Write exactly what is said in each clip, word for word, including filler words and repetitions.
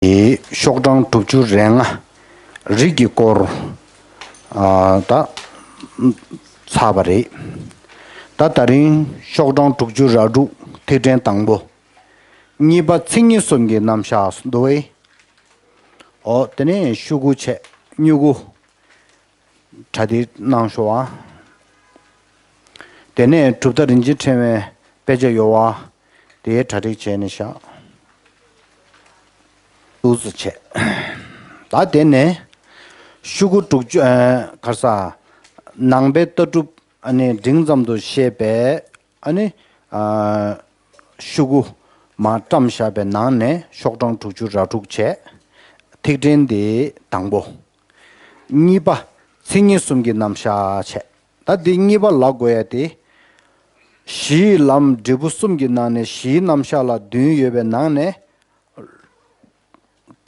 ཤོག་གྲངས་དྲུག་ཅུ་རེ་ལྔ། རིགས་ཀྱི་སྐོར། ཨ། ད་ཚར་བ་རེད། ད་དེ་རིང་ཤོག་གྲངས་དྲུག་ཅུ་རེ་དྲུག་ཐིག་ཕྲེང་དང་པོ། གཉིས་པ་མཚན་ཉིད་གསུམ་གྱི་རྣམ་གཞག་འདུག་པས། འོ། དེ་ནས་ཤོག་གུ་བྱས། སྨྱུ་གུ། གྲ་སྒྲིག་གནང་ཤོག་ཨ། དེ་ནས་གྲུབ་མཐའ་རིན་ཆེན་ཕྲེང་བའི་དཔེ་ཆ་ཡོད་པ། དེའི་གྲ་སྒྲིག་བྱས་ནས་བཞག་འདུག་སེ་བྱས། ད་དེ་ནས་ཤོག་གུ་དྲུག་ཅུ། ཨ། ག་རེ་ཟ། ནང་པའི་ལྟ་གྲུབ། ཨ་ནི་འབྲིང་ཙམ་དུ་བཤད་པའི། ཨ་ནི། ཨ། ཤོག་གུ་མར་བཀྲམ་བཞག་པའི་ནང་ནས་ཤོག་གྲངས་དྲུག་ཅུ་རེ་དྲུག་བྱས། ཐིག་ཕྲེང་དེ་དང་པོ། གཉིས་པ། མཚན་ཉིད་གསུམ་གྱི་རྣམ་གཞག་བྱས། ད་འདི་གཉིས་པ་ལབ་དགོས་ཡ་དེ། གཞིའི་ལམ་འབྲས་བུ་གསུམ་གྱི་ནང་ནས་གཞིའི་རྣམ་གཞག་ལ་བདུན་ཡོད་པའི་ནང་ནས།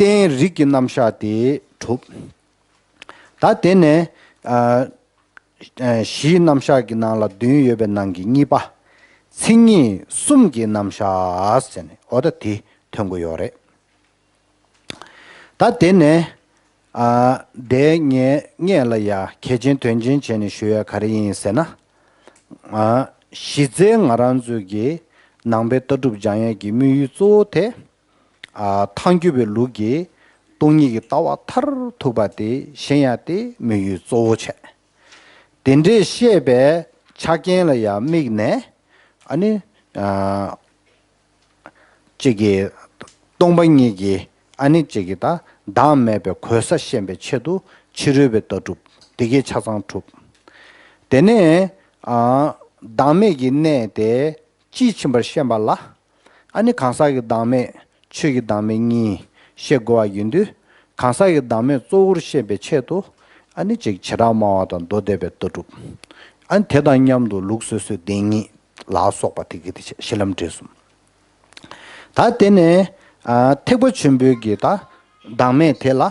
རྟེན་རིགས་ཀྱི་རྣམ་གཞག་དེ་གྲུབ། ད་དེ་ནས། ཨ། ཨ། གཞིའི་རྣམ་གཞག་གི་ནང་ལ་བདུན་ཡོད་པའི་ནང་གི་གཉིས་པ། མཚན་ཉིད་གསུམ་གྱི་རྣམ་གཞག་ཟེར་ནས། འོ། ད་དེ་ཐོན་གྱི་ཡོད་རེད། ད་དེ་ནས། ཨ། དེ་ངས་སྔོན་ལ་ཡ་གལ་ཆེན་དོན་ཆེན་བྱས་ནས་ཞུ་ཡ་ག་རེ་ཡིན་ཟེར་ན། ཨ། གཞི་རྩའི་ང་རང་ཚོའི་གི་ནང་པའི་ལྟ་གྲུབ་སྦྱང་ཡས་ཀྱི་དམིགས་ཡུལ་གཙོ་བོ་དེ། ཨ། ཐལ་འགྱུར་བའི་ལུགས་ཀྱི་སྟོང་ཉིད་ཀྱི་ལྟ་བ་མཐར་ཐུག་པ་དེ་ཤེས་ཡ་དེ་དམིགས་ཡུལ་གཙོ་བོ་བྱས། དེ་འདྲའི་བཤད་པའི་ཆ་རྐྱེན་ལ་ཡང་དམིགས་ནས། ཨ་ནི། ཨ། གཅིག་གིས་སྟོང་པ་ཉིད་ཀྱི། ཨ་ནི་གཅིག་གིས་ད་བདག་མེད་པའི་གོལ་ས་བཤད་པའི་ཆེད་དུ་ཕྱི་རོལ་པའི་ལྟ་གྲུབ་དེ་གས་ཆ་ཚང་གྲུབ། དེ་ནས། ཨ། བདག་མེད་ཀྱི་གནས་དེ་དཔྱིས་ཕྱིན་པར་ཤེས་པ་ལ། ཨ་ནི་གང་ཟག་གི་བདག་མེད། ཆོས་ཀྱི་བདག་མེད་གཉིས་བཤད་དགོས་པ་ཡིན་དུས། གང་ཟག་གི་བདག་མེད་གཙོ་བོར་བཤད་པའི་ཆེད་དུ། ཨ་ནི་གཅིག་བྱེ་བྲག་སྨྲ་བ་དང་མདོ་སྡེ་པའི་ལྟ་གྲུབ། ཨ་ནི་དེ་དང་མཉམ་དུ་ལུགས་སོ་སོའི་བདེན་གཉིས་ལ་སོགས་པ་དེ་གས་དེ་བྱས། གཞི་ལམ་འབྲས་གསུམ། ད་དེ་ནས། ཨ། ཐེག་པ་ཆེན་པོའི་གི་ད་བདག་མེད་དེ་ལ།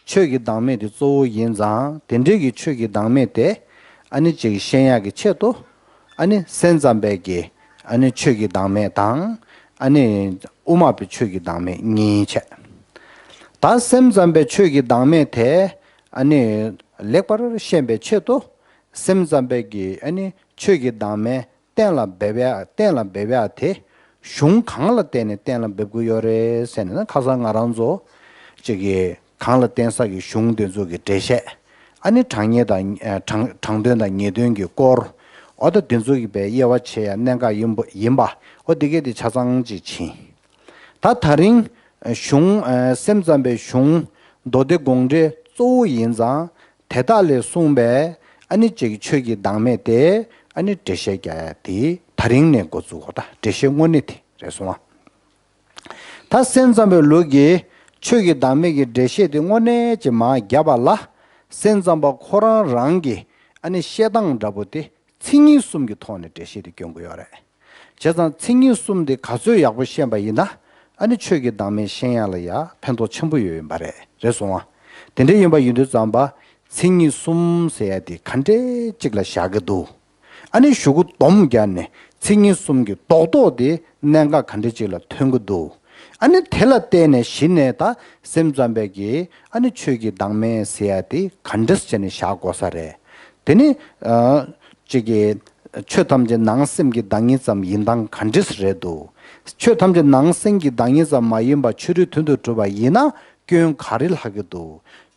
ཆོས་ཀྱི་བདག་མེད་དེ་གཙོ་བོ་ཡིན་ཙང་། དེ་འདྲའི་གི་ཆོས་ཀྱི་བདག་མེད་དེ། ཨ་ནི་གཅིག་ཤེས་ཡག་གི་ཆེད་དུ། ཨ་ནི་སེམས་ཙམ་པའི་གི། ཨ་ནི་ཆོས་ཀྱི་བདག་མེད་དང་། ཨ་ནི་དབུ་མ་པའི་ཆོས་ཀྱི་བདག་མེད་གཉིས་བྱས། ད་སེམས་ཙམ་པའི་ཆོས་ཀྱི་བདག་མེད་དེ། ཨ་ནི་ལེགས་པར་ཤེས་པའི་ཆེད་དུ། སེམས་ཙམ་པའི་གི། ཨ་ནི་ཆོས་ཀྱི་བདག་མེད་གཏན་ལ་འབེབས་ཡ། གཏན་ལ་འབེབས་ཡ་དེ། གཞུང་གང་ལ་བརྟེན་ནས་གཏན་ལ་འབེབས་དགོས་ཡོད་རེད་ཟེར་ན། ཁ་སང་ང་རང་ཚོ་གཅིག་གིས་གང་ལ་བརྟེན་ས་གི་གཞུང་དེ་ཚོ་གི་འགྲེལ་བཤད། ཨ་ནི་དྲང་ངེས་དང་། ཨ། དྲང་། དྲང་དོན་དང་ངེས་དོན་གྱི་སྐོར། འོ། ད་དེ་ཚོ་གི་བའི་དབྱེ་བ་ཕྱེ་ཡ་གནད་འགག་ཡིན་པ། ཡིན་པ། འོ། དེ་གས་དེ་ཆ་ཚང་ཅིག་ཕྱིན། ད་དེ་རིང་གཞུང་། ཨ། སེམས་ཙམ་པའི་གཞུང་མདོ་སྡེ་དགོངས་འགྲེལ་གཙོ་བོ་ཡིན་ཙང་། དེ་དག་ལས་གསུངས་པའི། ཨ་ནི་གཅིག་ཆོས་ཀྱི་བདག་མེད་དེ། ཨ་ནི་འགྲེལ་བཤད་རྒྱག་ཡ་དེ་དེ་རིང་ནས་འགོ་བཙུགས་གོ། ད་འགྲེལ་བཤད་དངོས་གནས་དེ་རེད་སོང་ཨ། ད་སེམས་ཙམ་པའི་ལུགས་ཀྱི་ཆོས་ཀྱི་བདག་མེད་ཀྱི་འགྲེལ་བཤད་དེ་དངོས་གནས་ཀྱི་མར་བརྒྱབ་པ་ལ། སེམས་ཙམ་པ་ཁོ་རང་རང་གི། ཨ་ནི་བཤད་སྟངས་འདྲ་པོ་དེ། མཚན་ཉིད་གསུམ་གྱི་ཐོག་ནས་འགྲེལ་བཤད་དེ་སྐྱོན་གྱི་ཡོད་རེད། བྱས་ཙང་མཚན་ཉིད་གསུམ་དེ་ག་ཚོད་ཡག་པོ་ཤེས་པ་ཡིན་ན། ཨ་ནི་ཆོས་ཀྱི་བདག་མེད་ཤེས་ཡ་ལ་ཡ་ཕན་ཐོགས་ཆེན་པོ་ཡོད་ཡིན་པ་རེད། རེད་སོང་ཨ། དེ་འདྲ་ཡིན་པ་ཡིན་དུས་ཙམ་པ། མཚན་ཉིད་གསུམ་ཟེར་ཡ་དེ་ག་འདྲས་ཅིག་ལ་བཞག་གི་འདུག་ཨ་ནི་གཞུག་གུ་སྡོམ་བརྒྱབ་ནས་མཚན་ཉིད་གསུམ་གྱི་རྡོག་རྡོག་དེ་གནད་འགག་ག་འདྲས་ཅིག་ལ་ཐོན་གྱི་འདུག་ཨ་ནི་དེ་ལ་བལྟས་ནས་གཞི་ནས་ད་སེམས་ཙམ་པའི་གི། ཨ་ནི་ཆོས་ཀྱི་བདག་མེད་ཟེར་ཡ་དེ་ག་འདྲས་བྱས་ནས་བཞག་དགོས་ས་རེད། དེ་ནི། ཨ། གཅིག་གིས་ཆོས་ཐམས་ཅད་ནང་སེམས་ཀྱི་བདག་ཉིད་ཙམ་ཡིན་སྟངས་ག་འདྲས་རེད་འདུག་ཆོས་ཐམས་ཅད་ནང་སེམས་ཀྱི་བདག་ཉིད་ཙམ་མ་ཡིན་པ་ཕྱི་རོལ་དོན་དུ་གྲུབ་པ་ཡིན་ན་སྐྱོན་ག་རེ་ལྷག་གི་འདུག་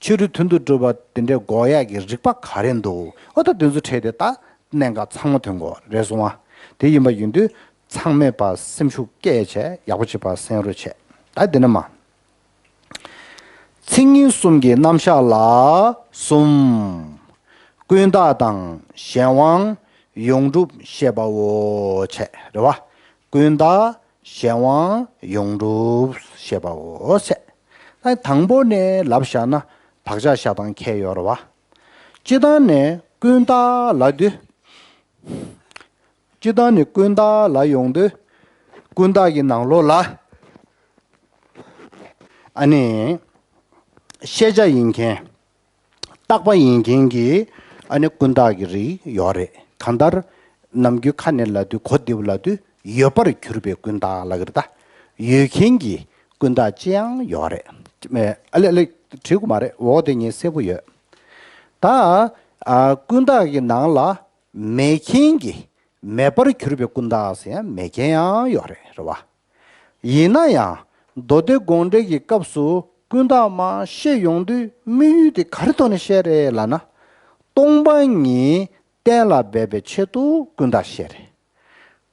ཕྱི་རོལ་དོན་དུ་གྲུབ་པ་དེ་འདྲའི་འགོག་ཡག་གི་རིགས་པ་ག་རེ་འདུག་འོ། ད་དེ་ཚོ་འཕྲད་དེ་ད་གནད་འགག་ཚང་མ་ཐོན་གོ། རེད་སོང་ཨ། དེ་ཡིན་པ་ཡིན་དུས་ཚང་མས་ཕར་སེམས་ཤུགས་བསྐྱེད་བྱས་ཡག་པོ་བྱེད་པ་གསན་རོགས་བྱས། ད་འདི་ན་མ། མཚན་ཉིད་གསུམ་གྱི་རྣམ་གཞག་ལ་གསུམ། ཀུན་བརྟགས་དང་གཞན་དབང་ཡོངས་གྲུབ་བཤད་པའོ་བྱས། རེད་བ། ཀུན་བརྟགས་གཞན་དབང་ཡོངས་གྲུབ་བཤད་པའོ་བྱས། ད་དང་པོ་ནས་ལབ་བཞག་ན་བག་ཆགས་བཞག་སྟངས་ཁྱད་ཡོད་རེད་བ། སྤྱིར་བཏང་ནས་ཀུན་བརྟགས་ལབ་དུས། སྤྱིར་བཏང་ནས་ཀུན་བརྟགས་ལབ་ཡོང་དུས། ཀུན་བརྟགས་ཀྱི་ནང་ལོགས་ལ། ཨ་ནི། ཤེས་བྱ་ཡིན་མཁན། རྟག་པ་ཡིན་མཁན་གྱི། ཨ་ནི་ཀུན་བརྟགས་ཀྱི་རིགས་ཡོད་རེད། གང་ལྟར། ནམ་རྒྱུན་ཁ་ནས་ལབ་དུས། གོ་བདེ་པོ་ལབ་དུས་ཡོད་པར་གྱུར་པའི་ཀུན་བརྟགས་ལབ་ཀྱི་རེད་ད། ཡོད་མཁན་གྱི་ ཀུན་བརྟགས་ཅི་ཡང་ཡོད་རེད། ཨ་ལེ་ཨ་ལེ། བྲིས་དགོས་མ་རེད། འོ་དེ་ངས་གསལ་པོ་ཡོད། ད་ཨ་ཀུན་བརྟགས་ཀྱི་ནང་ལ་མེད་མཁན་གྱི་མེད་པར་གྱུར་པའི་ཀུན་བརྟགས་ཟེར་ཡང་མེད་མཁན་ཡང་ཡོད་རེད། རེད་བ། ཡིན་ན་ཡང་མདོ་སྡེ་དགོངས་འགྲེལ་གྱི་སྐབས་སུ་ཀུན་བརྟགས་མ་བཤད་ཡོང་དུས་དམིགས་ཡུལ་དེ་ག་རེ་ཐོག་ནས་བཤད་རེད་ལབ་ན། སྟོང་པ་ཉིད་གཏན་ལ་འབེབས་པའི་ཆེད་དུ་ཀུན་བརྟགས་བཤད་རེད།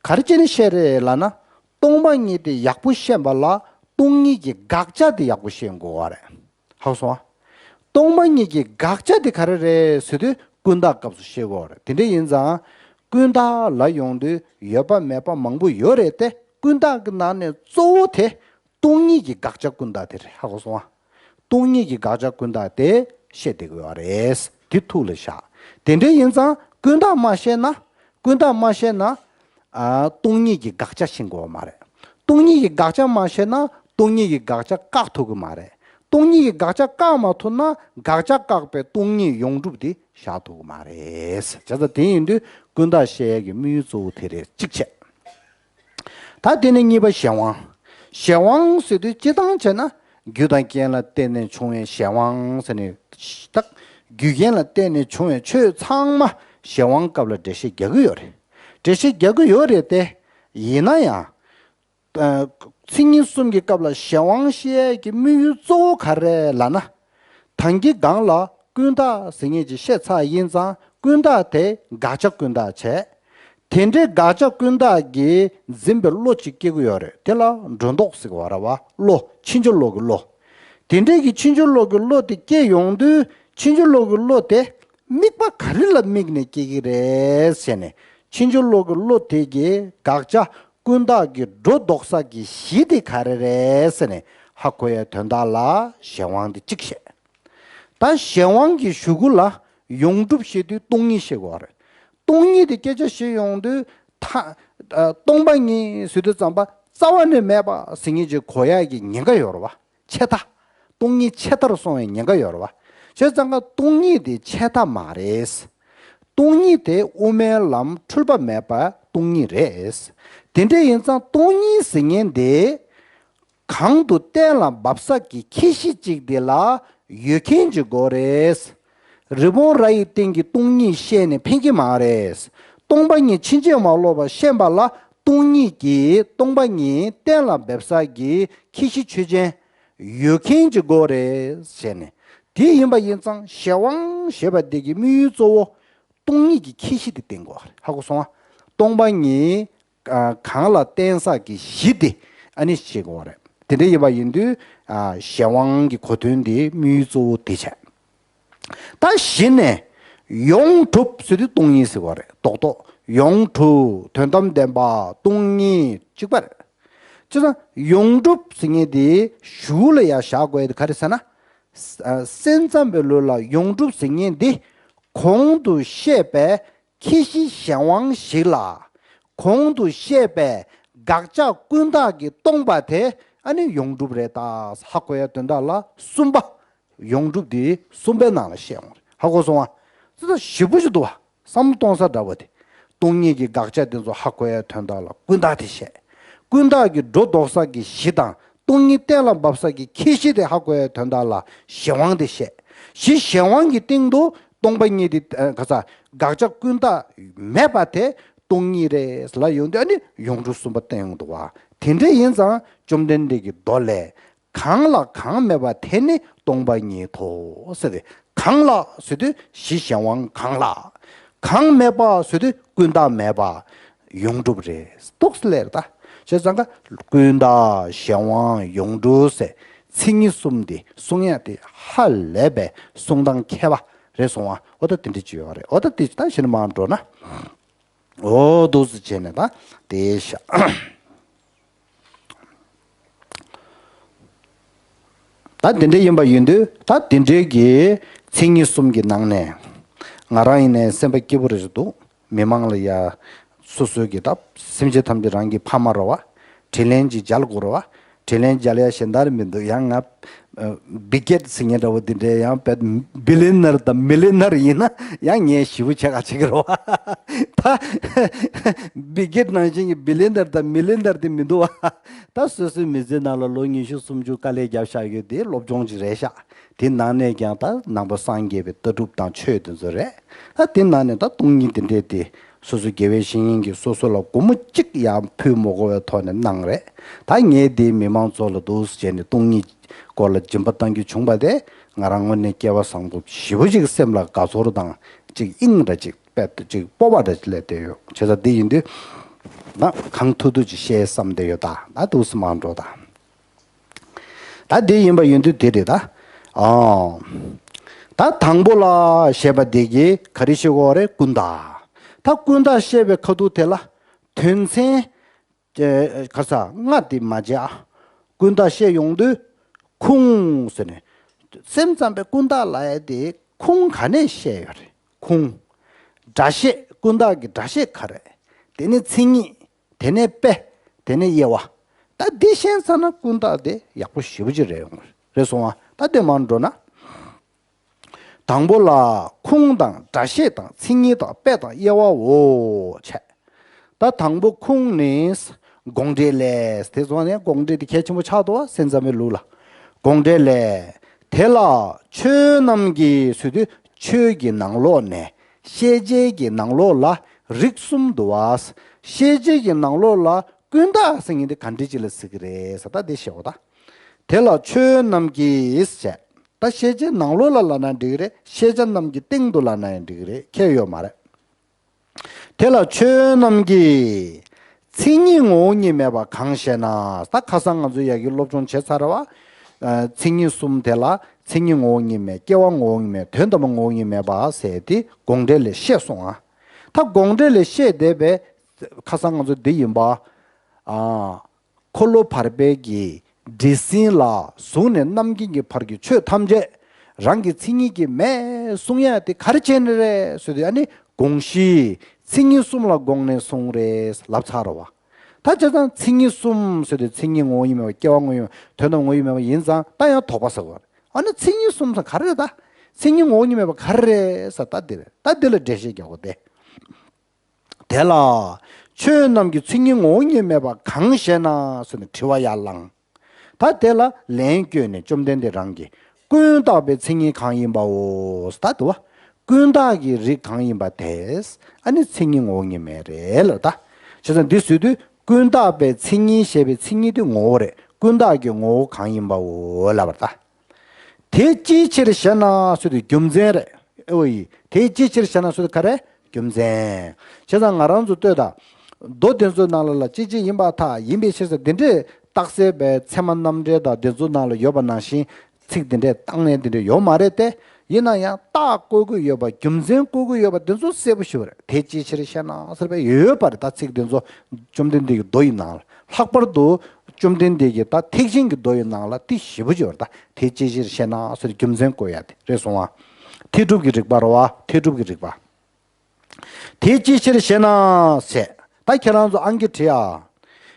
ག་རེ་བྱས་ནས་བཤད་རེད་ལབ་ན། སྟོང་པ་ཉིད་དེ་ཡག་པོ་ཤེས་པ་ལ་སྟོང་ཉིད་ཀྱི་དགག་བྱ་དེ་ཡག་པོ་ཤེས་དགོས་པ་རེད། ཧ་གོ་སོང་ཨ། སྟོང་པ་ཉིད་ཀྱི་དགག་བྱ་དེ་ག་རེ་རེད་ཟེར་དུས་ཀུན་བརྟགས་སྐབས་སུ་ཤེས་དགོས་པ་རེད། དེ་འདྲ་ཡིན་ཙང་ཀུན་བརྟགས་ལབ་ཡོང་དུས་ཡོད་པ་མེད་པ་མང་པོ་ཡོད་རེད་དེ། ཀུན་བརྟགས་ཀྱི་ནང་ནས་གཙོ་བོ་དེ་སྟོང་ཉིད་ཀྱི་དགག་བྱ་ཀུན་བརྟགས་དེ་རེད། ཧ་གོ་སོང་ཨ། སྟོང་ཉིད་ཀྱི་དགག་བྱ་ཀུན་བརྟགས་དེ་བཤད་བསྡད་ཀྱི་ཡོད་རེད། དེ་ཐུགས་ལ་བཞག་དེ་འདྲ་ཡིན་ཙང་ཀུན་བརྟགས་མ་ཤེས་ན། ཀུན་བརྟགས་མ་ཤེས་ན། ཨ་སྟོང་ཉིད་ཀྱི་དགག་བྱ་ཤེས་དགོས་པ་མ་རེད། སྟོང་ཉིད་ཀྱི་དགག་བྱ་མ་ཤེས་ན་སྟོང་ཉིད་ཀྱི་དགག་བྱ་བཀག་ཐུབ་ཀྱི་མ་རེད། སྟོང་ཉིད་ཀྱི་དགག་བྱ་བཀག་མ་ཐུབ་ན་དགག་བྱ་བཀག་པའི་སྟོང་ཉིད་ཡོངས་གྲུབ་དེ་བཞག་ཐུབ་ཀྱི་མ་རེད། བྱས་ཙང་དེ་ཡིན་དུས་ཀུན་བརྟགས་བཤད་ཡས་ཀྱི་དམིགས་ཡུལ་གཙོ་བོ་དེ་རེད། གཅིག་བྱས། ད་དེ་ནས་གཉིས་པ་གཞན་དབང་། གཞན་དབང་ཟེར་དུས་སྤྱིར་བཏང་བྱས་ན་རྒྱུ་དང་རྐྱེན་ལ་བརྟེན་ནས་བྱུང་བའི་གཞན་དབང་ཟེར་ནས། ད་རྒྱུ་རྐྱེན་ལ་བརྟེན་ནས་བྱུང་བའི་ཆོས་ཚང་མ་གཞན་དབང་སྐབས་ལ་འགྲེལ་བཤད་རྒྱག་གི་ཡོད་རེད། འགྲེལ་བཤད་རྒྱག་གི་ཡོད་རེད་དེ། ཡིན་ན་ཡང་། ཨ་མཚན་ཉིད་གསུམ་གྱི་སྐབས་ལ་གཞན་དབང་བཤད་ཀྱི་དམིགས་ཡུལ་གཙོ་བོ་ག་རེ་ལབ་ན། ད་གིན་སྒང་ལ་ཀུན་བརྟགས་ཟེར་མཁན་ཅིག་བཤད་ཚར་ཡིན་ཙང་ཀུན་བརྟགས་དེ་དགག་བྱ་ཀུན་བརྟགས་བྱས། དེ་འདྲའི་དགག་བྱ་ཀུན་བརྟགས་ཀྱིས་འཛིན་པའི་བློ་ཅིག་སྐྱེ་གི་ཡོད་རེད། དེ་ལ་སྒྲོ་འདོགས་ཟེར་གི་ཡོད་རེད་བ། བློ་ཕྱིན་ཅི་ལོག་གི་བློ། དེ་འདྲའི་གི་ཕྱིན་ཅི་ལོག་གི་བློ་དེ་སྐྱེ་ཡོང་དུས་ཕྱིན་ཅི་ལོག་གི་བློ་དེ་དམིགས་པ་ག་རེ་ལ་དམིགས་ནས་སྐྱེ་གི་རེད་ཟེར་ནས། ཕྱིན་ཅི་ལོག་གི་བློ་དེ་གིས་དགག་བྱ་ཀུན་བརྟགས་ཀྱི་སྒྲོ་འདོགས་ས་གི་གཞི་དེ་ག་རེ་རེད་ཟེར་ནས་ཧ་གོ་ཡའི་དོན་དག་ལ་གཞན་དབང་དེ་གཅིག་བཤད། ད་གཞན་དབང་གི་གཞུག་གུ་ལ་ཡོངས་གྲུབ་བཤད་དུས་སྟོང་ཉིད་བཤད་དགོས་པ་རེད། སྟོང་ཉིད་དེ་སྐད་ཆ་བཤད་ཡོང་དུས་ད་ཨ་སྟོང་པ་ཉིད་ཟེར་དུས་ཙམ་པ་རྩ་བ་ནས་མེད་པ་ཟེར་མཁན་ཅིག་གོ་ཡ་གི་ཉེན་ཁ་ཡོད་རེད་བ། ཆད་ལྟ། སྟོང་ཉིད་ཆད་ལྟར་སོང་བའི་ཉེན་ཁ་ཡོད་རེད་བ། བྱས་ཙང་ཀ་སྟོང་ཉིད་དེ་ཆད་ལྟ་མ་རེད། སྟོང་ཉིད་དེ་དབུ་མའི་ལམ་འཁྲུལ་པ་མེད་པ་སྟོང་ཉིད་རེད། དེ་འདྲ་ཡིན་ཙང་སྟོང་ཉིད་ཟེར་མཁན་དེ། གང་དུ་གཏན་ལ་འབབ་ས་ཀྱི་ཁྱད་གཞི་གཅིག་དེ་ལ་ཡོད་མཁན་གྱི་སྒོ་རེད། རི་བོང་རྭ་ཡི་སྟེང་གི་སྟོང་ཉིད་བཤད་ནས་ཕན་གྱི་མ་རེད། སྟོང་པ་ཉིད་ཕྱིན་ཆད་མ་ལོག་པ་ཤེས་པ་ལ་སྟོང་ཉིད་ཀྱིས་སྟོང་པ་ཉིད་གཏན་ལ་འབེབས་ས་ཀྱི་ཁྱད་གཞི་ཆོས་ཅན། ཡོད་མཁན་གྱི་སྒོ་རེད་ཟེར་ནས། དེ་ཡིན་པ་ཡིན་ཙང་གཞན་དབང་ཞེས་པ་འདི་གི་དམིགས་ཡུལ་གཙོ་བོ། སྟོང་ཉིད་ཀྱི་ཁྱད་གཞི་དེ་བསྟན་དགོས་པ་རེད། ཧ་གོ་སོང་ང་། སྟོང་པ་ཉིད་ཨ་གང་ལ་བརྟེན་ས་ཀྱི་གཞི་དེ་ཨ་ནི་ཤེས་དགོས་པ་རེད། དེ་འདྲ་ཡིན་པ་ཡིན་དུས་ཨ་གཞན་དབང་གི་གོ་དོན་དེ་དམིགས་ཡུལ་གཙོ་བོ་དེ་བྱས། ད་གཞི་ནས་ཡོངས་གྲུབ་ཟེར་དུས་སྟོང་ཉིད་ཟེར་བ་རེད། རྡོག་རྡོག་ཡོངས་གྲུབ་དོན་དམ་བདེན་པ་སྟོང་ཉིད་གཅིག་པ་རེད། བྱས་ཙང་ཡོངས་གྲུབ་ཟེར་མཁན་དེ་གཞུག་ལ་ཡར་བཞག་དགོས་ཡ་དེ་ག་རེ་ཟེར་ན། ཨ་སེམས་ཙམ་པའི་ལུགས་ལ་ཡོངས་གྲུབ་ཟེར་མཁན་དེ་གོང་དུ་བཤད་པའི་ཁྱད་གཞི་གཞན་དབང་ཞིག་ལ་གོང་དུ་བཤད་པའི་དགག་བྱ་ཀུན་བརྟགས་ཀྱིས་སྟོང་པ་དེ་ཨ་ནི་ཡོངས་གྲུབ་རེད་ད། ཧ་གོ་ཡ་དོན་དག་ལ་གསུམ་པ། ཡོངས་གྲུབ་དེ་གསུམ་པའི་ནང་ལ་བཤད་འོང་རེད། ཧ་གོ་སོང་ང་། ཙི་ཙི་ཞིབ་པོ་ཞིག་འདུག་བ། བསམ་བློ་གཏོང་ས་འདྲ་བོ་དེ། སྟོང་ཉིད་ཀྱི་དགག་བྱ་དེ་ཚོ་ཧ་གོ་ཡའི་དོན་དག་ལ་ཀུན་བརྟགས་དེ་བཤད། ཀུན་བརྟགས་ཀྱི་སྒྲོ་འདོགས་ས་གི་གཞི་དང་སྟོང་ཉིད་གཏན་ལ་འབབ་ས་གི་ཁྱད་གཞི་དེ་ཧ་གོ་ཡའི་དོན་དག་ལ་གཞན་དབང་དེ་བཤད། གཞི་གཞན་དབང་གི་སྟེང་དུ་སྟོང་པ་ཉིད་དེ་ཨ་ག་ས་དགག་བྱ་ཀུན་བརྟགས་མེད་པ་དེ་སྟོང་ཉིད་རེད་ལབ་ཡོང་དུས་ཨ་ནི་ཡོངས་གྲུབ་གསུམ་པ་བསྟན་ཡོང་འདུག་བ། དེ་འདྲ་ཡིན་ཙང་བཅོམ་ལྡན་འདས་ཀྱི་མདོ་ལས། གང་ལ་གང་མེད་པ་དེ་ནི་སྟོང་པ་ཉིད་དོ། ཟེར་ཏེ། གང་ལ་ཟེར་དུས་གཞི་གཞན་དབང་གང་ལ། གང་མེད་པ་ཟེར་དུས་ཀུན་བརྟགས་མེད་པ། ཡོངས་གྲུབ་རེད། ཏོག་ཙམ་ལས་རེད་ད། བྱས་ཙང་ཀ་ཀུན་བརྟགས་གཞན་དབང་ཡོངས་གྲུབ་ཟེར་མཚན་ཉིད་གསུམ་དེ་གསུང་ཡ་དེ་ཧ་ལས་པའི་གསུང་སྟངས་མཁས་པ་རེད་སོང་བ། འོ་ད་དེ་འདྲ་ཅིག་ཡོད་རེད། འོ་ད་དེ་ད་གཞི་ནས་མར་འགྲོ་ན། འོ་འདུག་སེ་བྱས་ནས་ད་དེ་བཞག་ད་དེ་འདྲ་ཡིན་པ་ཡིན་དུས་ད་དེ་འདྲའི་གི་མཚན་ཉིད་གསུམ་གྱི་ནང་ནས་ང་རང་ཡིན་ནའི་སེམས་པ་སྐྱིད་པོ་རེ་ཞིག་འདུག་མི་མང་ལ་ཡ་སོ་སོའི་གི་ད་སེམས་ཅན་ཐམས་ཅད་རང་གི་ཕ་མ་རེད་བ། དྲིན་ལན་ཅིག་འཇལ་དགོས་རེད་བ། དྲིན་ལན་འཇལ་ཡ་གཞན་དག་རེ་མི་འདུག་ཡང་ང་ བི་གེད་ཟེར་མཁན་འདྲ་བོ་འདི་འདྲའི་ཡང་བེད་བི་ལི་ནར་དང་མི་ལི་ནར་ཡིན་ན་ཡང་ངས་ཞེ་པོ་བྱེད་ག་བྱེད་ཀྱི་རེད་བ། ད་བི་གེད་ནང་བཞིན་གྱི་བི་ལི་ནར་དང་མི་ལི་ནར་དེ་མི་འདུག་བ། ད་སོ་སོའི་མི་ཚེ་ནང་ལ་ལོ་ཉི་ཤུ་སུམ་ཅུ་དཀའ་ལས་བརྒྱབ་བཞག་ཡོད་དེ་སློབ་སྦྱོང་ཅིག་རེད་ཤག་དེ་ནང་ནས་ཀྱང་ད་ནང་པ་སངས་རྒྱས་པའི་ལྟ་གྲུབ་དང་ཆོས་དེ་ཚོ་རེད། ད་དེ་ནང་ནས་ད་སྟོང་ཉིད་དེ་འདྲས་དེ་སོ་སོ་དགེ་བའི་བཤེས་གཉེན་གྱིས་སོ་སོ་ལ་སྒོར་མོ་གཅིག་ཡང་ཕུལ་མ་དགོས་པའི་ཐོག་ནས་གནང་རེད། ད་ངས་དེའི་མི་མང་ཚོ་ལ་འདུག་སེ་བྱས་ནས་སྟོང་ཉིད་སྐོར་ལ་སྦྱིན་པ་གཏང་རྒྱུ་བྱུང་བ་དེ་ང་རང་ངོས་ནས་སྐལ་བ་བཟང་པོ་ཞེ་པོ་ཅིག་སེམས་ལ་དགའ་ཚོར་དང་ཅིག་དབྱིངས་ར་ཅིག་དཔེ་ཅིག་སྤོབས་པ་ར་ཅིག་སླེབས་བསྡད་ཡོད། བྱས་ཙང་འདི་ཡིན་དུས་ད་གང་ཐུབ་ཐུབ་ཅིག་བཤད་བསམ་བསྡད་ཡོད། ད་ད་འདུག་སེ་མ་འགྲོ་ད། ད་དེ་ཡིན་པ་ཡིན་དུས་དེ་རེད་ད། ཨོ། ད་དང་པོ་ལ་ཞེས་པ་དེ་གིས་ག་རེ་བཤད་དགོས་རེད། ཀུན་བརྟགས། ད་ཀུན་བརྟགས་བཤད་པའི་ཁ་ཐུག་དེ་ལ་དོན་ཚན་ག་ས་ལྔ་དེ་མ་བརྗེད་ཨ། ཀུན་བརྟགས་བཤད་ཡོང་དུས་ཁུངས་ཟེར་ནས་སེམས་ཙམ་པའི་ཀུན་བརྟགས་ལབ་ཡ་དེ་ཁུངས་ག་ནས་བཤད་ཡོད་རེད། ཁུངས། སྒྲ་བཤད། ཀུན་བརྟགས་ཀྱི་སྒྲ་བཤད་ག་རེ། དེ་ནས་མཚན་ཉིད། དེ་ནས་དཔེ། དེ་ནས་དབྱེ་བ། ད་འདི་ཤེས་ཚར་ན་ཀུན་བརྟགས་དེ་ཡག་པོ་ཞེ་པོ་ཅིག་རེད་ཡོང་རེད་སོང་ང་། ད་དེ་མར་འགྲོ་ན། དང་པོ་ལ་ཁུངས་དང་སྒྲ་བཤད་དང་མཚན་ཉིད་དང་དཔེ་དང་དབྱེ་བའོ་བྱས། ད་དང་པོ་ཁུངས་ནི་དགོངས་འགྲེལ་ལས། དེ་སོང་ནས་དགོངས་འགྲེལ་དེ་གལ་ཆེན་པོ་ཆགས་འདུག་བ། སེམས་ཙམ་པའི་ལུགས་ལ། དགོངས་འགྲེལ་ལས། དེ་ལ་ཆོས་རྣམས་ཀྱི་ཟེར་དུས་ཆོས་ཀྱི་ནང་ལོགས་ནས། ཤེས་བྱའི་གི་ནང་ལོགས་ལ་རིགས་གསུམ་འདུག་བ། ཤེས་བྱའི་གི་ནང་ལོགས་ལ་ཀུན་བརྟགས་ཟེར་མཁན་དེ་ག་འདྲ་ཅིག་ལ་ཟེར་གི་རེད་ཟེར། ད་དེ་བཤད་འོ་ད། དེ་ལ་ཆོས་རྣམས་ཀྱི་ཟེར། ད་ཤེས་བྱའི་ནང་ལོགས་ལ་ལབ་ན་འགྲིག་གི་རེད། ཤེས་བྱ་རྣམས་ཀྱི་སྟེང་དུ་ལབ་ན་ཡང་འགྲིག་གི་རེད། ཁྱད་ཡོད་མ་རེད། དེ་ལ་ཆོས་རྣམས་ཀྱི་མཚན་ཉིད་ངོ་བོ་ཉིད་མེད་པ་གང་ཞེ་ན། ད་ཁ་སང་ང་ཚོས་ཡ་གི་སློབ་སྦྱོང་བྱས་ཚར་བ། ཨ། མཚན་ཉིད་གསུམ་དེ་ལ་མཚན་ཉིད་ངོ་བོ་ཉིད་མེད། སྐྱེ་བ་ངོ་བོ་ཉིད་མེད། དོན་དམ་པ་ངོ་བོ་ཉིད་མེད་པ་ཟེར་དེ་དགོངས་འགྲེལ་ལས་བཤད་སོང་ང་། ད་དགོངས་འགྲེལ་ལས་བཤད་བསྡད་པའི་ཁ་སང་ང་ཚོ་འདི་ཡིན་པ། ཨ། འཁོར་ལོ་བར་པའི་གི་འདྲེ་སྲིན་ལ་གཟུགས་ནས་རྣམ་མཁྱེན་གྱི་བར་གྱི་ཆོས་ཐམས་ཅད་རང་གི་མཚན་ཉིད་ཀྱིས་མེད་གསུང་ཡ་དེ་ག་རེ་བྱས་ནས་རེད་ཟེར་དུས། ཨ་ནི་དགོངས་གཞི་མཚན་ཉིད་གསུམ་ལ་དགོངས་ནས་གསུངས་རེད་ལབ་ཚར་རོ་བ། ད་བྱས་ཙང་མཚན་ཉིད་གསུམ་ཟེར་དུས་མཚན་ཉིད་ངོ་བོ་ཉིད་མེད་པ། སྐྱེ་བ་ངོ་བོ་ཉིད་མེད་པ། དོན་དམ་ངོ་བོ་ཉིད་མེད་པ་ཡིན་ཙང་ད་ཡང་དོགས་པ་ཟ་དགོས་རེད། ཨ་ནི་མཚན་ཉིད་གསུམ་ཟེར་ག་རེ་རེད། ད་མཚན་ཉིད་ངོ་བོ་ཉིད་མེད་པ་ག་རེ་རེད་ཟེར། ད་འདི་རེད། ད་འདི་ལ་འགྲེལ་བཤད་རྒྱག་དགོས་ཏེ། དེ་ལ་ཆོས་རྣམས་ཀྱི་མཚན་ཉིད་ངོ་བོ་ཉིད་མེད་པ་གང་ཞེ་ན་ཟེར་ནས་དྲི་བ་ཡར་བསླངས། ད་དེ་ལ་ལན་བསྐྱོན་ནས་བཅོམ་ལྡན་འདས་རང་གིས་ཀུན་བརྟགས་པའི་མཚན་ཉིད་གང་ཡིན་པའོ། ད་དུ་བ། ཀུན་བརྟགས་ཀྱི་རིགས་གང་ཡིན་པ་དེས་ཨ་ནི་མཚན་ཉིད་ངོ་བོ་ཉིད་མེད་རེད་ལབ། ད་བྱས་ཙང་འདི་ཟེར་དུས་ཀུན་བརྟགས་པའི་མཚན་ཉིད་ཞེས་པའི་མཚན་ཉིད་དེ་ངོ་བོ་རེད། ཀུན་བརྟགས་ཀྱི་ངོ་བོ་གང་ཡིན་པའོ་ལབ་པར་ད། དེ་ཅིའི་ཕྱིར་ཞེ་ན་ཟེར་དུས་རྒྱུ་མཚན་རེད། ཨོ་ཡི། དེ་ཅིའི་ཕྱིར་ཞེ་ན་ཟེར་དུས་ག་རེ། རྒྱུ་མཚན། བྱས་ཙང་ང་རང་ཚོ་ལྟོས་དང་། མདོ་དེ་ཚོའི་ནང་ལ་ལ་ཅི་ཅི་ཡིན་པར་ཐལ། ཡིན་པའི་ཕྱིར་ཟེར་འདི་འདྲའི་རྟགས་གསལ་བའི་ཚད་མ་རྣམ་འགྲེལ་དང་དེ་ཚོའི་ནང་ལ་ཡོད་པ་ནང་བཞིན་ཚིག་འདི་འདྲའི་བཏང་ནས་འདི་འདྲའི་ཡོད་མ་རེད་དེ། ཡིན་ན་ཡང་རྟགས་བཀོད་ཀྱི་ཡོད་པ། རྒྱུ་མཚན་བཀོད་ཀྱི་ཡོད་པ་འདི་ཚོ་གསལ་པོ་ཞིག་རེད། དེ་ཅིའི་ཕྱིར་ཞེ་ན་ཟེར་བའི་ཡོད་པ་རེད། ད་ཚིག་འདི་ཚོ་བཅོམ་ལྡན་འདས་ཀྱི་མདོ་ཡི་ནང་ལ། ལྷག་པར་དུ་བཅོམ་ལྡན་འདས་ཀྱི་ད་ཐེག་ཆེན་གྱི་མདོ་ཡི་ནང་ལ་དེ་ཞེ་པོ་ཅིག་ཡོད་རེད། ད་དེ་ཅིའི་ཕྱིར་ཞེ་ན་ཟེར་རྒྱུ་མཚན་བཀོད་ཡ་དེ་རེད་སོང་བ། ཐེག་སྒྲུབ་ཀྱི་རིགས་པ་རེད་བ། ཐེག་སྒྲུབ་ཀྱི་རིགས་པ། དེ་ཅིའི་ཕྱིར་ཞེ་ན་ཟེར། ད་ཁྱེད་རང་ཚོ་ཨང་ཀི་བྲིས་ཨ།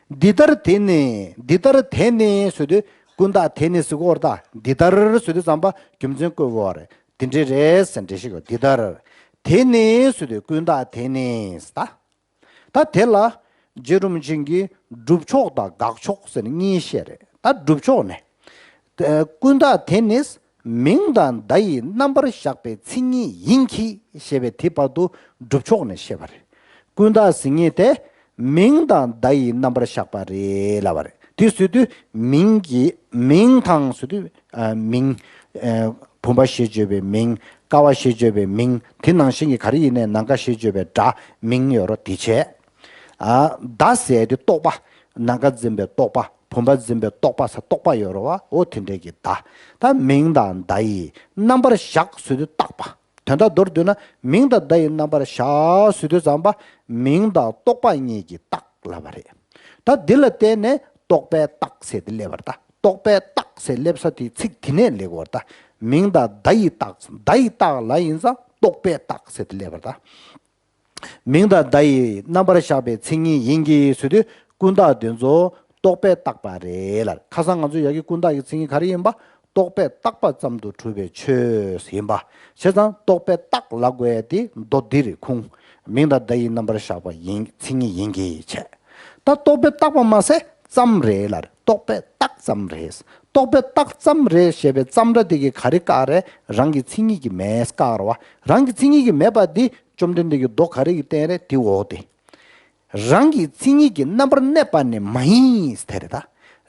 འདི་ལྟར་དེ་ནི། འདི་ལྟར་དེ་ནི་ཟེར་དུས་ཀུན་བརྟགས་དེ་ནི་ཟེར་གོ་ར། ད་འདི་ལྟར་ཟེར་དུས་ཙམ་པ་རྒྱུ་མཚན་བཀོད་དགོས་པ་རེད། འདི་འདྲ་རེད་ཟེར་འགྲེལ་བཤད་དགོས། འདི་ལྟར། དེ་ནི་ཟེར་དུས་ཀུན་བརྟགས་དེ་ནི་ཟེར་ད། ད་དེ་ལ་རྗེ་རིན་པོ་ཆེ་གིས་སྒྲུབ་ཕྱོགས་དང་དགག་ཕྱོགས་ཟེར་ནས་གཉིས་བཤད་རེད། ད་སྒྲུབ་ཕྱོགས་ནས། ཨ། ཀུན་བརྟགས་དེ་ནི་མིང་དང་བརྡ་ཡི་རྣམ་པར་གཞག་པའི་མཚན་ཉིད་ཡིན་གྱི་ཞེས་པའི་དེ་བར་དུ་སྒྲུབ་ཕྱོགས་ནས་བཤད་པ་རེད། ཀུན་བརྟགས་ཟེར་མཁན་དེ་མིང་དང་བརྡ་ཡི་རྣམ་པར་གཞག་པ་རེད་ལབ་པ་རེད། དེ་ཟེར་དུས་མིང་གི་མིང་དང་ཟེར་དུས། ཨ། མིང་། ཨ། བུམ་པ་ཞེས་བརྗོད་པའི་མིང་། ཀ་བ་ཞེས་བརྗོད་པའི་མིང་། དེ་ནང་བཞིན་གྱི་ག་རེ་ཡིན་ནའི་ནམ་མཁའ་ཞེས་བརྗོད་པའི་སྒྲ་མིང་ཡོད་རེད། དེ་བྱས། ཨ། བརྡ་ཟེར་དེ་རྟོག་པ། ནམ་མཁའ་འཛིན་པའི་རྟོག་པ། བུམ་པ་འཛིན་པའི་རྟོག་པ་ཟེར་རྟོག་པ་ཡོད་རེད་བ། འོ་དེ་འདྲའི་གི་བརྡ། ད་མིང་དང་བརྡ་ཡི་རྣམ་པར་གཞག་ཟེར་དུས་བཏགས་པ། དོན་དག་མདོར་བསྡུས་ན་མིང་དང་བརྡ་ཡི་རྣམ་པར་གཞག་ཟེར་དུས་ཙམ་པ་མིང་དང་རྟོག་པ་གཉིས་ཀྱིས་བཏགས་ལབ་པ་རེད། ད་འདི་ལ་བརྟེན་ནས་རྟོག་པས་བཏགས་ཟེར་དེ་སླེབས་པ་རེད། ད་རྟོག་པས་བཏགས་ཟེར་སླེབས་ས་དེ་ཚིག་དེ་ནས་སླེབས་པ་རེད། ད་མིང་དང་བརྡ་ཡིས་བཏགས། བརྡ་ཡིས་བཏགས་ལབ་ཡིན་ཙང་རྟོག་པས་བཏགས་ཟེར་དེ་སླེབས་པ་རེད། ད་མིང་དང་བརྡ་ཡི་རྣམ་པར་གཞག་པའི་མཚན་ཉིད་ཡིན་གྱི་ཟེར་དུས་ཀུན་བརྟགས་དེ་ཚོ་རྟོག་པས་བཏགས་པ་རེད་ལ། ཁ་སང་ང་ཚོ་ཡ་གི་ཀུན་བརྟགས་ཀྱི་མཚན་ཉིད་ག་རེ་ཡིན་པ། རྟོག་པས་བཏགས་པ་ཙམ་དུ་གྲུབ་པའི་ཆོས་ཡིན་པ། བྱས་ཙང་རྟོག་པས་བཏགས་ལབ་དགོས་ཡ་དེ་མདོ་འདི་རེད་ཁུངས། མིང་དང་བརྡ་ཡི་རྣམ་པར་བཞག་པ་ཡིན་མཚན་ཉིད་ཡིན་གྱི་བྱས། ད་རྟོག་པས་བཏགས་པ་མ་ཟད་ཙམ་རེད་ལ་རེད། རྟོག་པས་བཏགས་ཙམ་རེད། རྟོག་པས་བཏགས་ཙམ་རེད་ཞེས་པའི་ཙམ་སྒྲ་དེ་གིས་ག་རེ་བཀག་རེད། རང་གི་མཚན་ཉིད་ཀྱིས་མེད་བཀག་རེད་བ། རང་གི་མཚན་ཉིད་ཀྱིས་མེད་པ་འདི་བཅོམ་ལྡན་འདས་ཀྱིས་མདོ་ག་རེ་གིས་བསྟན་རེད། དེ་འོ་དེ། རང་གི་མཚན་ཉིད་ཀྱིས་རྣམ་པར་གནས་པ་ནི་མ་ཡིན་ཟེར་རེད་ད།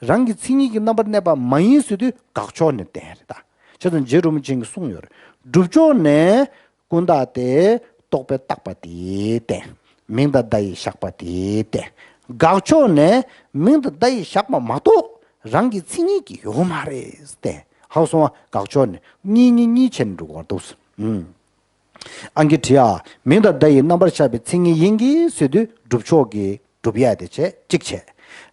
རང་གི་མཚན་ཉིད་ཀྱིས་རྣམ་པར་གནས་པ་མ་ཡིན་ཟེར་དུས་དགག་ཕྱོགས་ནས་བསྟན་རེད་ད། བྱས་ཙང་རྗེ་རིན་པོ་ཆེ་གིས་གསུངས་ཡོད་རེད། སྒྲུབ་ཕྱོགས་ནས་ཀུན་བརྟགས་དེ་རྟོག་པས་བཏགས་པ་དེས་བསྟན། མིང་དང་བརྡ་ཡིས་བཞག་པ་དེས་བསྟན། དགག་ཕྱོགས་ནས་མིང་དང་བརྡ་ཡིས་བཞག་པ་མ་གཏོགས་རང་གི་མཚན་ཉིད་ཀྱིས་ཡོད་མ་རེད་བསྟན། ཧ་གོ་སོང་བ། དགག་ཕྱོགས་ནས་གཉིས་གཉིས་གཉིས་བྱས་ནས་འགྲོ་དགོས་འདུག་ཟེར། ཨུམ། ཨང་ཀི་བྲིས་ཨ། མིང་དང་བརྡ་ཡིས་རྣམ་པར་ཆགས་པའི་མཚན་ཉིད་ཡིན་གྱི་ཟེར་དུས་སྒྲུབ་ཕྱོགས་ཀྱིས་སྒྲུབ་ཡ་དེ་བྱས་གཅིག་བྱས།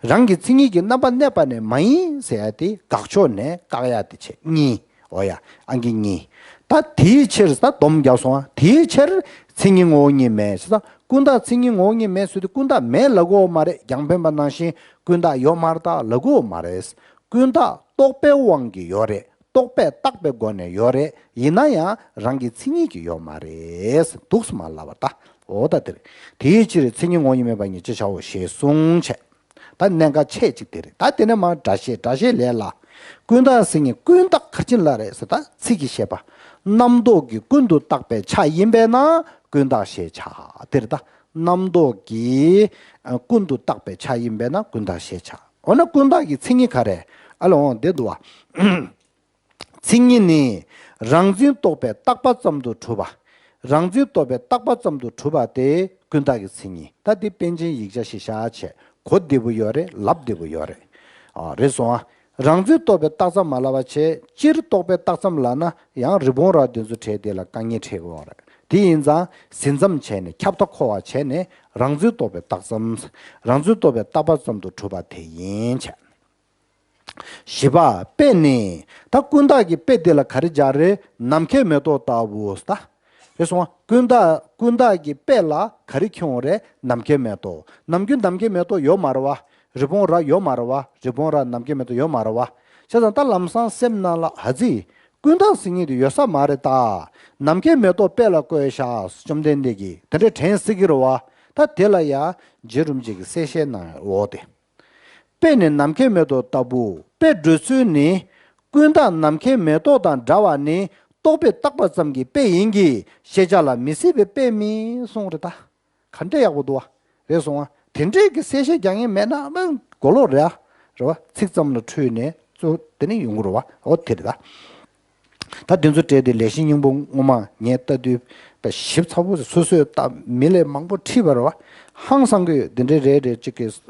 རང་གི་མཚན་ཉིད་ཀྱིས་རྣམ་པར་གནས་པ་ནི་མ་ཡིན་ཟེར་ཡ་དེ་དགག་ཕྱོགས་ནས་བཀག་ཡ་དེ་བྱས་གཉིས། འོ་ཡ། ཨང་ཀི་གཉིས། ད་དེའི་ཕྱིར་ད་སྡོམ་བརྒྱབ་སོང་ཨ། དེའི་ཕྱིར་མཚན་ཉིད་ངོ་བོ་ཉིད་མེད་ཟེར་ད། ཀུན་བརྟགས་མཚན་ཉིད་ངོ་བོ་ཉིད་མེད་ཟེར་དུས་ཀུན་བརྟགས་མེད་ལབ་དགོས་མ་རེད། རྒྱང་འཕེན་པ་ནང་བཞིན་ཀུན་བརྟགས་ཡོད་མ་རེད་ད་ལབ་དགོས་མ་རེད། ཀུན་བརྟགས་རྟོག་པའི་དབང་གིས་ཡོད་རེད། རྟོག་པས་བཏགས་པའི་སྒོ་ནས་ཡོད་རེད། ཡིན་ན་ཡང་རང་གི་མཚན་ཉིད་ཀྱིས་ཡོད་མ་རེད། འདུག་སེ་མ་ལབ་པ་ད། འོ་ད་དེ་རེད། དེའི་ཕྱིར་མཚན་ཉིད་ངོ་བོ་ཉིད་མེད་པ་ཉིད་ཅེས་བྱའོ་ཞེས་གསུངས་བྱས། ད་གནད་འགག་ཆེ་གཅིག་དེ་རེད། ད་དེ་ནས་མར་སྒྲ་བཤད། སྒྲ་བཤད་ལས་ལ། ཀུན་བརྟགས་ཟེར་མཁན་ཀུན་བརྟགས་ག་རེ་ལ་རེད་ཟེར་ད་ཚིག་གིས་བཤད་པ། རྣམ་རྟོག་གིས་ཀུན་ཏུ་བརྟགས་པའི་ཆ་ཡིན་པས་ན་ཀུན་བརྟགས་ཞེས་བྱ། དེ་རེད་ད། རྣམ་རྟོག་གིས་ཀུན་ཏུ་བརྟགས་པའི་ཆ་ཡིན་པས་ན་ཀུན་བརྟགས་ཞེས་བྱ། འོ་ན་ཀུན་བརྟགས་ཀྱི་མཚན་ཉིད་ག་རེ། ཨ་ལོ་འོང་བསྡད་འདུག་བ། མཚན་ཉིད་ནི་རང་འཛིན་རྟོག་པས་བཏགས་པ་ཙམ་དུ་གྲུབ་པ། རང་འཛིན་རྟོག་པས་བཏགས་པ་ཙམ་དུ་གྲུབ་པ་དེ་ཀུན་བརྟགས་ཀྱི་མཚན་ཉིད། ད་འདི་པཎ་ཆེན་ཡིག་ཆ་ཞིག་བཞག་བྱས་གོ་བདེ་པོ་ཡོད་རེད། ལབ་བདེ་པོ་ཡོད་རེད། ཨ་རེད་སོང་ཨ། རང་འཛིན་རྟོག་པས་བཏགས་ཙམ་མ་ལབ་པ་བྱས་སྤྱིར་རྟོག་པས་བཏགས་ཙམ་ལབ་ན་ཡང་རི་བོང་རྭ་དེ་ཚོ་བྲིས་དེ་ལ་དཀའ་ངལ་འཕྲད་ཀྱི་ཡོད་རེད། དེ་ཡིན་ཙང་ཟིན་ཙམ་བྱས་ནས་ཁྱབ་མཐའ་འཁོར་བ་བྱས་ནས་རང་འཛིན་རྟོག་པས་བཏགས་ཙམ། རང་འཛིན་རྟོག་པས་བཏགས་པ་ཙམ་དུ་གྲུབ་པ་དེ་ཡིན་བྱས། བཞི་པ་དཔེ་ནི། ད་ཀུན་བརྟགས་ཀྱི་དཔེ་དེ་ལ་ག་རེ་སྦྱར་རེད། ནམ་མཁའི་མེ་ཏོག་ལྟ་བུ་ཟེར་ད། རེད་སོང་ཨ། ཀུན་བརྟགས་ཀུན་བརྟགས་ཀྱི་དཔེ་ལ་ག་རེ་ཁྱོང་རེད། ནམ་མཁའི་མེ་ཏོག་ནམ་རྒྱུན་ནམ་མཁའི་མེ་ཏོག་ཡོད་མ་རེད་བ། རི་བོང་རྭ་ཡོད་མ་རེད་བ། རི་བོང་རྭ་ནམ་མཁའི་མེ་ཏོག་ཡོད་མ་རེད་བ། བྱས་ཙང་ད་ལམ་སང་སེམས་ནང་ལ་ཧ་ཙི། ཀུན་བརྟགས་ཟེར་མཁན་དེ་ཡོད་ས་མ་རེད་ད། ནམ་མཁའི་མེ་ཏོག་དཔེ་ལ་བཀོད་བཞག་བཅོམ་ལྡན་འདས་ཀྱིས་དེ་འདྲ་དྲན་སྲིད་ཀྱི་རེད་བ། ད་དེ་ལ་ཡ་རྗེ་རིན་པོ་ཆེ་གིས་གསལ་བཤད་གནང་ཡོད་འོ་དེ། དཔེ་ནི་ནམ་མཁའི་མེ་ཏོག་ལྟ་བུ། དཔེ་འགྲོ་ཚུལ་ནི། ཀུན་བརྟགས་ནམ་མཁའི་མེ་ཏོག་དང་འདྲ་བ་ནི་རྟོག་པས་བཏགས་པ་ཙམ་གྱི་དཔེ་ཡིན་གྱི་ཤེས་བྱ་ལ་མི་སྲིད་པའི་དཔེ་མིན་གསུངས་རེད་ད། ག་འདྲ་ཡག་པོ་འདུག་བ། རེད་སོང་བ། དེ་འདྲས་ཀྱི་གསལ་བཤད་རྒྱག་མཁན་མེད་ན་མི་མགོ་ལོག་རེད་ཨ། རེད་བ། ཚིག་ཙམ་ལ་འཁྲུལ་ནས་གཙོ་དེ་ནས་ཡོང་གི་རེད་བ། འོ་དེ་རེད་ད། ད་དེ་ཚོ་བྲིས་ཏེ་ལེགས་བཤད་སྙིང་པོ་སྔོན་མ་ངས་ལྟ་དུས་དཔེ་ཞིབ་ཚགས་པོ་སོ་སོས་ལྟ་མི་ལས་མང་པོ་ཁྲིད་པ་རེད་བ། ཧང་སང་གི་ཡོད། དེ་འདྲའི་རེད་རེད་ཅིག་གིས་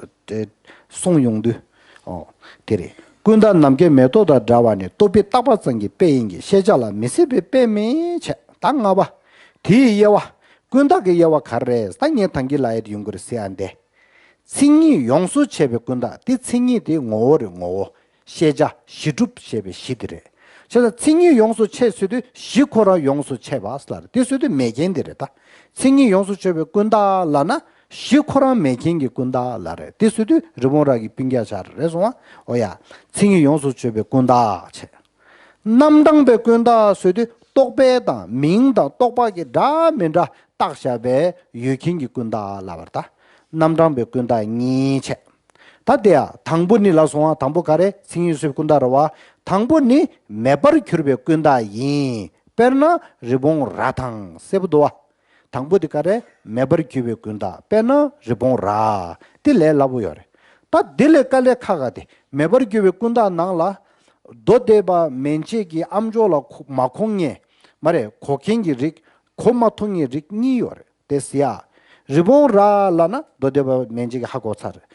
གསུངས་ཡོང་དུས། ཨོ། དེ་རེད། ཀུན་བརྟགས་ནམ་མཁའི་མེ་ཏོག་དང་འདྲ་བ་ནི་རྟོག་པས་བཏགས་པ་ཙམ་གྱི་དཔེ་ཡིན་གྱི་ཤེས་བྱ་ལ་མི་སྲིད་པའི་དཔེ་མིན་བྱས། ད་ལྔ་པ། དེའི་དབྱེ་བ། ཀུན་བརྟགས་ཀྱི་དབྱེ་བ་ག་རེ་རེད། ད་ངས་ད་གིན་ལབ་ཡས་དེ་ཡོང་གི་རེད་ཟེར་ཡ་འདི། མཚན་ཉིད་ཡོངས་སུ་ཆད་པའི་ཀུན་བརྟགས་དེ་མཚན་ཉིད་དེ་ངོ་བོ་རེད་ངོ་བོ། ཤེས་བྱ་གཞི་གྲུབ་ཞེས་པའི་གཞི་དེ་རེད། བྱས་ཙང་མཚན་ཉིད་ཡོངས་སུ་ཆད་ཟེར་དུས་གཞི་ཁོ་རང་ཡོངས་སུ་ཆད་པ་ལ་རེད། དེ་ཟེར་དུས་མེད་མཁན་དེ་རེད་ད། མཚན་ཉིད་ཡོངས་སུ་ཆད་པའི་ཀུན་བརྟགས་ལབ་ན་གཞི་ཁོ་རང་མེད་མཁན་གྱི་ཀུན་བརྟགས་ལ་རེད། དེ་ཟེར་དུས་རི་བོང་རྭ་གི་སྤུན་ཀྱག་ཆགས་རེད་སོང་བ། འོ་ཡ། མཚན་ཉིད་ཡོངས་སུ་ཆད་པའི་ཀུན་བརྟགས་བྱས། རྣམ་གྲངས་པའི་ཀུན་བརྟགས་ཟེར་དུས་རྟོག་པས་དང་མིང་དང་རྟོག་པ་གི་འདྲ་མི་འདྲ་བཏགས་བཞག་པའི་ཡོད་མཁན་གྱི་ཀུན་བརྟགས་ལབ་པ་རེད་ད། རྣམ་གྲངས་པའི་ཀུན་བརྟགས་གཉིས་བྱས། ད་དེ་ཡ་དང་པོ་ནི་ལབ་སོང་བ། དང་པོ་ག་རེ། མཚན་ཉིད་ཡོངས་སུ་ཆད་པའི་ཀུན་བརྟགས་རེད་བ། དང་པོ་ནི་མེད་པར་གྱུར་པའི་ཀུན་བརྟགས་ཡིན། དཔེར་ན་རི་བོང་རྭ་དང་གསལ་པོ་འདུག་བ། དང་པོ་དེ་ག་རེ། མེད་པར་གྱུར་པའི་ཀུན་བརྟགས། དཔེར་ན་རི་བོང་རྭ། དེ་ལས་སླ་པོ་ཡོད་རེད། ད་དེ་ལས་དཀའ་ལས་ཁག་ག་དེ་མེད་པར་གྱུར་པའི་ཀུན་བརྟགས་ནང་ལ། མདོ་སྡེ་པ་མན་ཆད་ཀྱི་ཨ་མཆོག་ལ་གོ་མ་གོ་མཁན། མ་རེད། གོ་མཁན་གྱི་རིགས་གོ་མ་ཐུབ་མཁན་རིགས་གཉིས་ཡོད་རེད། དེ་ཟེར་ཡ། རི་བོང་རྭ་ལབ་ན་མདོ་སྡེ་པ་མན་ཆད་ཀྱིས་ཧ་གོ་ཚར་རེད།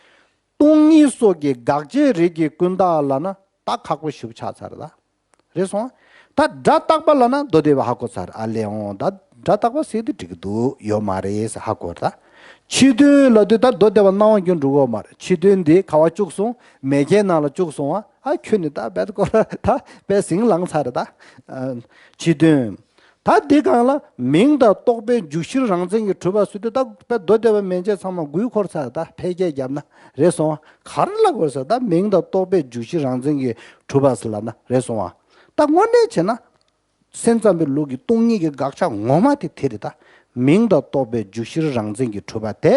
སྟོང་ཉིད་སོགས་ཀྱི་དགག་བྱའི་རིགས་ཀྱི་ཀུན་བརྟགས་ལབ་ན་ད་ཁག་པོ་ཞེ་པོ་ཆགས་ཚར་རེད་ད། རེད་སོང་། ད་སྒྲ་རྟག་པ་ལབ་ན་མདོ་སྡེ་པས་ཧ་གོ་ཚར། ཨ་ལས་འོང་ད་སྒྲ་རྟག་པ་ཟེར་དེ་འགྲིག་གི་འདུག་ཡོད་མ་རེད་ཟེར་ཧ་གོ་རེད་ད། ཕྱི་དོན་ལབ་དུས་ད་མདོ་སྡེ་པ་རྣ་བ་སྐྱོན་འགྲོ་གི་ཡོད་མ་རེད། ཕྱི་དོན་འདི་ག་བ་བཅུག་སོང་། མེད་མཁན་ནང་ལ་བཅུག་སོང་བ། ཨ་ཁྱོད་ནི་ད་རྦད་ཀོ་ར་ད་དཔེ་ཟིང་ལངས་ཚར་རེད་ད། ཨ། ཕྱི་དོན། ད་འདི་སྒང་ལ་མིང་དང་རྟོག་པའི་འཇུག་གཞིར་རང་མཚན་གྱིས་གྲུབ་པ་ཟེར་དུས་ད་དཔེ་མདོ་སྡེ་པ་མན་ཆད་ཚང་མ་འགུལ་འཁོར་ཚར་ད་ཕལ་སྐད་བརྒྱབ་ན་རེད་སོང་བ། ག་རེ་ལབ་དགོས་ཟེར་ད་མིང་དང་རྟོག་པའི་འཇུག་གཞིར་རང་མཚན་གྱིས་གྲུབ་པ་ཟེར་ལབ་ན་རེད་སོང་བ། ད་དངོས་གནས་བྱས་ན། སེམས་ཙམ་པའི་ལུགས་ཀྱི་སྟོང་ཉིད་ཀྱི་དགག་བྱ་ངོ་མ་དེ་དེ་རེད་ད། མིང་དང་རྟོགས་པའི་འཇུག་གཞིར་རང་མཚན་གྱིས་གྲུབ་པ་དེ།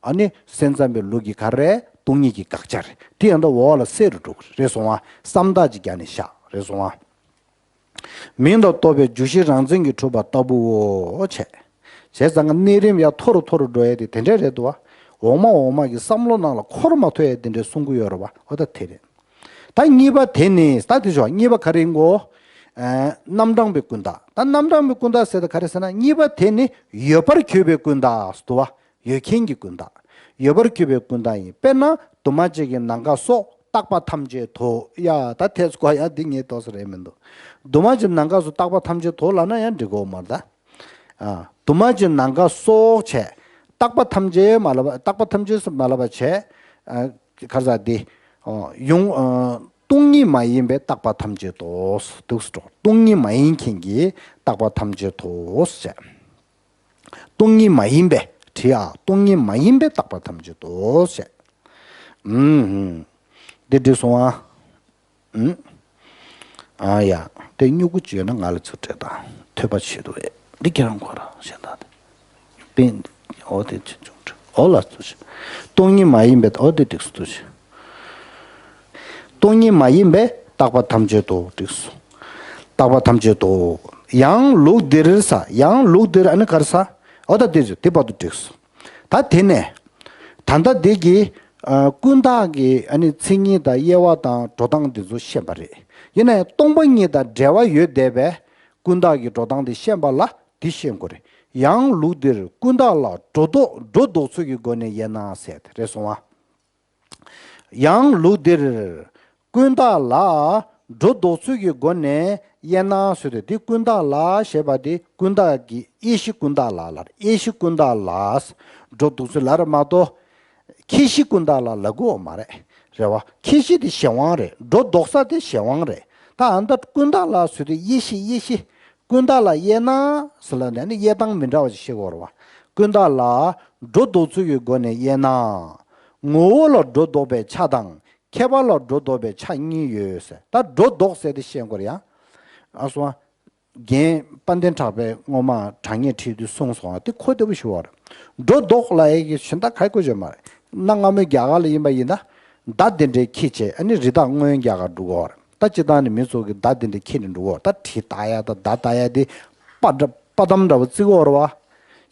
ཨ་ནི་སེམས་ཙམ་པའི་ལུགས་ཀྱི་ག་རེ་སྟོང་ཉིད་ཀྱི་དགག་བྱ་རེད། དེ་ཡང་ད་འོག་ལ་གསལ་རུ་འགྲོ་གི་རེད་སོང་བ། བསམ་རྟགས་ཀྱི་རྒྱ་ནས་བཞག་རེད་སོང་བ། མིང་དང་རྟོགས་པའི་འཇུག་གཞིར་རང་མཚན་གྱིས་གྲུབ་པ་ལྟ་བུའོ་བྱས། བྱས་ཙང་གནས་རིམ་ཡང་མཐོ་རུ་མཐོ་རུ་འགྲོ་ཡས་དེ་དེ་འདྲས་རེད་འདུག་བ། འོག་མ་འོག་མ་གི་བསམ་བློ་ནང་ལ་འཁོར་མ་ཐུབ་ཡས་དེ་འདྲས་གསུང་གི་ཡོད་རེད་བ། འོ་ད་དེ་རེད། ད་གཉིས་པ་དེ་ནི་ད་དེ་ཞོག་གཉིས་པ་ག་རེ་ཡིན་གོ། ཨ། རྣམ་གྲངས་པའི་ཀུན་བརྟགས། ད་རྣམ་གྲངས་པའི་ཀུན་བརྟགས་ཟེར་ད་ག་རེ་ཟེར་ན། གཉིས་པ་དེ་ནི་ཡོད་པར་གྱུར་པའི་ཀུན་བརྟགས་སུ་འདུ་བ། ཡོད་མཁན་གྱི་ཀུན་བརྟགས། ཡོད་པར་གྱུར་པའི་ཀུན་བརྟགས་ཡིན། དཔེར་ན་འདུས་མ་བྱས་ཀྱི་ནམ་མཁའ་སོགས་རྟག་པ་ཐམས་ཅད་དོ། ཡ་ད་དེ་སྐོར་ཡང་འདི་ངས་ཏོག་ཙམ་རེད་མི་འདུག་འདུས་མ་བྱས་ནམ་མཁའ་སོགས་རྟག་པ་ཐམས་ཅད་དོ་ལབ་ན་ཡང་འགྲིག་གོ་མ་རེད་ད། ཨ། འདུས་མ་བྱས་ནམ་མཁའ་སོགས་བྱས། རྟག་པ་ཐམས་ཅད་མ་ལབ་པ། རྟག་པ་ཐམས་ཅད་སུ་མ་ལབ་པ་བྱས། ཨ། ག་རེ་ཟེར་དེ། ཨོ། ཡོང་། ཨ། སྟོང་ཉིད་མ་ཡིན་པའི་རྟག་པ་ཐམས་ཅད་དོ། འདུག་སེ་འགྲོ། སྟོང་ཉིད་མ་ཡིན་མཁན་གྱི་རྟག་པ་ཐམས་ཅད་དོ་བྱས། སྟོང་ཉིད་མ་ཡིན་པའི། བྲིས་ཨ། སྟོང་ཉིད་མ་ཡིན་པའི་རྟག་པ་ཐམས་ཅད་དོ་བྱས། ཨུམ། འདི་འགྲིག་སོང་ཨ། ཨུམ། ཨ་ཡ། དེ་སྨྱུ་གུ་ཅིག་ཡོད་ན་ང་ལ་ཚུར་སྤྲད་དང་། ཐོས་པ་བྱེད་དུ་བས། འདི་ཁྱེད་རང་ཁོ་རང་གཞན་དག་དེ། པིན། འོ་དེ་ཅི་བྱུང་འདྲ། འོ་ལ་ཚུར་ཞིག་སྟོང་ཉིད་མ་ཡིན་པའི། འོ་དེ་འགྲིག་སོང་ཚུར་ཞིག་སྟོང་ཉིད་མ་ཡིན་པའི་རྟག་པ་ཐམས་ཅད་དོ། འགྲིག་སོང་། རྟག་པ་ཐམས་ཅད་དོ། ཡང་ལུགས་འདིར་ས། ཡང་ལུགས་འདིར་ཨ་ནི་ག་རེ་ས། འོ་ད་དེ་ཚོ་དེ་བར་དུ་འགྲིག་སོང་། ད་དེ་ནས། ད་ལྟ་འདི་གི། ཨ། ཀུན་བརྟགས་ཀྱི་ཨ་ནི་མཚན་ཉིད་དང་དབྱེ་བ་དང་འགྲོ་སྟངས་འདི་ཚོ་ཤེས་པ་རེད། ཡིན་ན་ཡང་སྟོང་པ་ཉིད་དང་འབྲེལ་བ་ཡོད་བསྡད་པའི་ཀུན་བརྟགས་ཀྱི་འགྲོ་སྟངས་འདི་ཤེས་པ་ལ་འདི་ཤེས་དགོས་རེད། ཡང་ལུགས་འདིར་ཀུན་བརྟགས་ལ་སྒྲོ་འདོགས། སྒྲོ་འདོགས་ཚུལ་གྱི་སྒོ་ནས་དབྱེ་ན་ཟེར་རེད་སོང་བ། ཡང་ལུགས་འདིར་ཀུན་བརྟགས་ལ་སྒྲོ་འདོགས་ཚུལ་གྱི་སྒོ་ནས་དབྱེ་ན་ཟེར་དུས། འདི་ཀུན་བརྟགས་ལ་ཞེས་པ་འདི་ཀུན་བརྟགས་ཀྱི་དབྱེ་གཞི་ཀུན་བརྟགས་ལ་ལ། དབྱེ་གཞི་ཀུན་བརྟགས་ལ་སྒྲོ་འདོགས་ཚུལ་ལ་རེད་མ་གཏོགས། ཁྱད་གཞི་ཀུན་བརྟགས་ལ་ལབ་དགོས་མ་རེད། རེད་བ། ཁྱད་གཞི་དེ་གཞན་དབང་རེད། སྒྲོ་འདོགས་ས་དེ་གཞན་དབང་རེད། ད་ཨ་ད་ཀུན་བརྟགས་ལ་ཟེར་དུས་དབྱེ་གཞི། དབྱེ་གཞི། ཀུན་བརྟགས་ལ་དབྱེ་ན་ཟེར་ལབ་ནས་ནི་དབྱེ་སྟངས་མི་འདྲ་བ་ཞིག་ཤེས་དགོས་རེད་བ། ཀུན་བརྟགས་ལ་སྒྲོ་འདོགས་ཚུལ་གྱི་སྒོ་ནས་དབྱེ་ན། ངོ་བོ་ལ་སྒྲོ་འདོགས་པའི་ཆ་དང་ཁྱད་པར་ལ་སྒྲོ་འདོགས་པའི་ཆ་གཉིས་ཡོད་ཟེར། ད་སྒྲོ་འདོགས་ཟེར་དེ་ཤེས་དགོས་རེད་ཡ། ཨ་སོང་། རྒན་དཔལ་ལྡན་གྲགས་པས་སྔོན་མ་དྲང་ངེས་ཁྲིད་དུས་གསུངས་སོང་བ་དེ་ཁོ་ལྟ་བུ་ཞུ་བ་རེད། སྒྲོ་འདོགས་ལབ་ཡས་ཀྱི་གཞན་དག་ག་གོ་ཆོད་མ་རེད། གནའ་སྔ་མོའི་རྒྱ་གར་ལ་ཡིན་པ་ཡིན་ན། མདའ་དེ་འདྲའི་འཁྱེར་བྱས་ཨ་ནི་རི་དྭགས་རྔོན་རྒྱག་ག་འགྲོ་གི་ཡོད་རེད། ད་སྤྱིར་བཏང་ནི་མི་ཚོ་གིས་མདའ་དེ་འདྲ་འཁྱེར་ནས་འགྲོ་གི་ཡོད་རེད། ད་གྲི་བཏགས་ཡ་དང་མདའ་བཏགས་ཡ་དེ་པ་འདྲ་པ་དམ་འདྲ་བོ་བརྩི་གི་ཡོད་རེད་བ།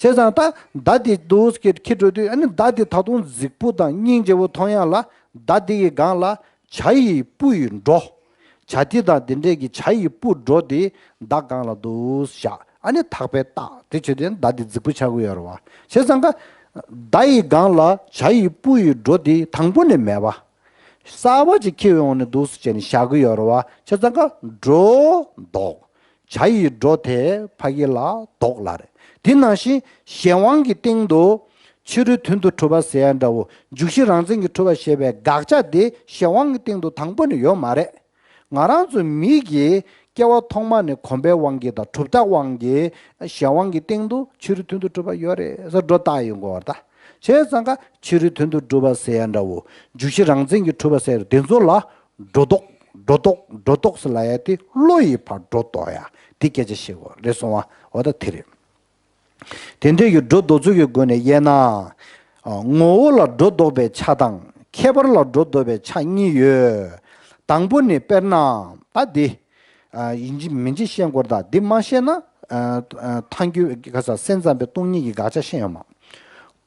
བྱས་ཙང་ད་མདའ་དེ་འདུག་སེ་འཁྱེར་འགྲོ་དུས་ཨ་ནི་མདའ་དེ་ད་དུང་རྫིག་པོ་དང་སྙིང་རྗེ་པོ་མཐོང་ཡ་ལ། མདའ་དེ་ཡི་སྒང་ལ་བྱ་ཡི་སྤུ་ཡི་སྒྲོ། བྱ་དེ་དང་དེ་འདྲས་ཀྱི་བྱ་ཡི་སྤུ་སྒྲོ་དེ་མདའ་སྒང་ལ་འདུག་སེ་བཞག་ཨ་ནི་ཐག་པས་བཏགས། དེ་བྱེད་དུས་མདའ་དེ་རྫིག་པོ་ཆགས་ཀྱི་ཡོད་རེད་བ། བྱས་ཙང་ཀ། མདའ་ཡི་སྒང་ལ་བྱ་ཡི་སྤུ་ཡི་སྒྲོ་དེ་དང་པོ་ནས་མེད་པ། གསར་པ་ཅིག་འཁྱེར་ཡོང་ནས་འདུག་སེ་བྱས་ནས་བཞག་གི་ཡོད་རེད་བ། བྱས་ཙང་ཀ་སྒྲོ་འདོགས། བྱ་ཡི་སྒྲོ་དེ་ཕ་གི་ལ་འདོགས་ལབ་རེད། དེ་ནང་བཞིན་གཞན་དབང་གི་སྟེང་དུ་ཕྱི་རོལ་དོན་དུ་གྲུབ་པ་ཟེར་ཡ་འདྲ་བོ། འཇུག་གཞི་རང་མཚན་གྱིས་གྲུབ་པ་ཞེས་པའི་དགག་བྱ་དེ་གཞན་དབང་གི་སྟེང་དུ་དང་པོ་ནས་ཡོད་མ་རེད། ང་རང་ཚོ་མི་གི་སྐྱེ་བ་ཐོག་མ་ནས་གོམས་པའི་དབང་གིས་དང་གྲུབ་མཐའི་དབང་གིས་གཞན་དབང་གི་སྟེང་དུ་ཕྱི་རོལ་དོན་དུ་གྲུབ་པ་ཡོད་རེད་ཟེར་སྒྲོ་བཏགས་ཡོང་གི་ཡོད་རེད་ད། བྱས་ཙང་ཀ་ཕྱི་རོལ་དོན་དུ་གྲུབ་པ་ཟེར་ཡ་འདྲ་བོ། འཇུག་གཞི་རང་མཚན་གྱིས་གྲུབ་པ་ཟེར་དེ་ཚོ་ལ་སྒྲོ་འདོགས། སྒྲོ་འདོགས། སྒྲོ་འདོགས་ཟེར་ལབ་ཡ་དེ་བློ་ཡིས་ཕར་སྒྲོ་འདོགས་ཡ་དེ་སྐད་ཆ་བཤད་དགོས་རེད་སོང་བ། འོ་ད་དེ་རེད། དེ་འདྲའི་གི་སྒྲོ་འདོགས་ཚུལ་གྱི་སྒོ་ནས་དབྱེ་ན། ཨ། ངོ་བོ་ལ་སྒྲོ་འདོགས་པའི་ཆ་དང་ཁྱད་པར་ལ་སྒྲོ་འདོགས་པའི་ཆ་གཉིས་ཡོད། དང་པོ་ནི་དཔེར་ན་ད་འདི། ཨ། ཡིན་གཅིག་མིན་གཅིག་ཤེས་དགོས་རེད་ད། འདི་མ་ཤེས་ན། ཨ། ཨ། ཐལ་འགྱུར་ག་ས་སེམས་ཙམ་པའི་སྟོང་ཉིད་ཀྱི་དགག་བྱ་ཤེས་ཡོང་མ།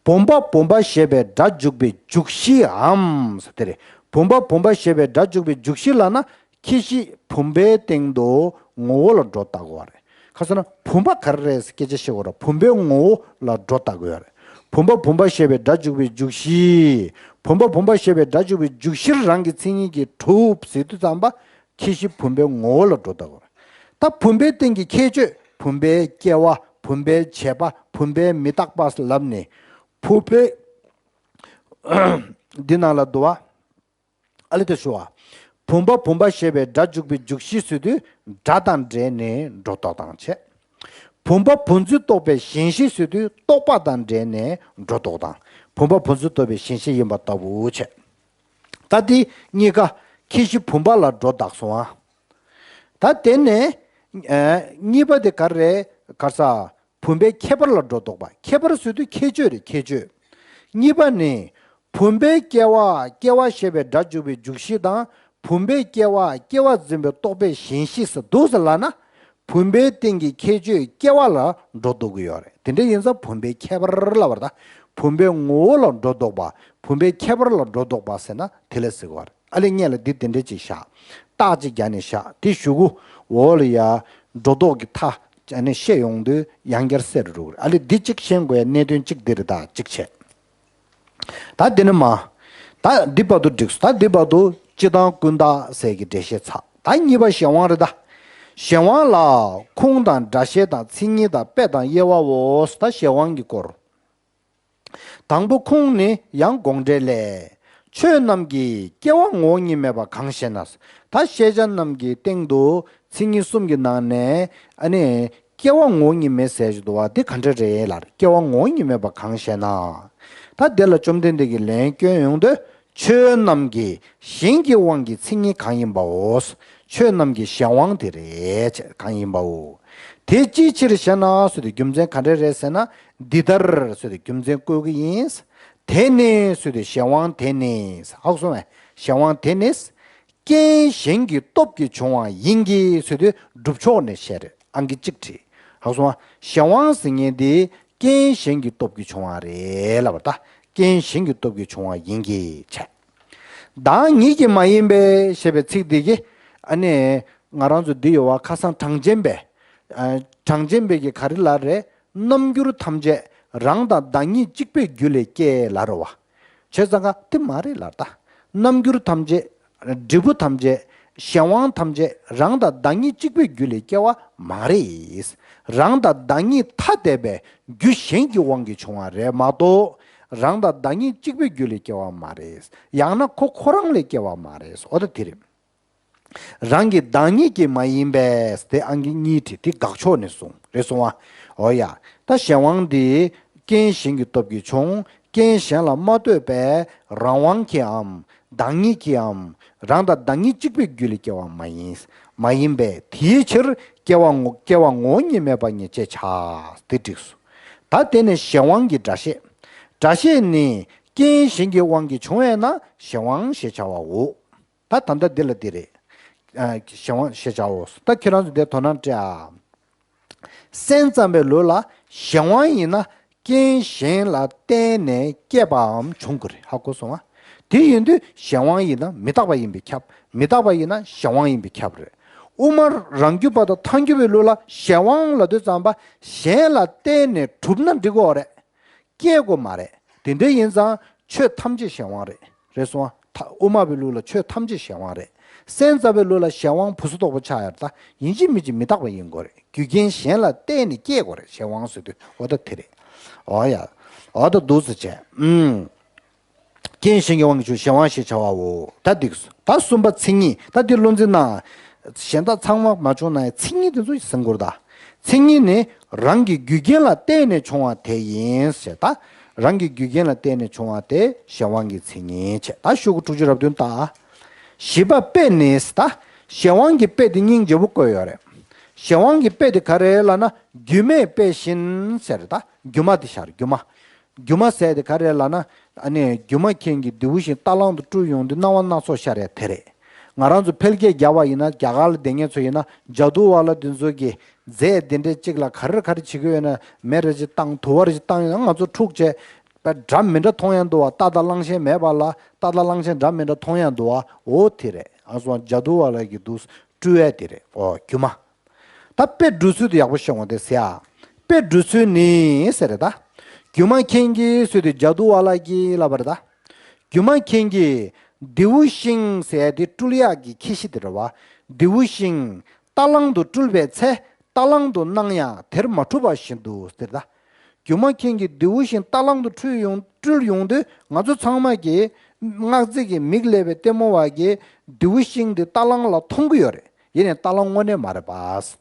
བུམ་པ་བུམ་པ་ཞེས་པའི་སྒྲ་འཇུག་པའི་འཇུག་གཞིའམ་ཟེར་དེ་རེད། བུམ་པ་བུམ་པ་ཞེས་པའི་སྒྲ་འཇུག་པའི་འཇུག་གཞི་ལབ་ན། ཁྱད་གཞི་བུམ་པའི་སྟེང་དུ་ངོ་བོ་ལ་སྒྲོ་བཏགས་དགོས་པ་རེད། ག་ཟེར་ན་བུམ་པ་ག་རེ་རེད་ཟེར་སྐད་ཆ་བཤད་དགོས་རེད། བུམ་པའི་ངོ་བོ་ལ་སྒྲོ་བཏགས་དགོས་པ་རེད། བུམ་པ་བུམ་པ་ཞེས་པའི་སྒྲ་འཇུག་པའི་འཇུག་གཞི། བུམ་པ་བུམ་པ་ཞེས་པའི་སྒྲ་འཇུག་པའི་འཇུག་གཞིར་རང་གི་མཚན་ཉིད་ཀྱིས་གྲུབ་ཟེར་དུས་ཙམ་པ། ཁྱད་གཞི་བུམ་པའི་ངོ་བོ་ལ་སྒྲོ་བཏགས་དགོས་རེད། ད་བུམ་པའི་སྟེང་གི་ཁྱད་ཆོས། བུམ་པའི་སྐྱེ་བ། བུམ་པའི་བྱེད་པ། བུམ་པའི་མི་རྟག་པ་ལབ་ནས། བུམ་པའི་འདི་ནང་ལ་འདུ་བ། ཨ་ལེ་དེ་ཞུ་བ། བུམ་པ་བུམ་པ་ཞེས་པའི་སྒྲ་འཇུག་པའི་འཇུག་གཞི་ཟེར་དུས་སྒྲ་དང་འབྲེལ་ནས་སྒྲོ་འདོགས་དང་བྱས། བུམ་པ་བུམ་ཚུལ་རྟོགས་པའི་གཞན་གཞི་ཟེར་དུས་རྟོག་པ་དང་འབྲེལ་ནས་སྒྲོ་འདོགས་དང་། བུམ་པ་བུམ་ཚུལ་རྟོགས་པའི་གཞན་གཞི་ཡིན་པ་ལྟ་བུ་བྱས། ད་འདི་གཉིས་ཀ་ཁྱད་གཞི་བུམ་པ་ལ་སྒྲོ་བཏགས་སོང་ཨ། ད་དེ་ནས་ཨ་གཉིས་པ་དེ་ག་རེ་རེད། ག་ས། བུམ་པའི་ཁྱད་པར་ལ་སྒྲོ་འདོགས་པ། ཁྱད་པར་ཟེར་དུས་ཁྱད་ཆོས་རེད། ཁྱད་ཆོས། གཉིས་པ་ནི། བུམ་པའི་སྐྱེ་བ་སྐྱེ་བ་ཞེས་པའི་སྒྲ་འཇུག་པའི་འཇུག་གཞི་དང་། བུམ་པའི་སྐྱེ་བ་སྐྱེ་བ་འཛིན་པའི་རྟོག་པའི་ཞེན་གཞི་ཟེར་འདུག་ཟེར་ལབ་ན། བུམ་པའི་སྟེང་གི་ཁྱད་ཆོས་སྐྱེ་བ་ལ་སྒྲོ་འདོགས་ཀྱི་ཡོད་རེད། དེ་འདྲ་ཡིན་ཙང་བུམ་པའི་ཁྱད་པར་ལབ་པ་རེད་ད། བུམ་པའི་ངོ་བོ་ལ་སྒྲོ་འདོགས་པ། བུམ་པའི་ཁྱད་པར་ལ་སྒྲོ་འདོགས་པ་ཟེར་ན་དེ་ལ་ཟེར་གྱི་ཡོད་རེད། ཨ་ལས་ངས་ལ་འདི་དེ་འདྲ་ཅིག་བཞག་རྟགས་ཅིག་རྒྱག་ནས་བཞག་དེ་གཞུག་གུ་འོག་ལ་ཡ་སྒྲོ་འདོགས་ཀྱི་མཐའ་ཨ་ནི་བཤད་ཡོང་དུས་ཡང་བསྐྱར་གསལ་རུ་འགྲོ་གི་རེད། ཨ་ལས་འདི་གཅིག་ཤེས་དགོས་ཡ་གནད་དོན་གཅིག་འདི་རེད། ད་གཅིག་བྱས། ད་འདི་ནི་མ། ད་འདི་བར་དུ་འགྲིག་སོང་། ད་འདི་བར་དུ་སྤྱི་དང་ཀུན་བཏགས་ཟེར་གྱི་འགྲེལ་བཤད་ཚར། ད་གཉིས་པ་གཞན་དབང་རེད་ད། གཞན་དབང་ལ་ཁུངས་དང་སྒྲ་བཤད་དང་མཚན་ཉིད་དང་དཔེ་དང་དབྱེ་བའོ། ད་གཞན་དབང་གི་སྐོར། དང་པོ་ཁུངས་ནི་ཡང་དགོངས་འགྲེལ་ལས། ཆོས་རྣམས་ཀྱི་སྐྱེ་བ་ངོ་བོ་ཉིད་མེད་པ་གང་ཞེ་ན། ད་ཤེས་བྱ་རྣམས་ཀྱི་སྟེང་དུ་མཚན་ཉིད་གསུམ་གྱི་ནང་ནས་ཨ་ནི་སྐྱེ་བ་ངོ་བོ་ཉིད་མེད་ཟེར་གྱི་འདུག་བ། འདི་ག་འདྲ་རེད་ལབ། སྐྱེ་བ་ངོ་བོ་ཉིད་མེད་པ་གང་ཞེ་ན། ད་དེ་ལ་བཅོམ་ལྡན་འདས་ཀྱིས་ལན་སྐྱོན་ཡོང་དུས། ཆོས་རྣམས་ཀྱི་གཞན་གྱི་དབང་གིས་མཚན་ཉིད་གང་ཡིན་པའོ། ཆོས་རྣམས་ཀྱི་གཞན་དབང་དེ་རེད། གང་ཡིན་པའོ། དེ་ཅིའི་ཕྱིར་ཞེ་ན་ཟེར་དུས་རྒྱུ་མཚན་ག་འདྲ་རེད་ཟེར་ན། འདི་ལྟར་ཟེར་དུས་རྒྱུ་མཚན་བཀོད་ཀྱི་ཡིན། དེ་ནི་ཟེར་དུས་གཞན་དབང་དེ་ནི། ཧ་གོ་སོང་ངས། གཞན་དབང་དེ་ནི། རྐྱེན་གཞན་གྱི་སྟོབས་ཀྱིས་བྱུང་བ་ཡིན་གྱི་ཟེར་དུས་སྒྲུབ་ཕྱོགས་ནས་བཤད་རེད། ཨང་ཀི་གཅིག་བྲིས། ཧ་གོ་སོང་ང་། གཞན་དབང་ཟེར་མཁན་དེ་རྐྱེན་གཞན་གྱི་སྟོབས་ཀྱིས་བྱུང་བ་རེད་ལབ་པ་ད། རྐྱེན་གཞན་གྱི་སྟོབས་ཀྱིས་བྱུང་བ་ཡིན་གྱི་བྱས། བདག་ཉིད་ཀྱིས་མ་ཡིན་པས་ཞེས་པའི་ཚིག་འདི་གིས་ཨ་ནི་ང་རང་ཚོ་འདི་ཡོད་བ་ཁ་སང་གྲངས་ཅན་པས། ཨ། གྲངས་ཅན་པས་ཀྱི་ག་རེ་ལབ་རེད། རྣམ་འགྱུར་ཐམས་ཅད་རང་དང་བདག་ཉིད་གཅིག་པའི་རྒྱུ་ལས་སྐྱེ་ལབ་རེད་བ། བྱས་ཙང་ཀ་དེ་མ་རེད་ལབ་ད། རྣམ་འགྱུར་ཐམས་ཅད། འབྲས་བུ་ཐམས་ཅད། གཞན་དབང་ཐམས་ཅད་རང་དང་བདག་ཉིད་གཅིག་པའི་རྒྱུ་ལས་སྐྱེ་བ་མ་རེད། རང་དང་བདག་ཉིད་ཐ་དད་པའི་རྒྱུ་གཞན་གྱི་དབང་གིས་བྱུང་བ་རེད་མ་གཏོགས། རང་དང་བདག་ཉིད་གཅིག་པའི་རྒྱུ་ལས་སྐྱེ་བ་མ་རེད། ཡང་ན་ཁོ་ཁོ་རང་ལས་སྐྱེ་བ་མ་རེད། འོ་ད་དེ་རེད། རང་གི་བདག་ཉིད་ཀྱིས་མ་ཡིན་པས་དེ་ཨང་ཀི་གཉིས་བྲིས། དེ་དགག་ཕྱོགས་ནས་གསུངས་རེད་སོང་བ། འོ་ཡ། ད་གཞན་དབང་འདི་རྐྱེན་གཞན་གྱི་སྟོབས་ཀྱིས་བྱུང་། རྐྱེན་གཞན་ལ་མ་ལྟོས་པའི་རང་དབང་གིས་འམ། བདག་ཉིད་ཀྱིས་འམ། རང་དང་བདག་ཉིད་གཅིག་པའི་རྒྱུ་ལས་སྐྱེ་བ་མ་ཡིན། མ་ཡིན་པས་དེའི་ཕྱིར་སྐྱེ་བ་ངོ་སྐྱེ་བ་ངོ་བོ་ཉིད་མེད་པ་ཉིད་ཅེས་བྱ། དེ་འགྲིགས་སོ། ད་དེ་ནས་གཞན་དབང་གི་སྒྲ་བཤད། སྒྲ་བཤད་ནི་རྐྱེན་གཞན་གྱི་དབང་གིས་བྱུང་བས་ན་གཞན་དབང་ཞེས་བྱ་བའོ། ད་ད་ལྟ་འདི་ལ་འདི་རེད། ཨ། གཞན་དབང་ཞེས་བྱའོ། ད་ཁྱེད་རང་ཚོ་འདིར་དོ་སྣང་སྤྲད་ཨ། སེམས་ཙམ་པའི་ལུགས་ལ་གཞན་དབང་ཡིན་ན་རྐྱེན་གཞན་ལ་བརྟེན་ནས་སྐྱེས་པའམ་བྱུང་དགོས་རེད། ཧ་གོ་སོང་ང་། དེ་ཡིན་དུས་གཞན་དབང་ཡིན་ན་མི་རྟག་པ་ཡིན་པས་ཁྱབ། མི་རྟག་པ་ཡིན་ན་གཞན་དབང་ཡིན་པས་ཁྱབ་རེད། དབུ་མ་རང་རྒྱུད་པ་དང་ཐལ་འགྱུར་བའི་ལུགས་ལ་གཞན་དབང་ལབ་དུས་ཙམ་པ་གཞན་ལ་བརྟེན་ནས་གྲུབ་ན་འགྲིག་གི་ཡོད་རེད། སྐྱེ་དགོས་མ་རེད། དེ་འདྲ་ཡིན་ཙང་ཆོས་ཐམས་ཅད་གཞན་དབང་རེད། རེད་སོང་ཨ། ཐ་དབུ་མ་པའི་ལུགས་ལ་ཆོས་ཐམས་ཅད་གཞན་དབང་རེད། སེམས་ཙམ་པའི་ལུགས་ལ་གཞན་དབང་བུ་སུ་དོག་པོ་ཆགས་ཡ་རེད་ད། ཡིན་གཅིག་མིན་གཅིག་མི་རྟག་པ་ཡིན་དགོས་རེད། རྒྱུ་རྐྱེན་གཞན་ལ་བརྟེན་ནས་སྐྱེ་དགོས་རེད། གཞན་དབང་ཟེར་དུས་འོ་ད་དེ་རེད། འོ་ཡ། འོ་ད་འདུག་སེ་བྱས། ཨུམ། རྐྱེན་གཞན་གྱི་དབང་གིས་བྱུང་གཞན་དབང་ཞེས་བྱ་བའོ། ད་འདི་གསུངས། ད་གསུམ་པ་མཚན་ཉིད། ད་འདི་བློ་འཛིན་ན། གཞན་དག་ཚང་མ་མ་བྱུང་ན་ཡང་མཚན་ཉིད་དེ་ཚོ་ཟིན་དགོས་རེད་ད། མཚན་ཉིད་ནི་རང་གི་རྒྱུ་རྐྱེན་ལ་བརྟེན་ནས་བྱུང་བ་དེ་ཡིན་ཞེས་ད། རང་གི་རྒྱུ་རྐྱེན་ལ་བརྟེན་ནས་བྱུང་བ་དེ་གཞན་དབང་གི་མཚན་ཉིད་བྱས། ད་ཤོག་གུ་དྲུག་ཅུ་རེ་བདུན་ལྟ། བཞི་པ་དཔེ་ནི་ད། གཞན་དབང་གི་དཔེ་དེ་སྙིང་རྗེ་པོ་བཀོད་ཡོད་རེད། གཞན་དབང་གི་དཔེ་དེ་ག་རེ་ལབ་ན་སྒྱུ་མའི་དཔེ་བཞིན་ཟེར་ད། སྒྱུ་མ་དེ་ཤར་སྒྱུ་མ། སྒྱུ་མ་ཟེར་དེ་ག་རེ་ལབ་ན། ཨ་ནི་སྒྱུ་མ་མཁན་གྱིས་རྡེའུ་ཤིང་རྟ་གླང་དུ་སྤྲུལ་ཡོང་དུས་སྣང་བ་སྣ་ཚོགས་ཤར་ཡ་དེ་རེད། ང་རང་ཚོ་འཕེལ་རྒྱས་རྒྱག་པ་ཡིན་ན། རྒྱ་གར་ལ་བསྡད་མཁན་ཚོ་ཡིན་ན། ཇ་དུ་བ་ལ་དེ་ཚོ་གིས་རྫས་དེ་འདྲས་གཅིག་ལ་ག་རེ་ག་རེ་བྱེད་ཀྱི་ཡོད་ན། མེ་རེ་ཅིག་བཏང་། དུ་བ་རེ་ཅིག་བཏང་ཡོད་ན་ང་ཚོ་འཁྲུག་བྱས། པ་འདྲ་མི་འདྲ་མཐོང་ཡ་འདུག་བ། རྟ་དང་གླང་ཆེན་མེད་པ་ལ་རྟ་དང་གླང་ཆེན་འདྲ་མི་འདྲ་མཐོང་ཡ་འདུག་བ། འོ་དེ་རེད། ཨ་སོང་ཇ་དུ་བ་ལ་གི་འདུག་སྤྲུལ་ཡ་དེ་རེད། འོ་སྒྱུ་མ། ད་དཔེ་འབྲུ་ཚུལ་དེ་ཡག་པོ་ཤེས་དགོས་དེ་ཟེར་ཡ། དཔེ་འབྲུ་ཚུལ་ནི་ཟེར་རེད་ད། སྒྱུ་མ་མཁན་གྱིས་ཟེར་དུས་ཇ་དུ་བ་ལ་གིས་ལབ་པ་རེད་ད། སྒྱུ་མ་མཁན་གྱིས་རྡེའུ་ཤིང་ཟེར་ཡ་དེ་སྤྲུལ་ཡག་གི་ཁྱད་གཞི་དེ་རེད་བ། རྡེའུ་ཤིང་རྟ་གླང་དུ་སྤྲུལ་པའི་ཚེ། རྟ་གླང་དུ་སྣང་ཡང་དེར་མ་གྲུབ་པ་བཞིན་དུ་ཟེར་ད། སྒྱུ་མ་མཁན་གྱིས་རྡེའུ་ཤིང་རྟ་གླང་དུ་འཁྲུལ་ཡོང་སྤྲུལ་ཡོང་དུས་ང་ཚོ་ཚང་མ་གིས་སྔགས་རྫས་ཀྱི་མིག་ལས་པའི་ལྟད་མོ་བ་གིས་རྡེའུ་ཤིང་འདི་རྟ་གླང་ལ་མཐོང་གི་ཡོད་རེད། ཡིན་ནའི་རྟ་གླང་དངོས་གནས་མ་རེད་པ་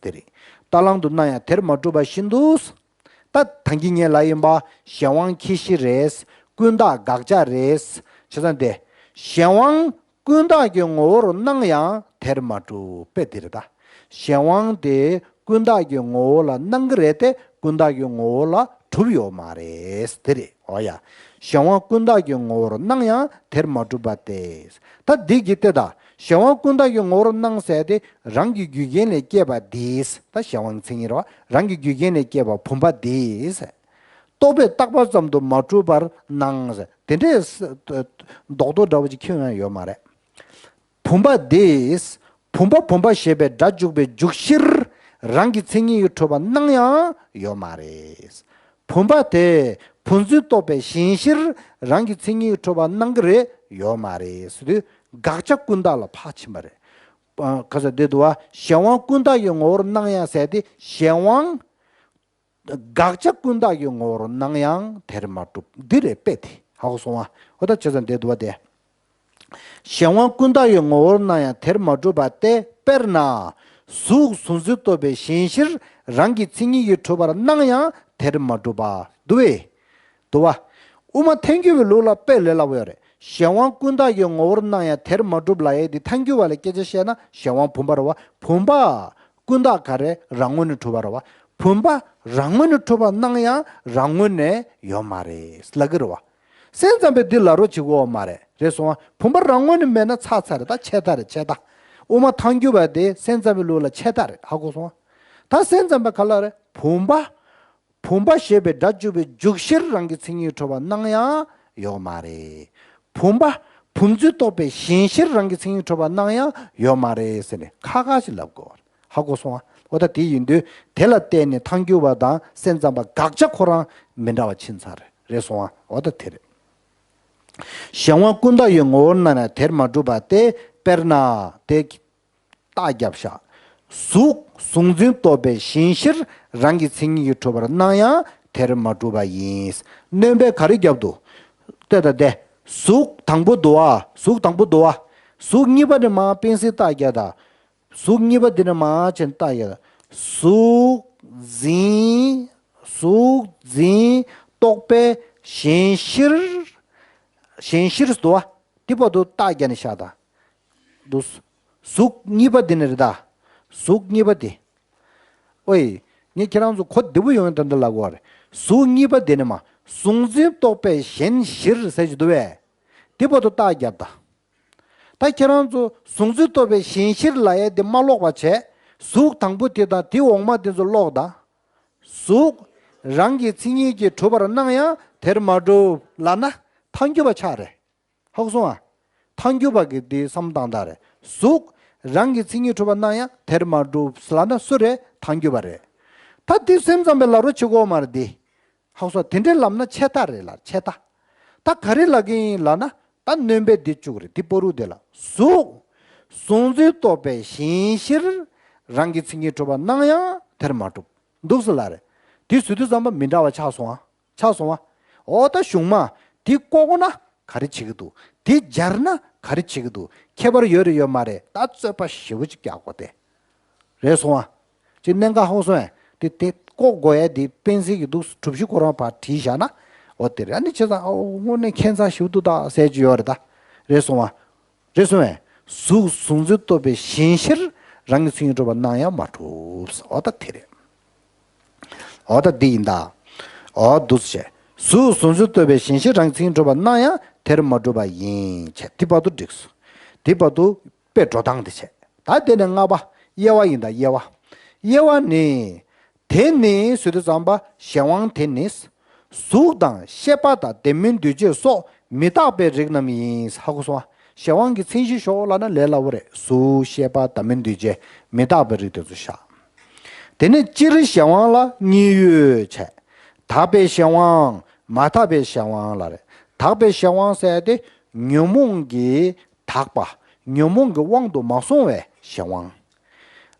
དེ་རེད། རྟ་གླང་དུ་སྣང་ཡང་དེར་མ་གྲུབ་པ་བཞིན་དུ། ད་ད་གིན་ངས་ལབ་ཡིན་པ། གཞན་དབང་ཁྱད་གཞི་རེད། ཀུན་བཏགས་དགག་བྱ་རེད། བྱས་ཙང་དེ། གཞན་དབང་ཀུན་བཏགས་ཀྱི་ངོ་བོར་སྣང་ཡང་དེར་མ་གྲུབ་པས་འདིར་ད། གཞན་དབང་དེ་ཀུན་བརྟགས་ཀྱི་ངོ་བོ་ལ་སྣང་གི་རེད་དེ། ཀུན་བརྟགས་ཀྱི་ངོ་བོ་ལ་གྲུབ་ཡོད་མ་རེད། དེ་རེད། འོ་ཡ། གཞན་དབང་ཀུན་བརྟགས་ཀྱི་ངོ་བོར་སྣང་ཡང་དེར་མ་གྲུབ་པ་སྟེ། ད་འདི་གི་སྟེ་ད། གཞན་དབང་ཀུན་བརྟགས་ཀྱི་ངོ་བོར་སྣང་ཟེར་དེ་རང་གི་རྒྱུ་རྐྱེན་ལས་སྐྱེས་པ་དེས། ད་གཞན་དབང་གི་མཚན་ཉིད་རེད་བ། རང་གི་རྒྱུ་རྐྱེན་ལས་སྐྱེས་པ་བུམ་པ་དེས། རྟོག་པས་བརྟགས་པ་ཙམ་དུ་མ་གྲུབ་པར་སྣང་ཟེར། དེ་འདྲའི་ས་རྡོག་རྡོག་འདྲ་བོ་ཅིག་ཁྱོན་ཡང་ཡོད་མ་རེད། བུམ་པ་དེས། བུམ་པ་བུམ་པ་ཞེས་པའི་སྒྲ་འཇུག་པའི་འཇུག་གཞིར་རང་གི་མཚན་ཉིད་ཀྱིས་གྲུབ་པ་སྣང་ཡང་ཡོད་མ་རེད། བུམ་པ་དེ་བུམ་འཛིན་རྟོག་པའི་ཞེན་གཞིར་རང་གི་མཚན་ཉིད་ཀྱིས་གྲུབ་པ་སྣང་གི་རེད། ཡོད་མ་རེད་ཟེར་དུས་དགག་བྱ་ཀུན་བརྟགས་ལ་ཕར་ཕྱིན་པ་རེད། ཨ། ག་ས་དེ་འདུག་བ། གཞན་དབང་ཀུན་བརྟགས་ཀྱི་ངོ་བོར་སྣང་ཡང་ཟེར་དེ་གཞན་དབང་དགག་བྱ་ཀུན་བརྟགས་ཀྱི་ངོ་བོར་སྣང་ཡང་དེར་མ་གྲུབ། འདི་རེད་དཔེ་དེ། ཧ་གོ་སོང་ང་། འོ་ད་བྱས་ཙང་འདི་འདུག་བ་དེ། གཞན་དབང་ཀུན་བརྟགས་ཀྱི་ངོ་བོར་སྣང་ཡང་དེར་མ་གྲུབ་པ་སྟེ། དཔེར་ན། གཟུགས་གཟུགས་འཛིན་རྟོག་པའི་ཞེན་གཞིར་རང་གི་མཚན་ཉིད་ཀྱིས་གྲུབ་པར་སྣང་ཡང་དེར་མ་གྲུབ་པ། འདུག་བས། འདུག་བ། དབུ་མ་ཐལ་འགྱུར་བའི་ལུགས་ལ་དཔེ་ལས་སླ་བོ་ཡོད་རེད། གཞན་དབང་ཀུན་བརྟགས་ཀྱི་ངོ་བོར་སྣང་ཡང་དེར་མ་གྲུབ་ལབ་ཡས་འདི་ཐལ་འགྱུར་བ་ལ་སྐད་ཆ་བཤད་ན་གཞན་དབང་བུམ་པ་རེད་བ། བུམ་པ་ཀུན་བརྟགས་ག་རེ་རང་ངོས་ནས་གྲུབ་པ་རེད་བ། བུམ་པ་རང་ངོས་ནས་གྲུབ་པ་སྣང་ཡང་རང་ངོས་ནས་ཡོད་མ་རེད་ལབ་ཀྱི་རེད་བ། སེམས་ཙམ་པས་འདི་ལབ་རོགས་བྱེད་དགོས་བ་མ་རེད། རེད་སོང་ང་། བུམ་པ་རང་ངོས་ནས་མེད་ན་ཚར་ཚར་རེད། ད་ཆད་ལྟ་རེད། ཆད་ལྟ། དབུ་མ་ཐལ་འགྱུར་བ་དེ་སེམས་ཙམ་པའི་ལུགས་ལ་ཆད་ལྟ་རེད། ཧ་གོ་སོང་ང་། ད་སེམས་ཙམ་པས་ག་ལབ་རེད། བུམ་པ། བུམ་པ་ཞེས་པའི་སྒྲ་འཇུག་པའི་འཇུག་གཞིར་རང་གི་མཚན་ཉིད་གྲུབ་པ་སྣང་ཡང་ཡོད་མ་རེད། བུམ་པ་བུམ་འཛིན་རྟོག་པའི་ཞེན་གཞིར་རང་གི་མཚན་ཉིད་གྲུབ་པ་སྣང་ཡང་ཡོད་མ་རེད་ཟེར་ནས་ཁ་ཁ་ཞིག་ལབ་དགོས། ཧ་གོ་སོང་ང་། འོ་ད་དེ་ཡིན་དུས་དེ་ལ་བརྟེན་ནས་ཐལ་འགྱུར་བ་དང་སེམས་ཙམ་པ་དགག་བྱ་ཁོ་རང་མི་འདྲ་བ་ཕྱིན་ཚར་རེད། རེད་སོང་ང་། འོ་ད་དེ་རེད། གཞན་དབང་ཀུན་བརྟགས་ཡི་ངོ་བོར་སྣང་ན་དེར་མ་གྲུབ་པ་སྟེ། དཔེར་ན། དེ། རྟགས་བརྒྱབ་ཤག་གཟུགས་གཟུགས་འཛིན་རྟོག་པའི་ཞེན་གཞིར་རང་གི་མཚན་ཉིད་ཀྱིས་གྲུབ་པར་སྣང་ཡང་དེར་མ་གྲུབ་པ་ཡིན། སྣོན་པས་ག་རེ་བརྒྱབ་འདུག་ལྟོས་དང་དེ། གཟུགས་དང་པོ་འདུག་ཨ། གཟུགས་དང་པོ་འདུག་ཨ། གཟུགས་གཉིས་པ་ནི་མར་སྤེལ་གསལ་རྟགས་བརྒྱབ་དང་། གཟུགས་གཉིས་པ་འདི་ནི་མར་ཕྱིན་རྟགས་བརྒྱབ་དང་། གཟུགས་འཛིན། གཟུགས་འཛིན་རྟོག་པའི་ཞེན་གཞིར། ཞེན་གཞིར་འདུག་ཨ། འདི་བར་དུ་རྟགས་བརྒྱབ་ནས་བཞག་དང་། འདུག་གཟུགས་གཉིས་པ་འདི་ནི་རེད་ད། གཟུགས་གཉིས་པ་འདི། ཨོའི། ངས་ཁྱེད་རང་ཚོ་གོ་བདེ་པོ་ཡོང་ཡ་ད་འདི་ལབ་དགོས་རེད། གཟུགས་གཉིས་པ་འདི་ནི་མར་གཟུགས་འཛིན་རྟོག་པའི་ཞེན་གཞིར་ཟེར་གྱི་འདུག་བས། འདི་བར་དུ་རྟགས་བརྒྱབ་དང་། ད་ཁྱེད་རང་ཚོ་གཟུགས་འཛིན་རྟོག་པའི་ཞེན་གཞིར་ལབ་ཡ་འདི་མ་ཀློག་པ་བྱས། གཟུགས་དང་པོ་འདི་དང་འདི་འོག་མ་འདི་ཚོ་ཀློག་དང་། གཟུགས་རང་གི་མཚན་ཉིད་ཀྱིས་གྲུབ་པར་སྣང་ཡང་དེར་མ་གྲུབ་ལབ་ན་ཐལ་འགྱུར་བ་ཆགས་རེད། ཧ་གོ་སོང་ཨ། ཐལ་འགྱུར་བ་གི་དེ་བསམ་སྟངས་དག་རེད། གཟུགས་རང་གི་མཚན་ཉིད་གྲུབ་པར་སྣང་ཡང་དེར་མ་གྲུབ་ལབ་ན་སུ་རེད། ཐལ་འགྱུར་བ་རེད། ད་དེ་སེམས་ཙམ་པས་ལབ་རོགས་བྱེད་དགོས་མ་རེད་དེ། ཧ་གོ་སོང་། དེ་འདྲའི་ལབ་ན་ཆད་ལྟ་རེད་ལ། ཆད་ལྟ། ད་ག་རེ་ལབ་ཀྱི་ཡིན་ལབ་ན། ད་སྣོན་པས་འདི་བཅུག་རེད། འདི་བར་དུ་དེ་ལ་གཟུགས་གཟུགས་འཛིན་རྟོག་པའི་ཞེན་གཞིར་རང་གི་མཚན་ཉིད་གྲུབ་པར་སྣང་ཡང་དེར་མ་གྲུབ། འདུག་སེ་ལབ་རེད། དེ་ཟེར་དུས་ཙམ་པ་མི་འདྲ་བ་ཆགས་སོང་ཨ། ཆགས་སོང་ཨ། འོ་ད་གཞུང་མ། དེ་བཀོག་ན་ག་རེ་བྱེད་ཀྱི་འདུག་དེ་སྦྱར་ན་ག་རེ་བྱེད་ཀྱི་འདུག་ཁྱད་པར་ཡོད་རེད་ཡོད་མ་རེད། ད་རྩོད་པ་ཞེ་པོ་ཅིག་རྒྱག་དགོས་ཏེ། རེད་སོང་ཨ། ཅིག་གནད་འགག་ཧ་གོ་སོང་ཨ། དེ་དེ་བཀོག་དགོས་ཡ་དེ་དཔེ་མཛོད་ཀྱི་འདུག་གྲུབ་གཞི་ཁོ་རང་ཕར་བྲིས་བཞག་ན། འོ་དེ་རེད། ཨ་ནི་བྱས་ཙང་ཨོ་དངོས་གནས་ཁྱད་མཚར་ཞེ་པོ་འདུག་ད་ཟེར་གྱི་ཡོད་རེད་ད། རེད་སོང་ཨ། རེད་སོང་བས། གཟུགས་གཟུགས་འཛིན་རྟོག་པའི་ཞེན་གཞིར་རང་གི་མཚན་ཉིད་གྲུབ་པར་སྣང་ཡང་མ་གྲུབ། འོ་ད་དེ་རེད། འོ་ད་འདི་ཡིན་ད། འོ་འདུག་སེ་བྱས། གཟུགས་གཟུགས་འཛིན་རྟོག་པའི་ཞེན་གཞིར་རང་གི་མཚན་ཉིད་གྲུབ་པར་སྣང་ཡང་དེར་མ་གྲུབ་པ་ཡིན་བྱས། འདི་བར་དུ་འགྲིགས་སོང་། འདི་བར་དུ་དཔེ་འགྲོ་སྟངས་དེ་བྱས། ད་དེ་ནས་ལྔ་པ། དབྱེ་བ་ཡིན་ད། དབྱེ་བ། དབྱེ་བ་ནི། དེ་ནི་ཟེར་དུས་ཙམ་པ་གཞན་དབང་དེ་ནི། གཟུགས་དང་ཤེས་པ་དང་ལྡན་མིན་འདུས་བྱས་སོགས་མི་རྟག་པའི་རིགས་རྣམས་ཡིན། ཧ་གོ་སོང་ཨ། གཞན་དབང་གི་མཚན་གཞི་ཞོག་ལབ་ན་ལས་སླ་བོ་རེད། གཟུགས་ཤེས་པ་ལྡན་མིན་འདུས་བྱས་མི་རྟག་པའི་རིགས་དེ་ཚོ་བཞག་དེ་ནས་སྤྱིར་གཞན་དབང་ལ་གཉིས་ཡོད་བྱས། དག་པའི་གཞན་དབང་། མ་དག་པའི་གཞན་དབང་ལ་རེད། དག་པའི་གཞན་དབང་ཟེར་ཏེ་ཉོན་མོངས་ཀྱི་དག་པ། ཉོན་མོངས་ཀྱི་དབང་དུ་མ་སོང་བའི་གཞན་དབང་།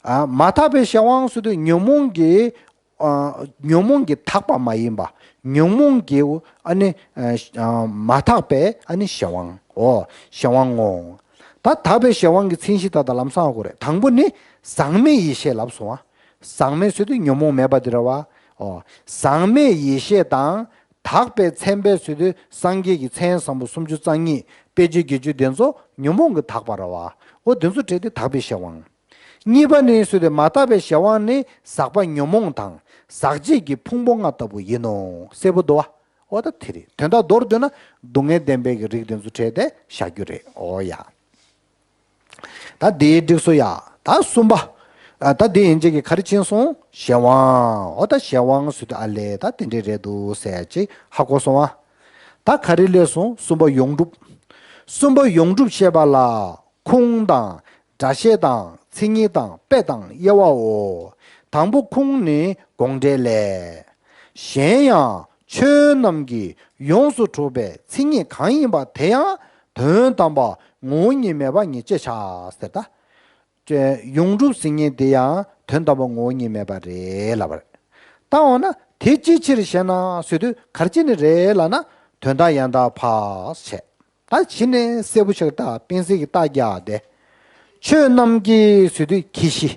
ཨ། མ་དག་པའི་གཞན་དབང་ཟེར་དུས་ཉོན་མོངས་ཀྱི། ཨ། ཉོན་མོངས་ཀྱི་དག་པ་མ་ཡིན་པ། ཉོན་མོངས་ཀྱི་ཨ་ནི། ཨ། མ་དག་པའི་ཨ་ནི་གཞན་དབང་། འོ། གཞན་དབང་ངོ་། ད་དག་པའི་གཞན་དབང་གི་མཚན་གཞི་ད་ལྟ་ལམ་སང་ཧ་གོ་རེད། དང་པོ་ནི་ཟག་མེད་ཡེ་ཤེས་ལབ་སོང་ཨ། ཟག་མེད་ཟེར་དུས་ཉོན་མོངས་མེད་པ་དེ་རེད་བ། འོ། ཟག་མེད་ཡེ་ཤེས་དང་། དག་པའི་མཚན་དཔེ་ཟེར་དུས་སངས་རྒྱས་ཀྱི་མཚན་བཟང་པོ་སུམ་ཅུ་རྩ་གཉིས་དཔེ་བྱད་བརྒྱད་ཅུ་དེ་ཚོ་ཉོན་མོངས་ཀྱི་དག་པ་རེད་བ། འོ་དེ་ཚོ་བྲལ་ཏེ་དག་པའི་གཞན་དབང་། གཉིས་པ་ནི་ཟེར་དུས་མ་དག་པའི་གཞན་དབང་ནི་ཟག་པ་ཉོན་མོངས་དང་ཟག་བཅས་ཀྱི་ཕུང་པོ་ལྔ་ལྟ་བུ་ཡིན་ནོ། གསལ་པོ་འདུག་བ། འོ་ད་དེ་རེད། དོན་དག་མདོར་བསྡུས་ན་སྡུག་བསྔལ་བདེན་པའི་གི་རིགས་དེ་ཚོ་བྲལ་ཏེ་བཞག་རྒྱུ་རེད། འོ་ཡ། ད་དེའི་འགྲིག་སོ་ཡ། ད་གསུམ་པ། ཨ། ད་དེ་ཡན་ཆད་ཀྱི་ག་རེ་ཕྱིན་སོང་། གཞན་དབང་། འོ་ད་གཞན་དབང་ཟེར་དུས་ཨ་ལས་ད་དེ་འདྲས་རེད་འདུག་ཟེར་ཅིག་ཧ་གོ་སོང་ཨ། ད་ག་རེ་སླེབས་སོང་། གསུམ་པ་ཡོངས་གྲུབ། གསུམ་པ་ཡོངས་གྲུབ་བཤད་པ་ལ་ཁུངས་དང་། སྒྲ་བཤད་དང་མཚན་ཉིད་དང་དཔེ་དང་དབྱེ་བའོ། དང་པོ་ཁུངས་ནི་དགོངས་འགྲེལ་ལས། གཞན་ཡང་ཆོས་རྣམས་ཀྱི་ཡོངས་སུ་གྲུབ་པའི་མཚན་ཉིད་གང་ཡིན་པ་དེ་ཡང་དོན་དམ་པ་ངོ་བོ་ཉིད་མེད་པ་ཉིད་ཅེས་བྱ་ཟེར་ད། ཡོངས་གྲུབ་ཟེར་མཁན་དེ་ཡང་དོན་དམ་པ་ངོ་བོ་ཉིད་མེད་པ་རེད་ལབ་པ་རེད། ད་འོ་ན་དེ་ཅིའི་ཕྱིར་ཞེ་ན་ཟེར་དུས་ག་རེ་བྱས་ནས་རེད་ལབ་ན་དོན་དམ་ཡང་དག་ཕར་བྱས། ད་གཞི་ནས་གསལ་པོ་ཞིག་ད་དཔེ་གཟིགས་ཀྱི་རྟགས་རྒྱག་སྟེ། ཆོས་རྣམས་ཀྱི་ཟེར་དུས་ཀྱི་གཞི།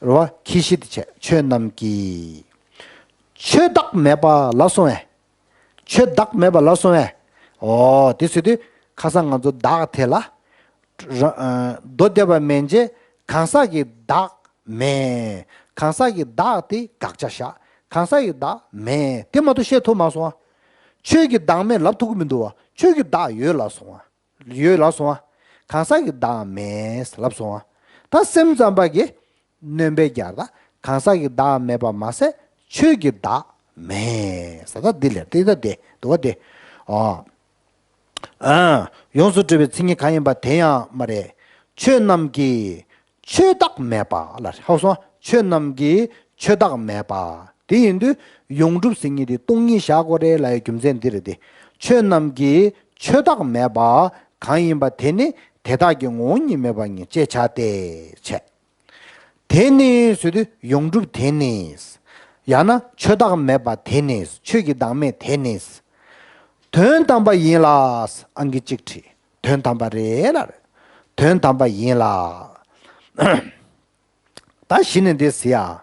རེད་བ། ཀྱི་གཞི་དེ་བྱས། ཆོས་རྣམས་ཀྱི། ཆོས་བདག་མེད་པ་ལབ་སོང་བས། ཆོས་བདག་མེད་པ་ལབ་སོང་བས། འོ་དེ་ཟེར་དུས་ཁ་སང་ང་ཚོ་བདག་དེ་ལ། ར། ཨ། མདོ་སྡེ་པ་མན་ཆད་གང་ཟག་གི་བདག་མེད། གང་ཟག་གི་བདག་དེ་དགག་བྱ་བཞག་གང་ཟག་གི་བདག་མེད་དེ་མ་གཏོགས་བཤད་ཐུབ་མ་སོང་ཨ། ཆོས་ཀྱི་བདག་མེད་ལབ་ཐུབ་ཀྱི་མི་འདུག་བ། ཆོས་ཀྱི་བདག་ཡོད་ལབ་སོང་ཨ། ཡོད་ལབ་སོང་ཨ། གང་ཟག་གི་བདག་མེད་ལབ་སོང་ཨ། ད་སེམས་ཙམ་པ་གིས་སྣོན་པ་རྒྱག་ད་གང་ཟག་གི་བདག་མེད་པ་མ་ཟད་ཆོས་ཀྱི་བདག་མེད་ཟེར་ད་འདི་ལས་དེ་ད་དེ་འདུག་བ་དེ། ཨ། ཨ། ཡོངས་སུ་གྲུབ་པའི་མཚན་ཉིད་གང་ཡིན་པ་དེ་ཡང་མ་རེད། ཆོས་རྣམས་ཀྱི་ཆོས་བདག་མེད་པ་ལ་ཧ་གོ་སོང་། ཆོས་རྣམས་ཀྱི་ཆོས་བདག་མེད་པ། དེ་ཡིན་དུས་ཡོངས་གྲུབ་ཟེར་མཁན་དེ་སྟོང་ཉིད་བཞག་དགོས་རེད་ལབ་ཡའི་རྒྱུ་མཚན་འདི་རེད་དེ། ཆོས་རྣམས་ཀྱི་ཆོས་བདག་མེད་པ་གང་ཡིན་པ་དེ་ནི་དེ་དག་གི་ངོ་བོ་ཉིད་མེད་པ་ཉིད་ཅེས་བྱ་སྟེ་བྱས། དེ་ནི་ཟེར་དུས་ཡོངས་གྲུབ་དེ་ནི། ཡང་ན་ཆོས་བདག་མེད་པ་དེ་ནི། ཆོས་ཀྱི་བདག་མེད་དེ་ནི། དོན་དམ་པ་ཡིན་ལ། ཨང་ཀི་གཅིག་བྲིས། དོན་དམ་པ་རེད་ལ། དོན་དམ་པ་ཡིན་ལ། ད་གཞི་ནས་འདི་ཟེར་ཡ།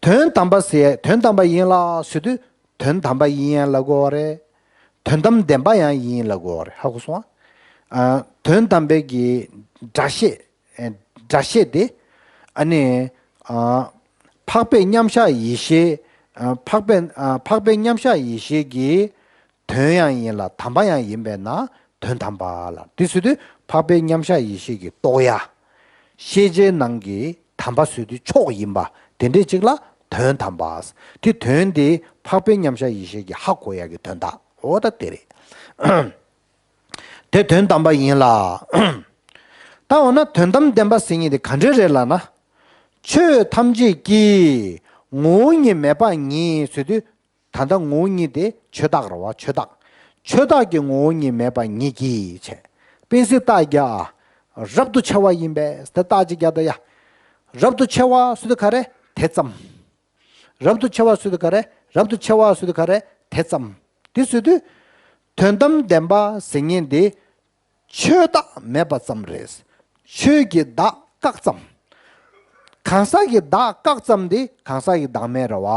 དོན་དམ་པ་ཟེར། དོན་དམ་པ་ཡིན་ལ་ཟེར་དུས་དོན་དམ་པ་ཡིན་ཡང་ལབ་དགོས་རེད། དོན་དམ་བདེན་པ་ཡང་ཡིན་ལབ་དགོས་རེད། ཧ་གོ་སོང་ཨ། དོན་དམ་པའི་གི་སྒྲ་བཤད། སྒྲ་བཤད་དེ། ཨ་ནི། འཕགས་པའི་མཉམ་གཞག་ཡེ་ཤེས། འཕགས་པའི། འཕགས་པའི་མཉམ་གཞག་ཡེ་ཤེས་ཀྱི་དོན་ཡང་ཡིན་ལ་དམ་པ་ཡང་ཡིན་པས་ན་དོན་དམ་པ་ལ། དེ་ཟེར་དུས་འཕགས་པའི་མཉམ་གཞག་ཡེ་ཤེས་ཀྱི་རྟོགས་ཡ། ཤེས་བྱའི་ནང་གི་དམ་པ་ཟེར་དུས་མཆོག་ཡིན་པ་དེ་འདྲས་ཅིག་ལ་དོན་དམ་པ། དེ་དོན་དེ་འཕགས་པའི་མཉམ་གཞག་ཡེ་ཤེས་ཀྱི་ཧ་གོ་ཡ་གི་དོན་དག་འོ་ད་དེ་རེད། དེ་དོན་དམ་པ་ཡིན་ལ། ད་འོ་ན་དོན་དམ་བདེན་པ་ཟེར་མཁན་དེ་ག་འདྲས་རེད་ལབ་ན། ཆོས་ཐམས་ཅད་ཀྱི་ངོ་བོ་ཉིད་མེད་པ་ཉིད་ཟེར་དུས། ད་ལྟ་ངོ་བོ་ཉིད་དེ་ཆོས་བདག་རེད་བ། ཆོས་བདག་ཆོས་བདག་གི་ངོ་བོ་ཉིད་མེད་པ་ཉིད་ཀྱིས་བྱས། དཔེ་གཟིགས་རྟགས་རྒྱག་རབ་ཏུ་ཕྱེ་བ་ཡིན་པས་དེ་རྟགས་ཅིག་རྒྱག་ད་ཡ། རབ་ཏུ་ཕྱེ་བ་ཟེར་དུས་ག་རེ་དེ་ཙམ། རབ་ཏུ་ཕྱེ་བ་ཟེར་དུས་ག་རེ་རབ་ཏུ་ཕྱེ་བ་ཟེར་དུས་ག་རེ་དེ་ཙམ། དེ་ཟེར་དུས། དོན་དམ་བདེན་པ་ཟེར་མཁན་དེ། ཆོས་བདག་མེད་པ་ཙམ་རེད། ཆོས་ཀྱི་བདག་བཀག་ཙམ། གང་ཟག་གི་བདག་བཀག་ཙམ་དེ་གང་ཟག་གི་བདག་མེད་རེད་བ།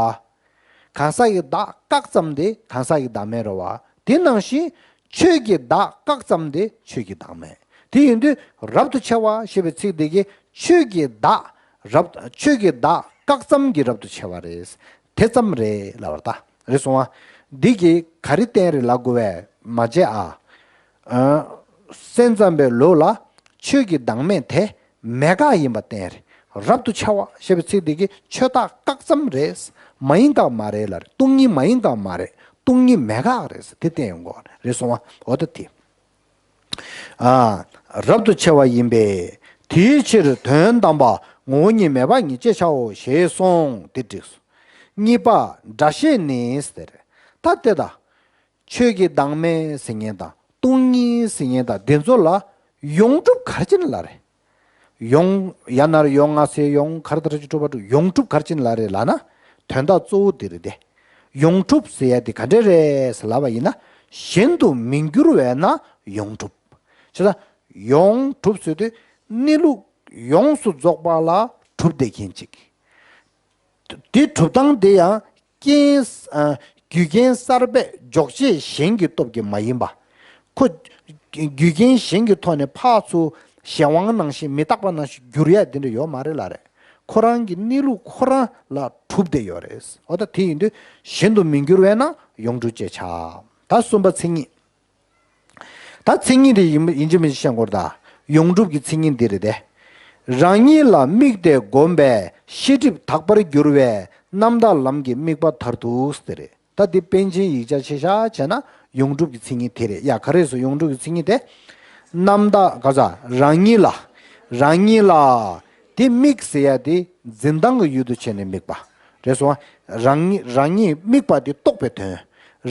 གང་ཟག་གི་བདག་བཀག་ཙམ་དེ་གང་ཟག་གི་བདག་མེད་རེད་བ། དེ་ནང་བཞིན་ཆོས་ཀྱི་བདག་བཀག་ཙམ་དེ་ཆོས་ཀྱི་བདག་མེད། དེ་ཡིན་དུས་རབ་ཏུ་ཕྱེ་བ་ཞེས་པའི་ཚིག་དེ་གིས་ཆོས་ཀྱི་བདག་རབ། ཆོས་ཀྱི་བདག་བཀག་ཙམ་གྱིས་རབ་ཏུ་ཕྱེ་བ་རེད། དེ་ཙམ་རེད་ལབ་པ་རེད་ད། རེད་སོང་བ། འདི་གིས་ག་རེ་བསྟན་རེད་ལབ་དགོས་པས་མ་བརྗེད་ཨ། ཨ། སེམས་ཙམ་པའི་ལུགས་ལ་ཆོས་ཀྱི་བདག་མེད་དེ་མེད་དགག་ཡིན་པ་བསྟན་རེད། རབ་ཏུ་ཕྱེ་བ་ཞེས་པའི་ཚིག་འདི་གིས་ཆོས་བདག་བཀག་ཙམ་རེད། མ་ཡིན་དགག་མ་རེད་ལ་རེད། སྟོང་ཉིད་མ་ཡིན་དགག་མ་རེད། སྟོང་ཉིད་མེད་དགག་རེད། དེ་བསྟན་ཡོང་གི་རེད་སོང་བ། འོ་ད་དེ། ཨ། རབ་ཏུ་ཕྱེ་བ་ཡིན་པས་དེའི་ཕྱིར་དོན་དམ་པ་ངོ་བོ་ཉིད་མེད་པ་ཉིད་ཅེས་བྱའོ་ཞེས་གསུངས་ཏེ་འགྲིགས་སོ། གཉིས་པ་སྒྲ་བཤད་ནི་ཟེར། ད་དེ་ད། ཆོས་ཀྱི་བདག་མེད་ཟེར་མཁན་དང་སྟོང་ཉིད་ཟེར་མཁན་དང་དེ་ཚོ་ལ་ཡོངས་གྲུབ་ག་རེ་བྱས་ནས་ལབ་རེད། ཡོངས། ཡ་ན་རོ་ཡོ་ང་ས་ཡ་ཡོངས། ག་ར་ད་ར་ཅི་གྲུབ་པ་གྲུབ། ཡོངས་གྲུབ་ག་རེ་བྱས་ནས་ལབ་རེད་ལབ་ན། དོན་དག་གཙོ་བོ་འདི་རེད་དེ། ཡོངས་གྲུབ་ཟེར་ཡ་དེ་ག་འདྲས་རེད་ཟེར་ལབ་པ་ཡིན་ན། གཞན་དུ་མི་འགྱུར་བས་ན་ཡོངས་གྲུབ། བྱས་ཙང་ཡོངས་གྲུབ་ཟེར་དུས་གནས་ལུགས་ཡོངས་སུ་རྫོགས་པ་ལ་གྲུབ་བསྡད་མཁན་ཅིག་དེ་གྲུབ་སྟངས་དེ་ཡང་རྐྱེན། ཨ། རྒྱུ་རྐྱེན་གསར་པས་འཇོག་བྱེད་གཞན་གྱི་སྟོབས་ཀྱིས་མ་ཡིན་པ། ཁོ་རྒྱུ་རྐྱེན་གཞན་གྱི་ཐོག་ནས་ཕར་ཚུར་ གཞན་དབང་ནང་བཞིན་མི་རྟག་པ་ནང་བཞིན་འགྱུར་ཡ་དེ་འདྲ་ཡོད་མ་རེད་ལ་རེད། ཁོ་རང་གི་གནས་ལུགས་ཁོ་རང་ལ་གྲུབ་བསྡད་ཡོད་རེད། འོ་ད་དེ་ཡིན་དུས་གཞན་དུ་མི་འགྱུར་བས་ན་ཡོངས་གྲུབ་ཅེས་བྱ། ད་གསུམ་པ་མཚན་ཉིད། ད་མཚན་ཉིད་དེ་ཡིན་ཡིན་གཅིག་མིན་གཅིག་བཤད་དགོས་རེད་ད། ཡོངས་གྲུབ་ཀྱི་མཚན་ཉིད་འདི་རེད་དེ། རང་ཉིད་ལ་དམིགས་ཏེ་བསྒོམས་པས་ཤེས་སྒྲིབ་དག་པར་འགྱུར་བའི་རྣམ་དག་ལམ་གྱི་དམིགས་པ་མཐར་ཐུག་དེ་རེད། ད་འདི་པཎ་ཆེན་ཡིག་ཆ་ཆེ་བཞག་བྱས་ན་ཡོངས་གྲུབ་ཀྱི་མཚན་ཉིད་དེ་རེད། ཡ་ག་རེ་ཟེར། ཡོངས་གྲུབ་ཀྱི་མཚན་ཉིད་དེ། རྣམ་དག་ག་ས་རང་ཉིད་ལ། རང་ཉིད་ལ། དེ་དམིགས་ཟེར་ཡ་དེ་འཛིན་སྟངས་ཀྱི་ཡུལ་དུ་བྱས་ནས་དམིགས་པ་རེད་སོང་ཨ། རང་ཉིད་རང་ཉིད་དམིགས་པ་དེ་རྟོགས་པའི་དོན།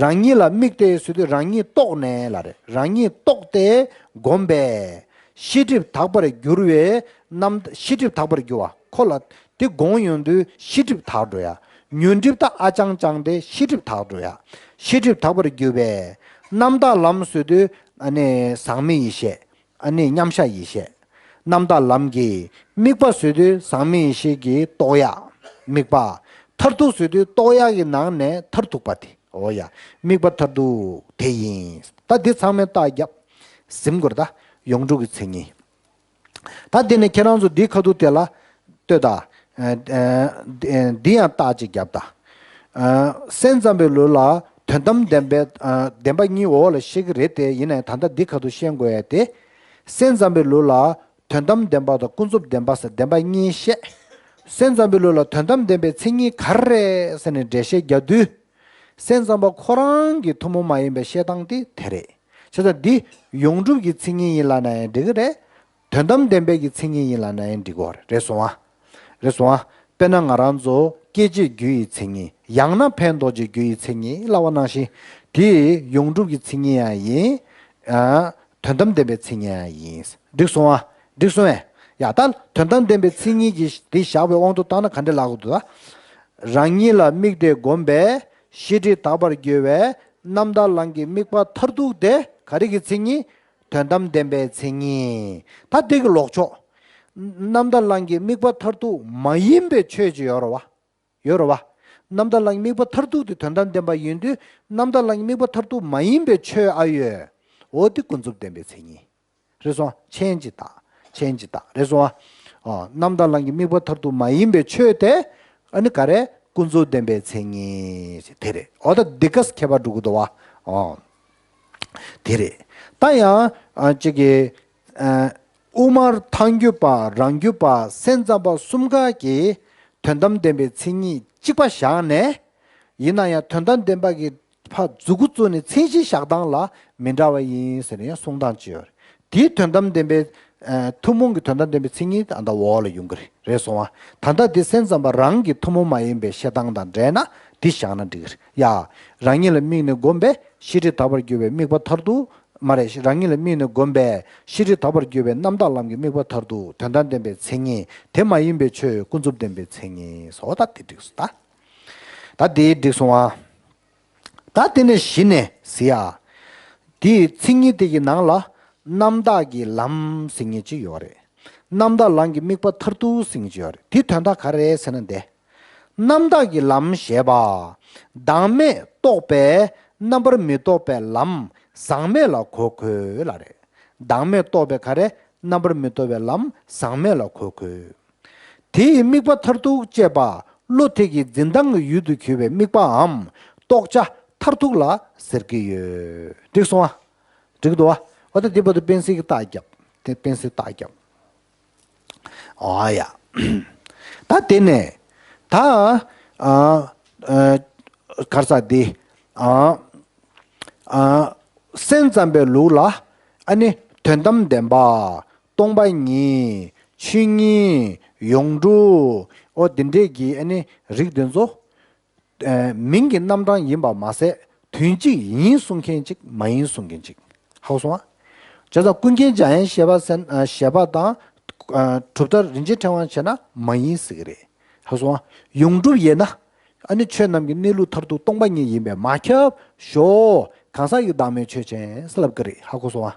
རང་ཉིད་ལ་དམིགས་ཏེ་ཟེར་དུས་རང་ཉིད་རྟོགས་ནས་ལ་རེད། རང་ཉིད་རྟོགས་ཏེ་བསྒོམས་པས་ཤེས་སྒྲིབ་དག་པར་འགྱུར་བའི་རྣམ། ཤེས་སྒྲིབ་དག་པར་འགྱུར་བ་ཁོ་ལ། དེ་སྒོམ་ཡོང་དུས་ཤེས་སྒྲིབ་དག་འགྲོ་ཡ། ཉོན་སྒྲིབ་ད་ཨ་ཅང་ཅང་དེ་ཤེས་སྒྲིབ་དག་འགྲོ་ཡ། ཤེས་སྒྲིབ་དག་པར་གྱུར་པས། རྣམ་དག་ལམ་ཟེར་དུས་ཨ་ནི་ཟག་མེད་ཡེ་ཤེས། ཨ་ནི་མཉམ་གཞག་ཡེ་ཤེས། རྣམ་དག་ལམ་གྱི་དམིགས་པ་ཟེར་དུས་ཟག་མེད་ཡེ་ཤེས་ཀྱི་རྟོགས་ཡ། དམིགས་པ། མཐར་ཐུག་ཟེར་དུས་རྟོགས་ཡ་གི་ནང་ནས་མཐར་ཐུག་པ་དེ། འོ་ཡ། དམིགས་པ་མཐར་ཐུག་དེ་ཡིན། ད་འདི་ཚང་མས་རྟགས་བརྒྱབ། ཟིན་དགོས་རེད་ད། ཡོངས་གྲུབ་ཀྱི་མཚན་ཉིད། ད་དེ་ནས་ཁྱེད་རང་ཚོ་འདིའི་ཁ་ཐུག་དེ་ལ་ལྟོས་དང་། ཨ་ཨ་འདི་ཡང་རྟགས་ཅིག་བརྒྱབ་དང་། ཨ་སེམས་ཙམ་པའི་ལུགས་ལ་དོན་དམ་བདེན་པའི་ཨ་བདེན་པ་གཉིས་འོག་ལ་བཤད་ཀྱི་རེད་དེ། ཡིན་ནའི་ད་ལྟ་འདི་ཁ་ཐུག་ཤེས་དགོས་ཡ་དེ། སེམས་ཙམ་པའི་ལུགས་ལ་དོན་དམ་བདེན་པ་དང་ཀུན་རྫོབ་བདེན་པ་ཟེར་བདེན་པ་གཉིས་བཤད། སེམས་ཙམ་པའི་ལུགས་ལ་དོན་དམ་བདེན་པའི་མཚན་ཉིད་ག་རེ་རེད་ཟེར་ནས་འགྲེལ་བཤད་རྒྱག་དུས། སེམས་ཙམ་པ་ཁོ་རང་གི་ཐུན་མོང་མ་ཡིན་པའི་བཤད་སྟངས་དེ་དེ་རེད། བྱས་ཙང་འདི་ཡོངས་གྲུབ་ཀྱི་མཚན་ཉིད་ཡིན་ལབ་ན་ཡང་འགྲིག་གི་རེད། དོན་དམ་བདེན་པའི་གི་མཚན་ཉིད་ཡིན་ལབ་ན་ཡང་འགྲིག་གི་རེད། རེད་སོང་ཨ། རེད་སོང་ཨ། དཔེར་ན་ང་རང་ཚོ་སྐྱེ་མཆེད་རྒྱུ་ཡི་མཚན་ཉིད། ཡང་ན་ཕན་འདོགས་བྱེད་རྒྱུ་ཡི་མཚན་ཉིད་ལབ་པ་ནང་བཞིན། དེ་ཡོངས་གྲུབ་ཀྱི་མཚན་ཉིད་ཡང་ཡིན། ཨ། དོན་དམ་བདེན་པའི་མཚན་ཉིད་ཡང་ཡིན། འགྲིག་སོང་ཨ། འགྲིག་སོང་ཨེ། ཡ་ད་དོན་དམ་བདེན་པའི་མཚན་ཉིད་ཀྱི་དེ་བཞག་པའི་དབང་དུ་བཏང་ན་ག་འདྲ་ལབ་དགོས་འདུག་ད། རང་ཉིད་ལ་དམིགས་ཏེ་བསྒོམས་པས་ཤེས་སྒྲིབ་དག་པར་འགྱུར་བའི་རྣམ་དག་ལམ་གྱི་དམིགས་པ་མཐར་ཐུག་དེ་ག་རེ་གི་མཚན་ཉིད། དོན་དམ་བདེན་པའི་མཚན་ཉིད། ད་དེ་གི་ལོག་ཕྱོགས། རྣམ་དག་ལམ་གྱི་དམིགས་པ་མཐར་ཐུག་མ་ཡིན་པའི་ཆོས་ཅིག་ཡོད་རེད་བ། ཡོད་རེད་བ། རྣམ་དག་ལམ་གྱི་དམིགས་པ་མཐར་ཐུག་དེ་དོན་དམ་བདེན་པ་ཡིན་དུས། རྣམ་དག་ལམ་གྱི་དམིགས་པ་མཐར་ཐུག་མ་ཡིན་པའི་ཆོས་ཨ་ཡོད། འོ་དེ་ཀུན་རྫོབ་བདེན་པའི་མཚན་ཉིད། རེད་སོང་། མཆན་ཅིག་བཏགས། མཆན་ཅིག་བཏགས། རེད་སོང་ཨ། ཨོ། རྣམ་དག་ལམ་གྱི་དམིགས་པ་མཐར་ཐུག་མ་ཡིན་པའི་ཆོས་དེ། ཨ་ནི་ག་རེ། ཀུན་རྫོབ་བདེན་པའི་མཚན་ཉིད་དེ་རེད། འོ་ད་འདི་ག་ཁྱད་པར་འགྲོ་གི་འདུག་བ། ཨོ། དེ་རེད། ད་ཡང་ཨ་ཅིག་གི་ཨ་དབུ་མར་ཐལ་འགྱུར་པ་རང་རྒྱུད་པ་སེམས་ཙམ་པ་གསུམ་ཀ་གིས་དོན་དམ་བདེན་པའི་མཚན་ཉིད་གཅིག་པ་བཞག་ནས། ཡིན་ན་ཡང་དོན་དམ་བདེན་པ་གི་ཕར་མཛུབ་གུ་བཙུགས་ནས་མཚན་གཞི་བཞག་སྟངས་ལ་མི་འདྲ་བ་ཡིན་ཟེར་ནས་ཡང་གསུང་སྟངས་ཅིག་ཡོད་རེད། དེའི་དོན་དམ་བདེན་པའི་ཨ་ཐུན་མོང་གི་དོན་དམ་བདེན་པའི་མཚན་ཉིད་ད་ལྟ་འོག་ལ་ཡོང་གི་རེད། རེད་སོང་བ། ད་ལྟ་འདི་སེམས་ཙམ་པ་རང་གི་ཐུན་མོང་མ་ཡིན་པའི་བཤད་སྟངས་དང་འབྲེལ་ན་འདི་བཞག་ན་འགྲིག་གི་རེད་ཡ། རང་ཉིད་ལ་དམིགས་ནས་བསྒོམས་པས་ཤེས་སྒྲིབ་དག་པར་གྱུར་པའི་དམིགས་པ་མཐར་ཐུག་མ་རེད། རང་ཉིད་ལ་དམིགས་ནས་བསྒོམས་པས་ཤེས་སྒྲིབ་དག་པར་གྱུར་པའི་རྣམ་དག་ལམ་གྱི་དམིགས་པ་མཐར་ཐུག་དོན་དམ་བདེན་པའི་མཚན་ཉིད་དེ་མ་ཡིན་པའི་ཆོས་ཀུན་རྫོབ་བདེན་པའི་མཚན་ཉིད་སོགས་ད་དེ་འགྲིག་སོང་ད། ད་དེ་འགྲིག་སོང་ཨ། ད་དེ་ནས་གཞི་ནས་ཟེར་ཡ། དེའི་མཚན་ཉིད་དེ་གི་ནང་ལ་རྣམ་དག་གི་ལམ་ཟེར་མཁན་ཅིག་ཡོད་རེད། རྣམ་དག་ལམ་གྱི་དམིགས་པ་མཐར་ཐུག་ཟེར་མཁན་ཅིག་ཡོད་རེད། དེའི་དོན་དག་ག་རེ་རེད་ཟེར་ན་འདི། རྣམ་དག་གི་ལམ་ཞེས་པ། བདག་མེད་རྟོགས་པའི་རྣམ་པར་མི་རྟོག་པའི་ལམ་ཟག་མེད་ལ་གོ་དགོས་ལ་རེད། བདག་མེད་རྟོགས་པའི་ག་རེ། རྣམ་པར་མི་རྟོག་པའི་ལམ་ཟག་མེད་ལ་གོ་དགོས། དེ་ཡི་དམིགས་པ་མཐར་ཐུག་ཅེས་པ་བློ་དེ་གི་འཛིན་སྟངས་ཀྱི་ཡུལ་དུ་གྱུར་པའི་དམིགས་པའམ་རྟོགས་བྱ་མཐར་ཐུག་ལ་ཟེར་གྱི་ཡོད། འགྲིག་སོང་ཨ། འགྲིག་འདུག་ཨ། འོ་ད་འདི་བར་དུ་སྤེན་སྲིད་ཀྱི་རྟགས་བརྒྱབ། དེ་སྤེན་སྲིད་རྟགས་བརྒྱབ། ཨ་ཡ། ད་དེ་ནས་ད་ཨ་ཨ་གར་ས་འདི་ཨ་ཨ་སེམས་ཙམ་པའི་ལུགས་ལ་ཨ་ནི་དོན་དམ་བདེན་པ། སྟོང་པ་ཉིད། ཆོས་ཉིད། ཡོངས་གྲུབ། ཨོ་དེ་འདྲས་ཀྱི་ཨ་ནི་རིགས་དེ་ཚོ། ཨ་མིང་གི་རྣམ་གྲངས་ཡིན་པ་མ་ཟད་དོན་གཅིག་ཡིན་གསུང་མཁན་གཅིག་མ་ཡིན་གསུང་མཁན་གཅིག་ཧ་གོ་སོང་ཨ། བྱས་ཙང་ཀུན་མཁྱེན་འཇམ་དབྱངས་བཞད་པ་ཟེར་ཨ་བཞད་པ་དང་ཨ་གྲུབ་མཐའ་རིན་ཆེན་ཕྲེང་བ་བྱས་ན་མ་ཡིན་ཟེར་གི་རེད། ཧ་གོ་སོང་ཨ། ཡོངས་གྲུབ་ཡིན་ན། ཨ་ནི་ཆོས་རྣམས་ཀྱི་གནས་ལུགས་མཐར་ཐུག་སྟོང་པ་ཉིད་ཡིན་པས་མ་ཁྱབ་ཞོག་གང་ཟག་གི་བདག་མེད་ཆོས་ཅན་ཟེར་ལབ་ཀྱི་རེད། ཧ་གོ་སོང་ཨ།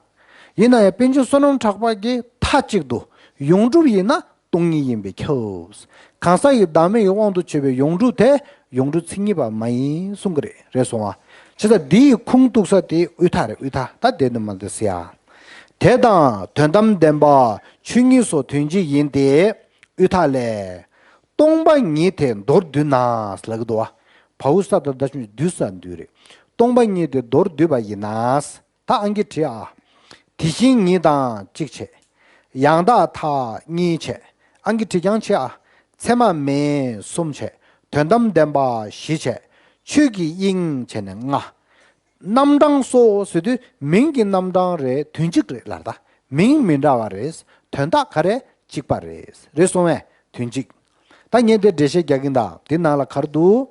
ཡིན་ན་ཡང་པཎ་ཆེན་བསོད་ནམས་གྲགས་པ་གིས་མཐའ་གཅིག་ཏུ་ཡོངས་གྲུབ་ཡིན་ན་སྟོང་ཉིད་ཡིན་པས་ཁྱབ། གང་ཟག་གི་བདག་མེད་ཀྱི་དབང་དུ་བྱས་པའི་ཡོངས་གྲུབ་དེ་ཡོངས་གྲུབ་མཚན་ཉིད་པ་མ་ཡིན་གསུང་གི་རེད། རེད་སོང་ཨ། བྱས་ཙང་འདི་ཡི་ཁུངས་གཏུགས་ས་དེ་དབུས་མཐའ་རེད། དབུས་མཐའ་ད་དེ་ནི་མ་འདི་ཟེར་ཡ། དེ་དང་དོན་དམ་བདེན་པ་ཆོས་ཉིད་སོགས་དོན་གཅིག་ཡིན་ཏེ། དབུས་མཐའ་ལས། སྟོང་པ་ཉིད་དེ་མདོར་བསྡུས་ན་ལབ་ཀྱི་འདུག་བ། བའུ་ས་ད་ད་ཆུང་བསྡུས་ས་འདུས་རེད། སྟོང་པ་ཉིད་དེ་མདོར་བསྡུས་པ་ཡིན་ན། ད་ཨང་ཀི་བྲིས་ཨ། དེ་བཞིན་ཉིད་དང་གཅིག་བྱས། ཡང་དག་མཐའ་གཉིས་བྱས། ཨང་ཀི་བྲིས་རྐྱང་བྱས་ཨ། ཚད་མ་མེད་གསུམ་བྱས། དོན་དམ་བདེན་པ་བཞི་བྱས། ཆོས་ཀྱི་དབྱིངས་བྱས་ནས་ལྔ། རྣམ་གྲངས་སོགས་ཟེར་དུས་མིང་གི་རྣམ་གྲངས་རེད། དོན་གཅིག་རེད་ལབ་ད། མིང་མི་འདྲ་བ་རེད། དོན་དག་ག་རེ་གཅིག་པ་རེད། རེད་སོང་བས་དོན་གཅིག་ད་ངས་དེ་འགྲེལ་བཤད་རྒྱག་གིན་ད་དེ་ནང་ལ་ག་རེ་འདུག་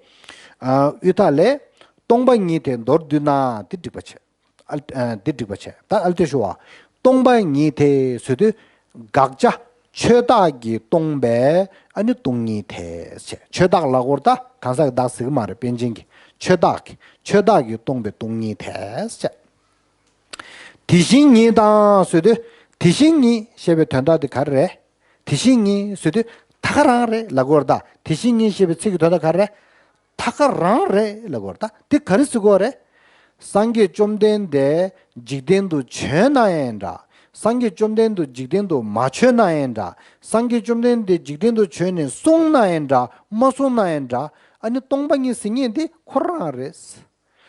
ཨ། དབུས་མཐའ་ལས། སྟོང་པ་ཉིད་དེ་མདོར་བསྡུས་ན་དེ་འགྲིག་པ་བྱས། ཨ། ཨ། འདི་འགྲིག་པ་བྱས། ད་ཨ་ལྟོས་ཞུ་བ། སྟོང་པ་ཉིད་དེ་ཟེར་དུས་དགག་བྱ་ཆོས་བདག་གིས་སྟོང་པའི་ཨ་ནི་སྟོང་ཉིད་དེ་བྱས། ཆོས་བདག་ལབ་དགོས་རེད། ད་གང་ཟག་གི་བདག་ཟེར་གི་མ་རེད། པཎ་ཆེན་གྱི་ཆོས་བདག་གི་ཆོས་བདག་གིས་སྟོང་པའི་སྟོང་ཉིད་དེ་བྱས། དེ་བཞིན་ཉིད་དང་ཟེར་དུས་དེ་བཞིན་ཉིད་ཞེས་པའི་དོན་དག་དེ་ག་རེ་རེད། དེ་བཞིན་ཉིད་ཟེར་དུས་ད་ག་རང་རེད་ལབ་དགོས་རེད། ད་དེ་བཞིན་ཉིད་ཞེས་པའི་ཚིག་གི་དོན་དག་ག་རེ་རེད། ད་ག་རང་རེད་ལབ་དགོས་རེད། ད་དེ་ག་རེ་ཟེར་དགོས་རེད། སངས་རྒྱས་བཅོམ་ལྡན་འདས་འཇིག་རྟེན་དུ་བྱོན་ན་ཡང་འདྲ། སངས་རྒྱས་བཅོམ་ལྡན་འདས་འཇིག་རྟེན་དུ་མ་བྱོན་ན་ཡང་འདྲ། སངས་རྒྱས་བཅོམ་ལྡན་འདས་འཇིག་རྟེན་དུ་བྱོན་ནས་གསུངས་ན་ཡང་འདྲ། མ་གསུངས་ན་ཡང་འདྲ། ཨ་ནི་སྟོང་པ་ཉིད་ཟེར་མཁན་དེ་ཁོ་རང་རེད།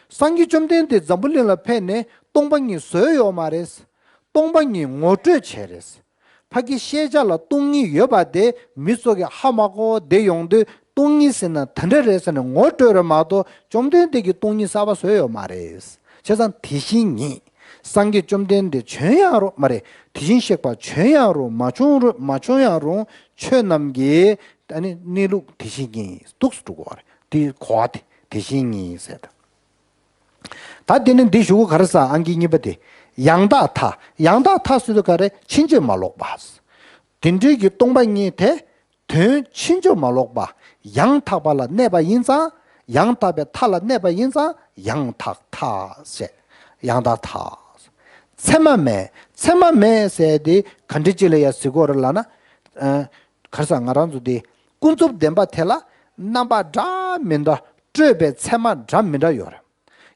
སངས་རྒྱས་བཅོམ་ལྡན་འདས་འཛམ་བུ་གླིང་ལ་ཕེབས་ནས་སྟོང་པ་ཉིད་བཟོས་ཡོད་མ་རེད། སྟོང་པ་ཉིད་ངོ་སྤྲོད་བྱས་རེད། ཕ་གི་ཤེས་བྱ་ལ་སྟོང་ཉིད་ཡོད་པ་དེ་མི་ཚོ་གི་ཧ་མ་གོ་བསྡད་ཡོང་དུས་སྟོང་ཉིད་ཟེར་ན་དེ་འདྲ་རེད་ཟེར་ནས་ངོ་སྤྲོད་རེད་མ་གཏོགས་བཅོམ་ལྡན་འདས་ཀྱིས་སྟོང་ཉིད་གསར་པ་བཟོས་ཡོད་མ་རེད། བྱས་ཙང་དེ་བཞིན་ཉིད། སངས་རྒྱས་བཅོམ་ལྡན་འདས་བྱོན་ཡང་རུང་མ་རེད། དེ་བཞིན་གཤེགས་པ་བྱོན་ཡང་རུང་མ་བྱུང་རུང་མ་བྱུང་ཡང་རུང་ཆོས་རྣམས་ཀྱི་ཨ་ནི་གནས་ལུགས་དེ་བཞིན་ཉིད་འདུག་སེ་འགྲོ་གི་རེད། དེ་གོ་བ་དེ་དེ་བཞིན་ཉིད་ཟེར་ད། ད་དེ་ནི་འདི་ཞུ་གི་ག་རེ་ཟེར། ཨང་ཀི་གཉིས་པ་དེ། ཡང་དག་མཐའ། ཡང་དག་མཐའ་ཟེར་དུས་ག་རེ། ཕྱིན་ཅི་མ་ལོག་པ། དེ་འདྲའི་གི་སྟོང་པ་ཉིད་དེ་དོན་ཕྱིན་ཅི་མ་ལོག་པ། ཡང་དག་པ་ལ་གནས་པ་ཡིན་ཙང་། ཡང་དག་པའི་མཐའ་ལ་གནས་པ་ཡིན་ཙང་ཡང་དག་མཐའ་ཟེར། ཡང་དག་མཐའ། མཚན་མ་མེད། མཚན་མ་མེད་ཟེར་དེ་ག་འདྲ་ཅིག་ལ་ཡ་ཟེར་གི་རེད་ལབ་ན། ཨ། ག་རེ་ཟེར། ང་རང་ཚོ་འདི་ཀུན་རྫོབ་བདེན་པ་དེ་ལ་རྣམ་པ་འདྲ་མི་འདྲ། སྤྲོས་པའི་མཚན་མ་འདྲ་མི་འདྲ་ཡོད་རེད།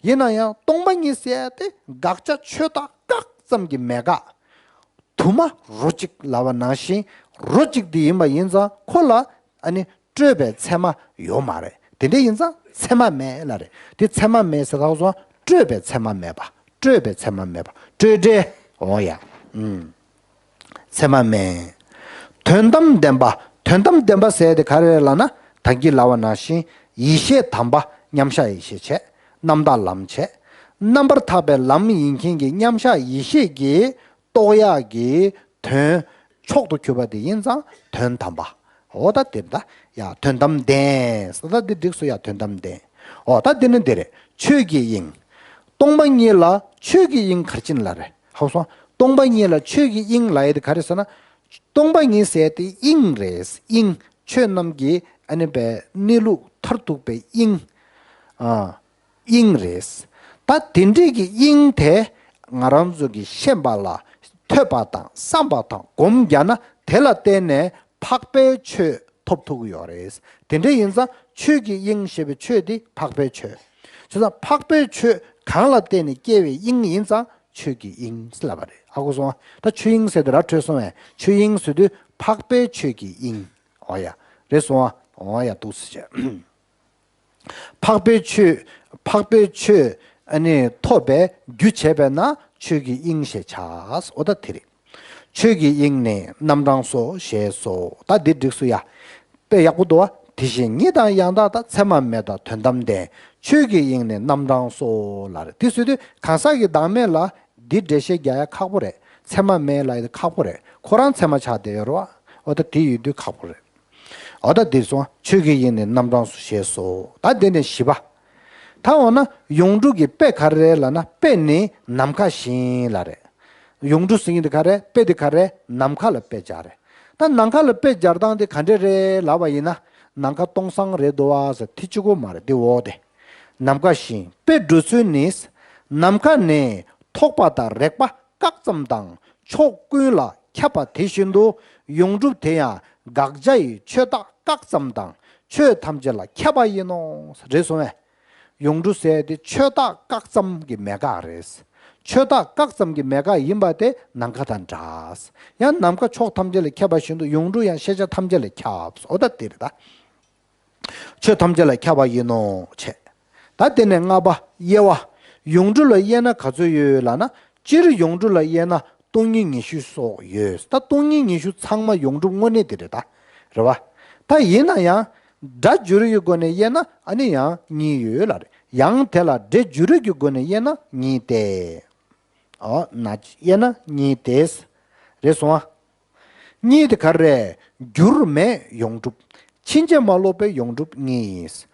ཡིན་ན་ཡང་སྟོང་པ་ཉིད་ཟེར་དེ་དགག་བྱ་ཆོས་བདག་བཀག་ཙམ་གྱི་མེད་དགག་དུ་མ་རོ་གཅིག་ལབ་པ་ནང་བཞིན་རོ་གཅིག་དེ་ཡིན་པ་ཡིན་ཙང་ཁོ་ལ་ཨ་ནི་སྤྲོས་པའི་མཚན་མ་ཡོད་མ་རེད། དེ་འདྲ་ཡིན་ཙང་མཚན་མ་མེད་ལབ་རེད། དེ་མཚན་མ་མེད་ཟེར་ཁ་སོང་སྤྲོས་པའི་མཚན་མ་མེད་པ། སྤྲོས་པའི་མཚན་མ་མེད་པ། སྤྲོས་བྲལ། འོ་ཡ། ཨུམ། མཚན་མ་མེད། དོན་དམ་བདེན་པ། དོན་དམ་བདེན་པ་ཟེར་དེ་ག་རེ་རེད་ལབ་ན། ད་གིན་ལབ་པ་ནང་བཞིན་ཡེ་ཤེས་དམ་པ་མཉམ་གཞག་ཡེ་ཤེས་བྱས། རྣམ་དག་ལམ་བྱས། རྣམ་པར་ཐར་པའི་ལམ་ཡིན་མཁན་གྱི་མཉམ་གཞག་ཡེ་ཤེས་ཀྱི་རྟོགས་ཡག་གི་དོན་མཆོག་ཏུ་གྱུར་པ་དེ་ཡིན་ཙང་དོན་དམ་པ། འོ་ད་དེ་ད་ཡ་དོན་དམ་བདེན་ཟེར། ད་འདི་འགྲིག་སོང་ཡ། དོན་དམ་བདེན། འོ་ད་འདི་ནི་འདི་རེད། ཆོས་ཀྱི་དབྱིངས། སྟོང་པ་ཉིད་ལ་ཆོས་ཀྱི་དབྱིངས་ག་རེ་བྱས་ནས་ལབ་རེད། ཧ་གོ་སོང་། སྟོང་པ་ཉིད་ལ་ཆོས་ཀྱི་དབྱིངས་ལབ་ཡ་དེ་ག་རེ་ཟེར་ན། སྟོང་པ་ཉིད་ཟེར་དེ་དབྱིངས་རེད། དབྱིངས། ཆོས་རྣམས་ཀྱི་ཨ་ནི་པའི་གནས་ལུགས་མཐར་ཐུག་པའི་དབྱིངས། ཨ། དབྱིངས་རེད། ད་དེ་འདྲའི་གི་དབྱིངས་དེ་ང་རང་ཚོ་གི་ཤེས་པ་ལ་ཐོས་པ་དང་བསམ་པ་དང་སྒོམ་རྒྱག་ན་དེ་ལ་བརྟེན་ནས་འཕགས་པའི་ཆོས་ཐོབ་ཐུབ་ཀྱི་ཡོད་རེད། དེ་འདྲ་ཡིན་ཙང་ཆོས་ཀྱི་དབྱིངས་ཞེས་པའི་ཆོས་དེ་འཕགས་པའི་ཆོས། བྱས་ཙང་འཕགས་པའི་ཆོས་གང་ལ་བརྟེན་ནས་སྐྱེ་བའི་དབྱིངས་ཡིན་ཙང་ཆོས་ཀྱི་དབྱིངས་ལབ་པ་རེད། ཧ་གོ་སོང་ཨ། ད་ཆོས་དབྱིངས་ཟེར་དེ་ར་འཕྲོད་སོང་བས། ཆོས་དབྱིངས་ཟེར་དུས་འཕགས་པའི་ཆོས་ཀྱི་དབྱིངས། འོ་ཡ། རེད་སོང་ཨ། འོ་ཡ། འདུག་སེ་བྱས། འཕགས་པའི་ཆོས། འཕགས་པའི་ཆོས་ཨ་ནི་ཐོབ་པའི་རྒྱུ་བྱས་པས་ན་ཆོས་ཀྱི་དབྱིངས་ཞེས་བྱ། འོ་ད་དེ་རེད། ཆོས་ཀྱི་དབྱིངས་ནི་རྣམ་གྲངས་སོ་ཞེས་སོ། ད་འདི་འགྲིག་སོང་ཡ། དཔེ་ཡག་པོ་འདུག་བ། དེ་བཞིན་ཉིད་དང་ཡང་དག་མཐའ། མཚན་མ་མེད་དང་དོན་དམ་བདེན། ཆོས་ཀྱི་དབྱིངས་ནི་རྣམ་གྲངས་སོ་ལབ་རེད། དེ་ཟེར་དུས་གང་ཟག་གི་བདག་མེད་ལ་འདི་འགྲེལ་བཤད་རྒྱག་ཡ་ཁག་པོ་རེད། མཚན་མ་མེད་ལབ་ཡ་དེ་ཁག་པོ་རེད། ཁོ་རང་མཚན་མ་ཆགས་བསྡད་ཡོད་རེད་བ། འོ་ད་དེ་ཡོད་དུས་ཁག་པོ་རེད། འོ་ད་འདིར་སོང་ཆོས་ཀྱི་དབྱིངས་ནི་རྣམ་གྲངས་སུ་ཞེས་སོ། ད་འདི་ནས་བཞི་པ། ད་འོ་ན་ཡོངས་གྲུབ་ཀྱི་དཔེ་ག་རེ་རེད་ལབ་ན། དཔེ་ནི་ནམ་མཁའ་བཞིན་ལབ་རེད། ཡོངས་གྲུབ་ཟེར་མཁན་དེ་ག་རེ། དཔེ་དེ་ག་རེ། ནམ་མཁའ་ལ་དཔེ་སྦྱར་རེད། ད་ནམ་མཁའ་ལ་དཔེ་སྦྱར་སྟངས་དེ་ག་འདྲས་རེད་ལབ་པ་ཡིན་ན། ནམ་མཁའ་སྟོང་སང་རེད་འདུག་བ་ཟེར་དེ་གཅིག་པོ་མ་རེད། དེ་འོག་དེ། ནམ་མཁའ་བཞིན་དཔེ་འགྲོ་ཚུལ་ནི། ནམ་མཁའ་ནི་ཐོགས་པ་དང་རེག་པ་བཀག་ཙམ་དང་ཕྱོགས་ཀུན་ལ་ཁྱབ་པ་དེ་བཞིན་དུ་ཡོངས་གྲུབ་དེ་ཡང་དགག་བྱ་ཡི་ཆོས་བདག་བཀག་ཙམ་དང་ཆོས་ཐམས་ཅད་ལ་ཁྱབ་པ་ཡིན་ནོ། རེད་སོང་བས། ཡོངས་གྲུབ་ཟེར་དེ་ཆོས་བདག་བཀག་ཙམ་གྱི་མེད་དགག་རེད། ཆོས་བདག་བཀག་ཙམ་གྱི་མེད་དགག་ཡིན་པ་དེ་ནམ་མཁའ་དང་འདྲ། ཡང་ནམ་མཁའ་ཕྱོགས་ཐམས་ཅད་ལ་ཁྱབ་པ་བཞིན་དུ་ཡོངས་གྲུབ་ཡང་ཤེས་བྱ་ཐམས་ཅད་ལ་ཁྱབ། འོ་ད་དེ་རེད་ད། ཆོས་ཐམས་ཅད་ལ་ཁྱབ་པ་ཡིན་ནོ་བྱས། ད་དེ་ནས་ལྔ་པ་དབྱེ་བ། ཡོངས་གྲུབ་ལ་དབྱེ་ན་ག་ཚོད་ཡོད་ལབ་ན། སྤྱིར་ཡོངས་གྲུབ་ལ་དབྱེ་ན་སྟོང་ཉིད་ཉི་ཤུ་སོགས་ཡོད། ད་སྟོང་ཉིད་ཉི་ཤུ་ཚང་མ་ཡོངས་གྲུབ་དངོས་གནས་དེ་རེད་ད། རེད་བ། ད་ཡིན་ན་ཡང་། སྒྲ་བརྗོད་རིགས་ཀྱི་སྒོ་ནས་དབྱེ་ན་ཨ་ནི་ཡང་གཉིས་ཡོད་ལབ་རེད། ཡང་དེ་ལ་སྒྲའི་བརྗོད་རིགས་ཀྱི་སྒོ་ནས་དབྱེ་ན་གཉིས་ཏེ། ཨོ་ན་དབྱེ་ན་གཉིས་ཏེ། རེད་སོང་ཨ། གཉིས་དེ་ག་རེ་རེད། འགྱུར་མེད་ཡོངས་གྲུབ། ཕྱིན་ཅི་མ་ལོག་པའི་ཡོངས་གྲུབ་གཉིས།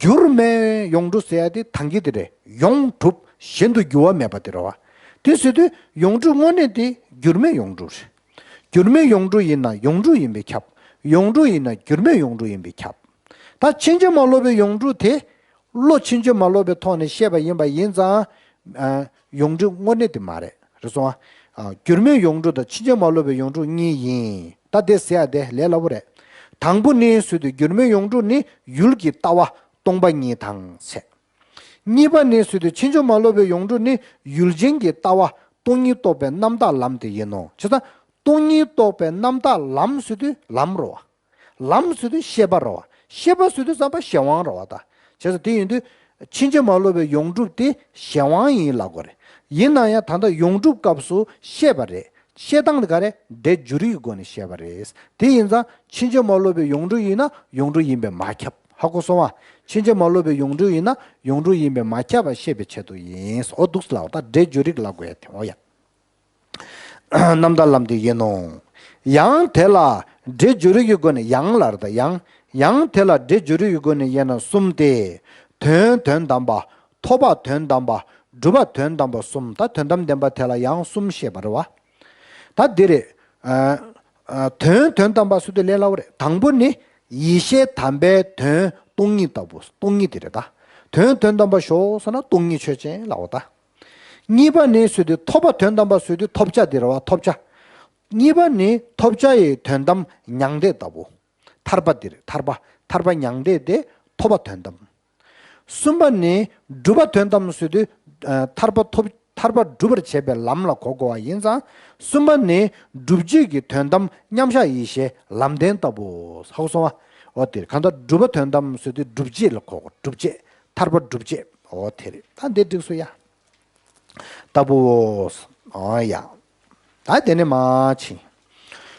འགྱུར་མེད་ཡོངས་གྲུབ་ཟེར་ཡ་དེ་ཐང་གི་དེ་རེད། ཡོངས་གྲུབ་གཞན་དུ་འགྱུར་བ་མེད་པ་དེ་རེད་བ། དེ་ཟེར་དུས་ཡོངས་གྲུབ་དངོས་གནས་དེ་འགྱུར་མེད་ཡོངས་གྲུབ་རེད། འགྱུར་མེད་ཡོངས་གྲུབ་ཡིན་ན་ཡོངས་གྲུབ་ཡིན་པས་ཁྱབ། ཡོངས་གྲུབ་ཡིན་ན་འགྱུར་མེད་ཡོངས་གྲུབ་ཡིན་པས་ཁྱབ། ད་ཕྱིན་ཅི་མ་ལོག་པའི་ཡོངས་གྲུབ་དེ། བློ་ཕྱིན་ཅི་མ་ལོག་པའི་ཐོག་ནས་བཤད་པ་ཡིན་པ་ཡིན་ཙང་། ཨ། ཡོངས་གྲུབ་དངོས་གནས་དེ་མ་རེད། རེད་སོང་ཨ། ཨ། འགྱུར་མེད་ཡོངས་གྲུབ་དང་ཕྱིན་ཅི་མ་ལོག་པའི་ཡོངས་གྲུབ་གཉིས་ཡིན། ད་དེ་ཟེར་ཡ་དེ་ལས་སླ་པོ་རེད། དང་པོ་ནི་ཟེར་དུས་འགྱུར་མེད་ཡོངས་གྲུབ་ནི་ཡུལ་གྱི་ལྟ་བ་སྟོང་པ་ཉིད་དང་བྱས། གཉིས་པ་ནི་ཟེར་དུས་ཕྱིན་ཅི་མ་ལོག་པའི་ཡོངས་གྲུབ་ནི་ཡུལ་ཅན་གྱི་ལྟ་བ་སྟོང་ཉིད་རྟོགས་པའི་རྣམ་དག་ལམ་དེ་ཡིན་ནོ། བྱས་ཙང་སྟོང་ཉིད་རྟོགས་པའི་རྣམ་དག་ལམ་ཟེར་དུས་ལམ་རོ། ལམ་ཟེར་དུས་ཤེས་པ་རོ། ཤེས་པ་ཟེར་དུས་ཙམ་པ་གཞན་དབང་རོ། ད་བྱས་ཙང་དེ་ཡིན་དུས་ཕྱིན་ཅི་མ་ལོག་པའི་ཡོངས་གྲུབ་དེ་གཞན་དབང་ཡིན་ལབ་དགོས་རེད། ཡིན་ན་ཡང་ད་ལྟ་ཡོངས་གྲུབ་སྐབས་སུ་ཤེས་པ་རེད། བཤད་སྟངས་དེ་ག་རེ། སྒྲའི་འཇུག་རིགས་ཀྱི་སྒོ་ནས་བཤད་པ་རེད། དེ་ཡིན་ཙང་ཕྱིན་ཅི་མ་ལོག་པའི་ཡོངས་གྲུབ་ཡིན་ན་ཡོངས་གྲུབ་ཡིན་པས་མ་ཁྱབ། ཧ་གོ་སོང་བ། ཕྱིན་ཅི་མ་ལོག་པའི་ཡོངས་གྲུབ་ཡིན་ན་ཡོངས་གྲུབ་ཡིན་པས་མ་ཁྱབ་པ་བཤད་པའི་ཆེད་དུ་ཡིན། འོ་འདུག་ལབ། ད་སྒྲའི་འཇུག་རིགས་ལབ་དགོས་ཡ་དེ་འོ་ཡ། རྣམ་དག་ལམ་དེ་ཡིན་ནོ། ཡང་དེ་ལ་སྒྲའི་འཇུག་རིགས་ཀྱི་སྒོ་ནས་ཡང་ལབ་རེད། ད་ཡང་། ཡང་དེ་ལ་སྒྲའི་འཇུག་རིགས་ཀྱི་སྒོ་ནས་དབྱེ་ན་གསུམ་སྟེ། དོན་དོན་དམ་པ། ཐོབ་པ་དོན་དམ་པ། སྒྲུབ་པ་དོན་དམ་པ་གསུམ། ད་དོན་དམ་བདེན་པ་དེ་ལ་ཡང་གསུམ་བཤད་པ་རེད་བ། ད་འདི་རེད། ཨ། ཨ། དོན་དོན་དམ་པ་ཟེར་དུས་ལས་སླ་བོ་རེད། དང་པོ་ནི་ཡིད་ཤེས་དམ་པའི་དོན་སྟོང་ཉིད་ལྟ་བུ། སྟོང་ཉིད་དེ་རེད་ད། དོན་དོན་དམ་པ་ཞོག་ཟེར་ན་སྟོང་ཉིད་ཆོས་ཅན་ལབ་པ་ད། གཉིས་པ་ནི་ཟེར་དུས་ཐོབ་པ་དོན་དམ་པ་ཟེར་དུས་ཐོབ་བྱ་དེ་རེད་བ། ཐོབ་བྱ། གཉིས་པ་ནི་ཐོབ་བྱ་ཡི་དོན་དམ་མྱང་འདས་ལྟ་བུ། ཐར་པ་དེ་རེད། ཐར་པ། ཐར་པ་མྱང་འདས་དེ་ཐོབ་པ་དོན་དམ། གསུམ་པ་ནི་སྒྲུབ་པ་དོན་དམ་ཟེར་དུས། ཨ། ཐར་པ་ཐོབ། ཐར་པ་སྒྲུབ་པར་བྱེད་པའི་ལམ་ལ་གོ་དགོས་པ་ཡིན་ཙང་། གསུམ་པ་ནི་སྒྲུབ་བྱེད་ཀྱི་དོན་དམ་མཉམ་བཞག་ཡེ་ཤེས་ལམ་བདེན་ལྟ་བུ། ཧ་གོ་སོང་བ། འོ་དེ་གང་ལྟར་སྒྲུབ་པ་དོན་དམ་ཟེར་དུས་སྒྲུབ་བྱེད་ལ་གོ་དགོས། སྒྲུབ་བྱེད། ཐར་པ་སྒྲུབ་བྱེད། འོ་དེ་རེད། ད་འདི་འགྲིག་སོང་ཡ། ལྟ་བུ། ཨོ་ཡ། ད་དེ་ནས་མར་ཕྱིན།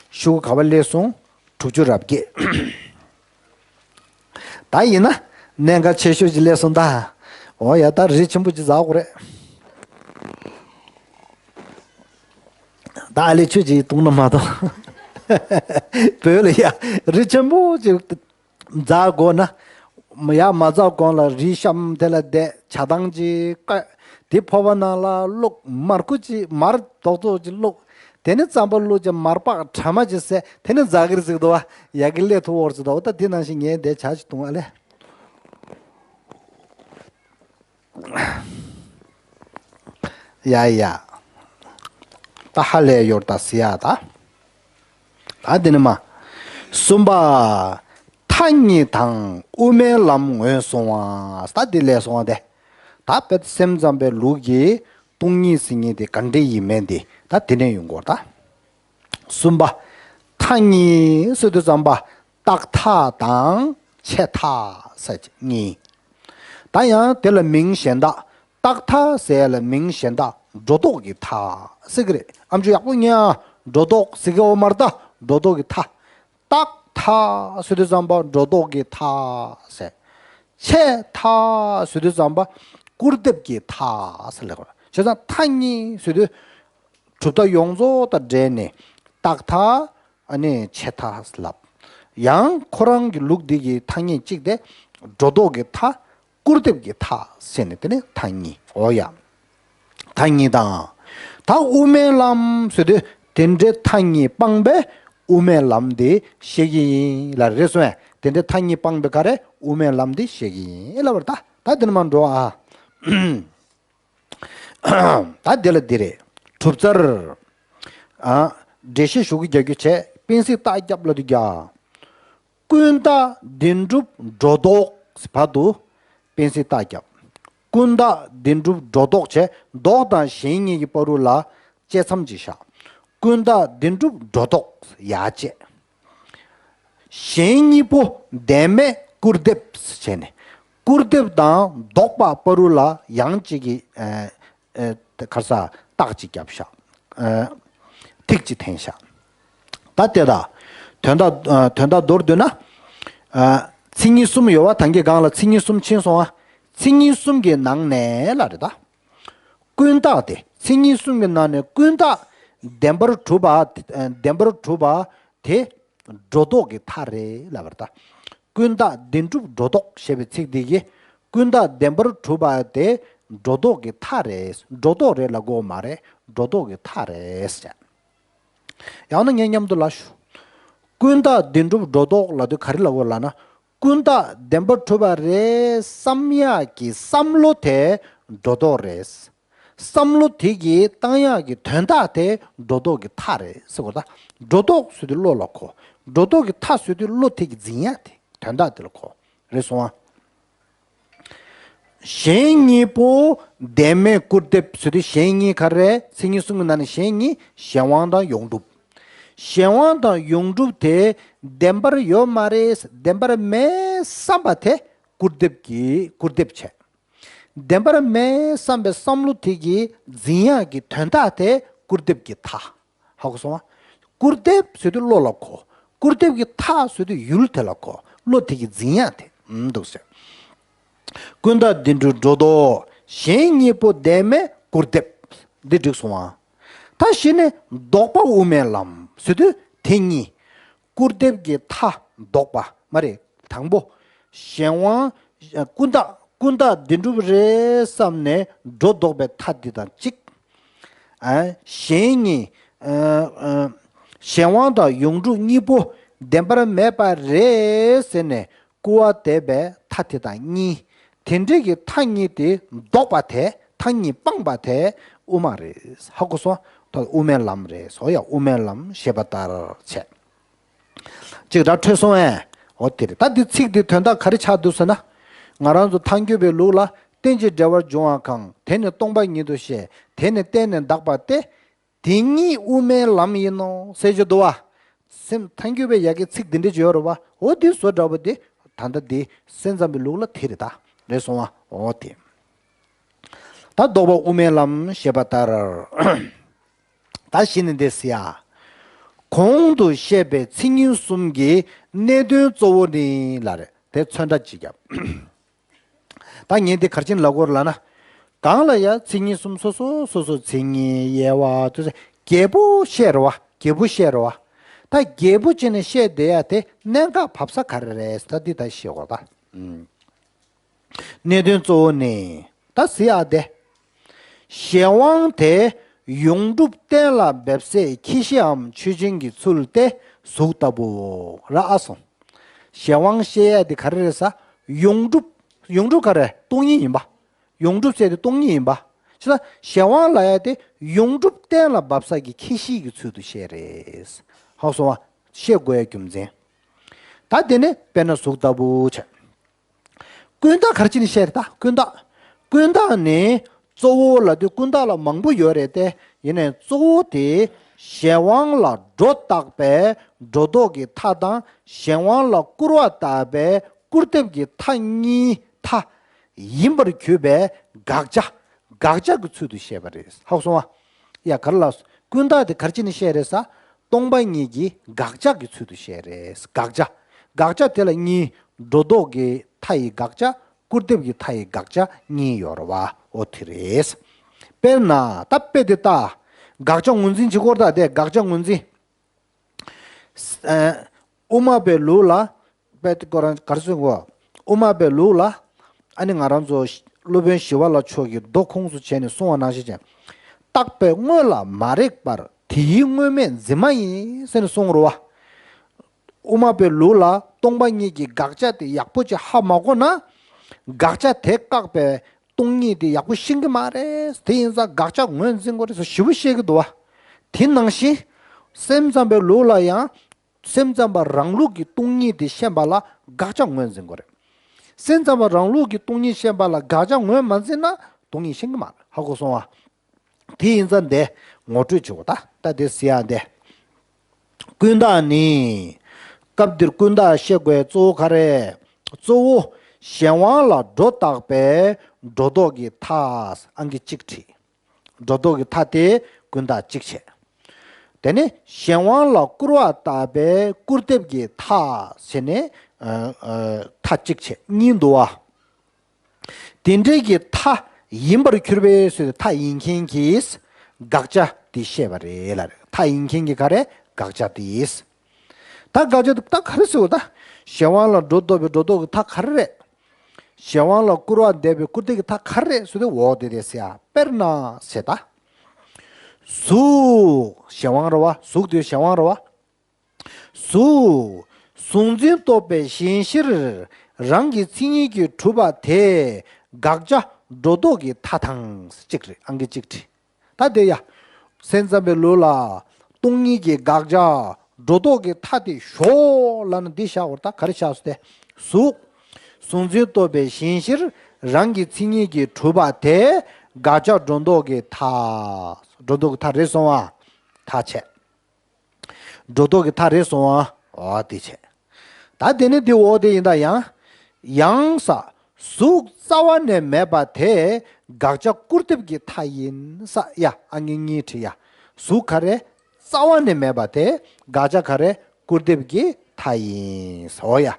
ཤོག་གུ་ག་པར་སླེབས་སོང་། དྲུག་ཅུ་རེ་བརྒྱད། ད་ཡིན་ན་གནད་འགག་ཆེ་ཤོས་ཅིག་སླེབས་སོང་ད། ཨོ་ཡ། ད་རི་ཆེན་པོ་ཅིག་འཛེག་དགོས་རེད། ད་ཨ་ལེ་ཁྱོད་ཀྱིས་གཏོང་ན་མ་གཏོང་། བོད་ལ་ཡ་རི་ཆེན་པོ་ཅིག་འཛེག་དགོས་ན། ཡར་མ་འཛེག་གོང་ལ་རི་གཤམ་དེ་ལ་བསྡད། ཇ་ཐང་ཅིག་བསྐོལ། དེ་ཕོར་པ་ནང་ལ་བླུགས། མར་ཁུ་ཅིག་མར་རྡོག་རྡོག་ཅིག་བླུགས། དེ་ནས་རྩམ་པ་བླུགས་བྱས་མར་པགས་གྲ་མ་ཅིག་བཟས། དེ་ནས་འཛེག་གི་རེད་ཟེར་གི་འདུག་བ། ཡ་གི་སླེབས་ཐུབ་འོར་ཟེར་འདུག་བ། ད་དེ་ནང་བཞིན་ངས་བསྡད་ཇ་ཅིག་བཏུང་ཨ་ལེ། ཡ་ཡ། ད་ཧ་ལས་ཡོར་ད་ཟེར་ཡ་ད། ད་འདི་ནི་མ། གསུམ་པ། མཐའ་གཉིས་དང་དབུ་མའི་ལམ་ངོས་བཟུང་བ། ད་འདི་ལས་སོང་བ་དེ། ད་དཔེ་སེམས་ཙམ་པའི་ལུགས་ཀྱི་སྟོང་ཉིད་ཟེར་མཁན་དེ་ག་འདྲ་ཡིན་མིན་དེ་ད་དེ་ནས་ཡོང་དགོས་ད། གསུམ་པ། མཐའ་གཉིས་ཟེར་དུས་ཙམ་པ། རྟག་མཐའ་དང་ཆད་མཐའ་ཟེར་གཉིས། ད་ཡང་དེ་ལ་མིང་གཞན་དག། རྟག་མཐའ་ཟེར་ཡ་ལ་མིང་གཞན་དག་སྒྲོ་འདོགས་ཀྱི་མཐའ་ཟེར་གི་རེད། ཨམ་ཅོག་ཡག་པོ་ཉན་ཨ། སྒྲོ་འདོགས་ཟེར་གི་ཡོད་མ་རེད་ད། སྒྲོ་འདོགས་ཀྱི་མཐའ། རྟག་མཐའ་ཟེར་དུས་ཙམ་པ་སྒྲོ་འདོགས་ཀྱི་མཐའ་ཟེར། ཆད་མཐའ་ཟེར་དུས་ཙམ་པ་སྐུར་འདེབས་ཀྱི་མཐའ་ཟེར་ལབ་དགོས། བྱས་ཙང་མཐའ་གཉིས་ཟེར་དུས་གྲུབ་མཐའ་ཡོངས་རྫོགས་དང་འབྲེལ་ནས་རྟག་མཐའ། ཨ་ནི་ཆད་མཐའ་ལབ། ཡང་ཁོ་རང་གི་ལུགས་འདི་གི་མཐའ་གཉིས་གཅིག་དེ། སྒྲོ་འདོགས་ཀྱི་མཐའ། སྐུར་འདེབས་ཀྱི་མཐའ་ཟེར་ནས་དེ་ནི་མཐའ་གཉིས། འོ་ཡ། མཐའ་གཉིས་དང་། ད་དབུ་མའི་ལམ་ཟེར་དུས་དེ་འདྲའི་མཐའ་གཉིས་སྤངས་པའི་དབུ་མའི་ལམ་དེ་བཤད་ཀྱི་ཡིན་ལབ་རེད་སོང་ངས། དེ་འདྲའི་མཐའ་གཉིས་སྤངས་པའི་ག་རེ་དབུ་མའི་ལམ་དེ་བཤད་ཀྱི་ཡིན་ལབ་པ་རེད། ད་ད་དེ་ནི་མ་འགྲོ་ཨ། ད་འདི་ལ་འདི་རེད། གྲུབ་རྩལ། ཨ། འགྲེལ་བཤད་ཞུ་གི་རྒྱག་རྒྱུ་བྱས། དཔེ་སྲིད་རྟགས་རྒྱབ་ལ་དུ་རྒྱག་ཀུན་བརྟགས་བདེན་གྲུབ་སྒྲོ་འདོགས་བར་དུ་དཔེ་སྲིད་རྟགས་རྒྱབ། ཀུན་བརྟགས་བདེན་གྲུབ་སྒྲོ་འདོགས་བྱས། འདོགས་དང་གཞན་གཉིས་ཀྱི་བར་དུ་ལ་བཅད་མཚམས་ཅིག་བཞག། ཀུན་བརྟགས་བདེན་གྲུབ་སྒྲོ་འདོགས་ཡར་བཅད། གཞན་གཉིས་པོ་བདེན་མེད་སྐུར་འདེབས་བྱས་ནས། སྐུར་འདེབས་དང་ལྡོག་པ་བར་དུ་ལ་ཡང་གཅིག་གི་ཨ་ཨ་ག་རེ་ཟ། རྟགས་ཅིག་བརྒྱབ་བཞག། ཨ་ཐིག་ཅིག་འཐེན་བཞག། ད་དེ་ལ་དོན་དག་ཨ་དོན་དག་མདོར་བསྡུས་ན། ཨ་མཚན་ཉིད་གསུམ་ཡོད་པ། ད་གིན་སྒང་ལ་མཚན་ཉིད་གསུམ་ཕྱིན་སོང་བ། མཚན་ཉིད་གསུམ་གྱི་ནང་ནས་ལ་རེད་ད། ཀུན་བརྟགས་དེ། མཚན་ཉིད་གསུམ་གྱི་ནང་ནས་ཀུན་བརྟགས་བདེན་པར་གྲུབ་པ། བདེན་པར་གྲུབ་པ་དེ་སྒྲོ་འདོགས་ཀྱི་མཐའ་རེད་ལབ་པ་རེད་ད། ཀུན་བརྟགས་བདེན་གྲུབ་སྒྲོ་འདོགས་ཞེས་པའི་ཚིག་འདི་གིས། ཀུན་བརྟགས་བདེན་པར་གྲུབ་པ་དེ་སྒྲོ་འདོགས་ཀྱི་མཐའ་རེད། སྒྲོ་འདོགས་རེད་ལབ་དགོས་མ་རེད། སྒྲོ་འདོགས་ཀྱི་མཐའ་རེད་ཟེར། ཡང་ན་ངས་མཉམ་དུ་ལབ་ཞུ། ཀུན་བརྟགས་བདེན་གྲུབ་སྒྲོ་འདོགས་ལབ་དུས་ག་རེ་ལབ་དགོས་ལབ་ན། ཀུན་བརྟགས་བདེན་པར་གྲུབ་པ་རེད་བསམ་ཡག་གི་བསམ་བློ་དེ་སྒྲོ་འདོགས་རེད། བསམ་བློ་དེ་གིས་བཏང་ཡག་གི་དོན་དག་དེ་སྒྲོ་འདོགས་ཀྱི་མཐའ་རེད་ཟེར་དགོས་ད། སྒྲོ་འདོགས་ཟེར་དུས་བློ་ལ་གོ། སྒྲོ་འདོགས་ཀྱི་མཐའ་ཟེར་དུས་བློ་དེ་གིས་འཛིན་ཡག་དེ་དོན་དག་དེ་ལ་གོ། རེད་སོང་ཨ། གཞན་གཉིས་པོ་བདེན་མེད་སྐུར་འདེབས་ཟེར་དུས་གཞན་གཉིས་ག་རེ། མཚན་ཉིད་གསུམ་གྱི་ནང་ནས་གཞན་གཉིས་གཞན་དབང་དང་ཡོངས་གྲུབ། གཞན་དབང་དང་ཡོངས་གྲུབ་དེ་བདེན་པར་ཡོད་མ་རེད། བདེན་པར་མེད་བསམ་པ་དེ་སྐུར་འདེབས་ཀྱི་སྐུར་འདེབས་བྱས། བདེན་པར་མེད་བསམ་པའི་བསམ་བློ་དེ་གིས་འཛིན་ཡག་གི་དོན་དག་དེ་སྐུར་འདེབས་ཀྱི་མཐའ། ཧ་གོ་སོང་ང་། སྐུར་འདེབས་ཟེར་དུས་བློ་ལ་གོ། སྐུར་འདེབས་ཀྱི་མཐའ་ཟེར་དུས་ཡུལ་དེ་ལ་གོ། བློ་དེ་གིས་འཛིན་ཡག་དེ་འདུག་ཟེར། ཀུན་བརྟགས་བདེན་གྲུབ་སྒྲོ་འདོགས། གཞན་གཉིས་པོ་བདེན་མེད་སྐུར་འདེབས། འདི་འགྲིག་སོང་ང་། ད་གཞི་ནས་ལྡོག་པ་དབུ་མའི་ལམ་ཟེར་དུས་དེ་གཉིས། སྐུར་འདེབས་ཀྱི་མཐའ་ལྡོག་པ་མ་རེད། དང་པོ། གཞན་དབང་། ཀུན་བརྟགས་ཀུན་བརྟགས་བདེན་གྲུབ་རེད་བསམ་ནས་སྒྲོ་འདོགས་པའི་མཐའ་འདི་དང་གཅིག། ཨ། གཞན་གཉིས། ཨ། ཨ། གཞན་དབང་དང་ཡོངས་གྲུབ་གཉིས་པོ་བདེན་པར་མེད་པ་རེད་ཟེར་ནས་སྐུར་བ་འདེབས་པའི་མཐའ་དེ་དང་གཉིས། དེ་འདྲའི་གི་མཐའ་གཉིས་དེ་ལྡོག་པ་དེ། མཐའ་གཉིས་སྤངས་པ་དེ་དབུ་མ་རེད། ཧ་གོ་སོང་། ད་དབུ་མའི་ལམ་རེད། སོ་ཡ་དབུ་མའི་ལམ་ཞེས་པ་ལྟར་བྱས། ཅིག་ར་འཕྲོད་སོང་ཨེ། འོ་དེ་རེད། ད་འདི་ཚིག་འདི་དོན་དག་ག་རེ་ཆགས་འདུག་ཟེར་ན། ང་རང་ཚོ་ཐལ་འགྱུར་བའི་ལུགས་ལ་རྟེན་ཅིང་འབྲེལ་བར་འབྱུང་བ་གང་། དེ་ནི་སྟོང་པ་ཉིད་དུ་ཤེས། དེ་ནི་བརྟེན་ནས་འདག་པ་སྟེ། དེ་ཉིད་དབུ་མའི་ལམ་ཡིན་ནོ་ཟེར་གྱི་འདུག་བ། སེམས་ཐལ་འགྱུར་བའི་ཡ་གི་ཚིག་འདི་འདྲ་ཅིག་ཡོད་རེད་བ། འོ་འདི་བཟོ་འདྲ་བོ་འདི་ད་ལྟ་འདི་སེམས་ཙམ་པའི་ལུགས་ལ་དེ་རེད་ད། རེད་སོང་བ། འོ་དེ། ད་ལྡོག་པ་དབུ་མའི་ལམ་ཞེས་པ་ལྟར། ད་གཞི་ནས་འདི་ཟེར་ཡ། གོང་དུ་བཤད་པའི་མཚན་ཉིད་གསུམ་གྱི་གནད་དོན་གཙོ་བོ་ནི་ལ་རེད་དེ་ཚོན་ཁྲ་ཅིག་བརྒྱབ། ད་ངས་འདི་ག་རེ་བྱས་ནས་ལབ་དགོས་རེད་ལབ་ན། གང་ལ་ཡང་མཚན་ཉིད་གསུམ། སོ་སོ་སོ་སོ་མཚན་ཉིད་དབྱེ་བ་དུ་བརྒྱད་པོ་བཤད་རེད་བ། བརྒྱད་པོ་བཤད་རེད་བ། ད་བརྒྱད་པོ་བྱས་ནས་བཤད་བསྡད་ཡ་དེ་གནད་འགག་བབས་ས་ག་རེ་རེད། ད་འདི་ད་ཤེས་དགོས་ད། ཨུམ། གནད་དོན་གཙོ་བོ་ནི། ད་ཟེར་ཡ་དེ། གཞན་དབང་དེ་ཡོངས་གྲུབ་གཏན་ལ་འབེབས་སའི་ཁྱད་གཞིའམ་ཆོས་ཅན་གྱི་ཚུལ་ཏེ་གཟུགས་ལྟ་བུ་ར་ཨ་སོང་། གཞན་དབང་བཤད་ཡ་དེ་ག་རེ་རེད་ཟེར། ཡོངས་གྲུབ། ཡོངས་གྲུབ་ག་རེ། སྟོང་ཉིད་ཡིན་པ། ཡོངས་གྲུབ་ཟེར་དེ་སྟོང་ཉིད་ཡིན་པ། བྱས་ཙང་གཞན་དབང་ལབ་ཡ་དེ་ཡོངས་གྲུབ་གཏན་ལ་འབེབས་ས་གི་ཁྱད་གཞི་གི་ཚུལ་དུ་བཤད་རེད། ཧ་གོ་སོང་བ། བཤད་དགོས་ཡ་རྒྱུ་མཚན། ད་དེ་ནས་དཔེར་ན་གཟུགས་ལྟ་བུ་བྱས། ཀུན་བརྟགས་ག་རེ་བྱས་ནས་བཤད་རེད་ད། ཀུན་བརྟགས། ཀུན་བརྟགས་ནི་གཙོ་བོ་ལབ་དུས་ཀུན་བརྟགས་ལ་མང་པོ་ཡོད་རེད་དེ། ཡིན་ནའི་གཙོ་བོ་དེ་གཞན་དབང་ལ་སྒྲོ་བཏགས་པའི་སྒྲོ་འདོགས་ཀྱི་མཐའ་དང་། གཞན་དབང་ལ་སྐུར་བ་བཏབ་པའི་སྐུར་འདེབས་ཀྱི་མཐའ་གཉིས། མཐའ་ཡིན་པར་གྱུར་པའི་དགག་བྱ། དགག་བྱ་གི་ཚུལ་དུ་བཤད་པ་རེད། ཧ་གོ་སོང་བ། ཡ་ག་རེ་ལབ། ཀུན་བརྟགས་དེ་ག་རེ་བྱས་ནས་བཤད་རེད་ཟེར། སྟོང་པ་ཉིད་ཀྱི་དགག་བྱ་གི་ཚུལ་དུ་བཤད་རེད། དགག་བྱ། དགག་བྱ་དེ་ལ་གཉིས། སྒྲོ་འདོགས་ཀྱི་མཐའ་ཡི་དགག་བྱ། སྐུར་འདེབས་ཀྱི་མཐའ་ཡི་དགག་བྱ་གཉིས་ཡོད་རེད་བ། འོ་དེ་རེད། དཔེར་ན་ད་དཔེ་དེ་ལྟ། དགག་བྱ་ངོས་འཛིན་བྱེད་སྐོར་དང་དེ་དགག་བྱ་ངོས་འཛིན། ཨ། དབུ་མ་པའི་ལུགས་ལ། དཔེ་དེ་ཁོ་རང་ག་རེ་གསུང་གོ། དབུ་མ་པའི་ལུགས་ལ། ཨ་ནི་ང་རང་ཚོ་སློབ་དཔོན་ཞི་བ་ལྷ་མཆོག་གིས་མདོ་ཁུངས་སུ་བྱས་ནས་གསུངས་པ་ནང་བཞིན་བྱས། བརྟགས་པའི་དངོས་ལ་མ་རེག་པར་དེའི་དངོས་མེད་འཛིན་མ་ཡིན་ཟེར་ནས་གསུངས་རེད་བ། དབུ་མ་པའི་ལུགས་ལ་སྟོང་པ་ཉིད་ཀྱི་དགག་བྱ་དེ་ཡག་པོ་ཅིག་ཧ་མ་གོ་ན། དགག་བྱ་དེ་བཀག་པའི་སྟོང་ཉིད་དེ་ཡག་པོ་ཤེས་ཀྱི་མ་རེད། དེ་ཡིན་ཙང་དགག་བྱ་ངོས་འཛིན་དགོས་རེད་ཟེར་ཞེ་པོ་བཤད་ཀྱི་འདུག་བ། དེ་ནང་བཞིན་སེམས་ཙམ་པའི་ལུགས་ལ་ཡང་། སེམས་ཙམ་པ་རང་ལུགས་ཀྱི་སྟོང་ཉིད་དེ་ཤེས་པ་ལ་དགག་བྱ་ངོས་འཛིན་དགོས་རེད། སེམས་ཙམ་པ་རང་ལུགས་ཀྱི་སྟོང་ཉིད་ཤེས་པ་ལ་དགག་བྱ་ངོས་མ་འཛིན་ན་སྟོང་ཉིད་ཤེས་ཀྱི་མ་རེད། ཧ་གོ་སོང་ཨ། དེ་ཡིན་ཙང་འདི་ངོ་སྤྲོད་བྱེད་དགོས། ད་ད་དེ་ཟེར་ཡ་འདི། ཀུན་བརྟགས་ནི། སྐབས་འདིར་ཀུན་བརྟགས་བཤད་དགོས་གཙོ་བོ་ག་རེ། གཙོ་བོ་གཞན་དབང་ལ་སྒྲོ་བཏགས་པའི་སྒྲོ་འདོགས་ཀྱི་མཐའ། ཨང་ཀི་གཅིག་བྲིས། སྒྲོ་འདོགས་ཀྱི་མཐའ་དེ་ཀུན་བརྟགས་གཅིག་བྱས། དེ་ནས་གཞན་དབང་ལ་སྐུར་བ་བཏབ་པའི་སྐུར་འདེབས་ཀྱི་མཐའ་ཟེར་ནས་ཨ་ཨ་མཐའ་གཅིག་བྱས། གཉིས་འདུག་བ། དེ་འདྲའི་གི་མཐའ་ཡིན་པར་གྱུར་པའི་ཟེར་དུས་མཐའ་ཡིན་མཁན་གྱི་དགག་བྱ་དེ་བཤད་པ་རེད་ལ། མཐའ་ཡིན་མཁན་གྱི་ག་རེ་དགག་བྱ་དེ། ད་དགག་བྱ་དེ་ད་ག་རེ་ཟེར་བ་ད། གཞན་དབང་ལ་སྒྲོ་འདོགས་པའི་སྒྲོ་འདོགས་ཀྱི་མཐའ་ག་རེ་རེད། གཞན་དབང་ལ་སྐུར་བ་འདེབས་པའི་སྐུར་འདེབས་ཀྱི་མཐའ་ག་རེ་རེད་ཟེར་དུས་འོ་དེ་རེད་ཟེར་ཡ། དཔེར་ན་ཟེར་ད། གཟུགས་གཞན་དབང་རེད་བ། གཟུགས་དེ་གཞན་དབང་རེད་བ། གཟུགས། གཟུགས་འཛིན་རྟོག་པའི་གཞན་གཞིར་རང་གི་མཚན་ཉིད་ཀྱིས་གྲུབ་པ་དེ་དགག་བྱ་སྒྲོ་འདོགས་ཀྱི་མཐའ་དང་གཅིག་རེད། ཨང་ཀི་གཅིག་བྲིས། ད་དེ་ཡ། སེམས་ཙམ་པའི་ལུགས་ལ་སྟོང་ཉིད་ཀྱི་དགག་བྱ་སྒྲོ་འདོགས་ཀྱི་མཐའ་དེ་ཞོག་ལབ་ན་འདི་བཞག་དགོས་རེད། ད་ག་རེ་བཞག་སོང་སྟེ། གཟུགས། གཟུགས་འཛིན་རྟོག་པའི་གཞན་གཞིར་རང་གི་མཚན་ཉིད་ཀྱིས་གྲུབ་པ་དེ་དགག་བྱ་སྒྲོ་འདོགས་ཀྱི་མཐའ། སྒྲོ་འདོགས་ཀྱི་མཐའ་རེད་སོང་བ། མཐའ་བྱས། སྒྲོ་འདོགས་ཀྱི་མཐའ་རེད་སོང་ཨ། འོ་དེ་བྱས། ད་དེ་ནི་དེ་འོ་དེ་ཡིན་ད་ཡང་། ཡང་ས། གཟུགས་རྩ་བ་ནས་མེད་པ་དེ་དགག་བྱ་སྐུར་འདེབས་ཀྱི་མཐའ་ཡིན་ས་ཡ། ཨ་ངེ་གཉིས་བྲིས་ཡ། གཟུགས་ག་རེ། རྩ་བ་ནས་མེད་པ་དེ་དགག་བྱ་ག་རེ། སྐུར་འདེབས་ཀྱི་མཐའ་ཡིན་ས། འོ་ཡ།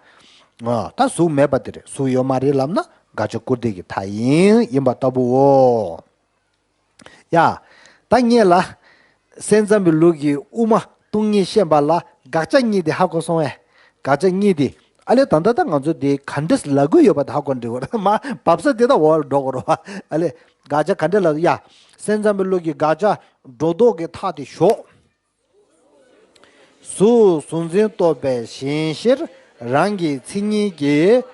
འོ་ད་གཟུགས་མེད་པ་དེ་རེད། གཟུགས་ཡོད་མ་རེད་ལབ་ན་དགག་བྱ་སྐུར་འདེབས་ཀྱི་མཐའ་ཡིན། ཡིན་པ་ལྟ་བུའོ། ཡ། ད་ངས་ལ། སེམས་ཙམ་པའི་ལུགས་ཀྱི་དབུ་མ་སྟོང་ཉིད་བཤད་པ་ལ་དགག་བྱ་གཉིས་དེ་ཧ་གོ་སོང་བས། དགག་བྱ་གཉིས་དེ། ཨ་ལས་ད་ལྟ་ད་ང་ཚོ་དེ་ག་འདྲས་ལབ་དགོས་ཡོད་པ་དེ་ཧ་གོ་འགྲིག་གོ། མ་བབས་ས་དེ་ད་འོག་ལ་འགྲོ་གོ་རོ། ཨ་ལས་དགག་བྱ་ག་འདྲས་ལབ་ཡ། སེམས་ཙམ་པའི་ལུགས་ཀྱི་དགག་བྱ་སྒྲོ་འདོགས་ཀྱི་མཐའ་དེ་ཞོག་གཟུགས་གཟུགས་འཛིན་རྟོག་པའི་གཞན་གཞིར་རང་གི་མཚན་ཉིད་ཀྱིས་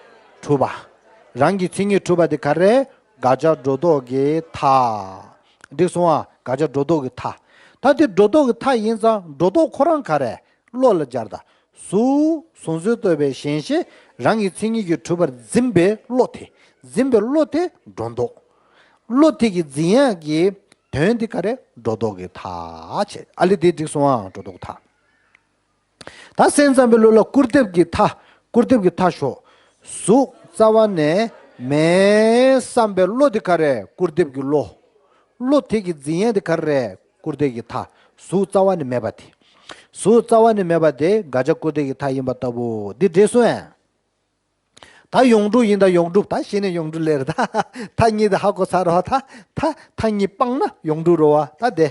གྲུབ་པ། རང་གི་མཚན་ཉིད་གྲུབ་པ་དེ་ག་རེ། དགག་བྱ་སྒྲོ་འདོགས་ཀྱི་མཐའ། འགྲིག་སོང་ཨ། དགག་བྱ་སྒྲོ་འདོགས་ཀྱི་མཐའ། ད་དེ་སྒྲོ་འདོགས་ཀྱི་མཐའ་ཡིན་ཙང་སྒྲོ་འདོགས་ཁོ་རང་ག་རེ། བློ་ལ་སྦྱར་ད། གཟུགས་གཟུགས་འཛིན་རྟོག་པའི་གཞན་གཞིར་རང་གི་མཚན་ཉིད་ཀྱིས་གྲུབ་པར་འཛིན་པའི་བློ་དེ། འཛིན་པའི་བློ་དེ་སྒྲོ་འདོགས། བློ་དེ་གི་འཛིན་ཡག་གི་དོན་དེ་ག་རེ། སྒྲོ་འདོགས་ཀྱི་མཐའ་བྱས། ཨ་ལས་དེ་འགྲིག་སོང་ཨ། སྒྲོ་འདོགས་མཐའ། ད་སེམས་ཙམ་པའི་བློ་ལ་སྐུར་འདེབས་ཀྱི་མཐའ། སྐུར་འདེབས་ཀྱི་མཐའ་ཞོག་གཟུགས་རྩ་བ་ནས་མེད་བསམ་པའི་བློ་དེ་ག་རེ། སྐུར་འདེབས་ཀྱི་བློ། བློ་དེ་གི་འཛིན་ཡག་དེ་ག་རེ། སྐུར་འདེབས་ཀྱི་མཐའ། གཟུགས་རྩ་བ་ནས་མེད་པ་དེ། གཟུགས་རྩ་བ་ནས་མེད་པ་དེ་དགག་བྱ་སྐུར་འདེབས་ཀྱི་མཐའ་ཡིན་པ་ལྟ་བུ་འདི་འགྲིག་སོང་ཨ། ད་ཡོངས་གྲུབ་ཡིན་ད། ཡོངས་གྲུབ་ད་གཞི་ནས་ཡོངས་གྲུབ་ལེར་ད། མཐའ་གཉིས་ད་ཧ་གོ་ཚར་རོ། ད་ད་མཐའ་གཉིས་སྤངས་ན་ཡོངས་གྲུབ་རོ་བ། ད་དེ།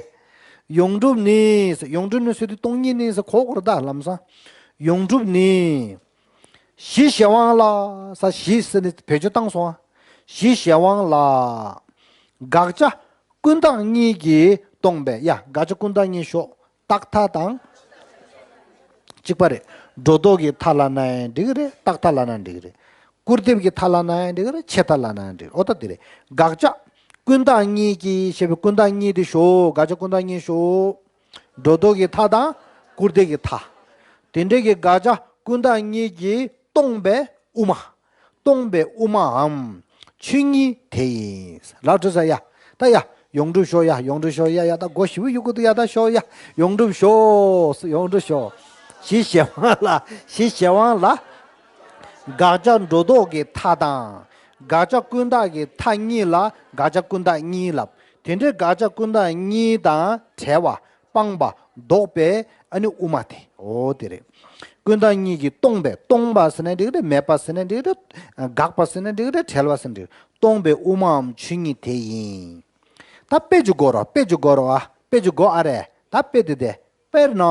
ཡོངས་གྲུབ་ནི། ཡོངས་གྲུབ་ནི་ཟེར་དུས་སྟོང་ཉིད་ནི་ཟེར་གོ་དགོས་རེད་ད་ལམ་སང་། ཡོངས་གྲུབ་ནི། གཞི་གཞན་དབང་ལ་ས། གཞི་ཟེར་ནས་བེད་སྤྱོད་བཏང་སོང་ཨ། གཞི་གཞན་དབང་ལ། དགག་བྱ་ཀུན་བརྟགས་གཉིས་ཀྱིས་སྟོང་པའི་ཡ། དགག་བྱ་ཀུན་བརྟགས་གཉིས་ཞོག་རྟག་མཐའ་དང་། གཅིག་པ་རེད། སྒྲོ་འདོགས་ཀྱི་མཐའ་ལབ་ན་ཡང་འགྲིག་གི་རེད། རྟག་མཐའ་ལབ་ན་འགྲིག་གི་རེད། སྐུར་འདེབས་ཀྱི་མཐའ་ལབ་ན་ཡང་འགྲིག་གི་རེད། ཆད་མཐའ་ལབ་ན་ཡང་འགྲིག་གི་རེད། འོ་ད་དེ་རེད། དགག་བྱ་ཀུན་བརྟགས་གཉིས་ཀྱིས་ཞེས་པའི་ཀུན་བརྟགས་གཉིས་དེ་ཞོག་དགག་བྱ་ཀུན་བརྟགས་གཉིས་ཞོག་སྒྲོ་འདོགས་ཀྱི་མཐའ་དང་སྐུར་འདེབས་ཀྱི་མཐའ། དེ་འདྲའི་གི་དགག་བྱ་ཀུན་བརྟགས་གཉིས་ཀྱིས་སྟོང་པའི་དབུ་མ། སྟོང་པའི་དབུ་མའམ་ཆོས་ཉིད་དེ་ཡིན། ལབ་འགྲོ་ས་ཡ། ད་ཡ། ཡོངས་གྲུབ་ཤོག་ཡ། ཡོངས་གྲུབ་ཤོག་ཡ། ཡ་ད་སྒོ་ཞིབ་ཡོད་གི་འདུག་ཡ། ད་ཤོག་ཡ། ཡོངས་གྲུབ་ཤོག་ཡོངས་གྲུབ་ཤོག་གཞི་གཞན་དབང་ལ། གཞི་གཞན་དབང་ལ། དགག་བྱ་སྒྲོ་འདོགས་ཀྱི་མཐའ་དང་། དགག་བྱ་ཀུན་བརྟགས་ཀྱི་མཐའ་གཉིས་ལ་དགག་བྱ་ཀུན་བརྟགས་གཉིས་ལབ། དེ་འདྲའི་དགག་བྱ་ཀུན་བརྟགས་གཉིས་དང་བྲལ་བ། སྤངས་པ། ལྡོག་པའི་ཨ་ནི་དབུ་མ་དེ། འོ་དེ་རེད། ཀུན་བརྟགས་གཉིས་ཀྱིས་སྟོང་པའི། སྟོང་པ་ཟེར་ན་འགྲིག་གི་རེད། མེད་པ་ཟེར་ན་འགྲིག་གི་རེད། དགག་པ་ཟེར་ན་འགྲིག་གི་རེད། བྲལ་བ་ཟེར་ན་འགྲིག་གི་རེད། སྟོང་པའི་དབུ་མའམ་ཆོས་ཉིད་དེ་ཡིན། ད་དཔེ་ཅིག་གོ་རོགས། དཔེ་ཅིག་གོ་རོགས་ཨ། དཔེ་ཅིག་གོ་ཨ་རེ། ད་དཔེ་དེ་དེ། དཔེར་ན།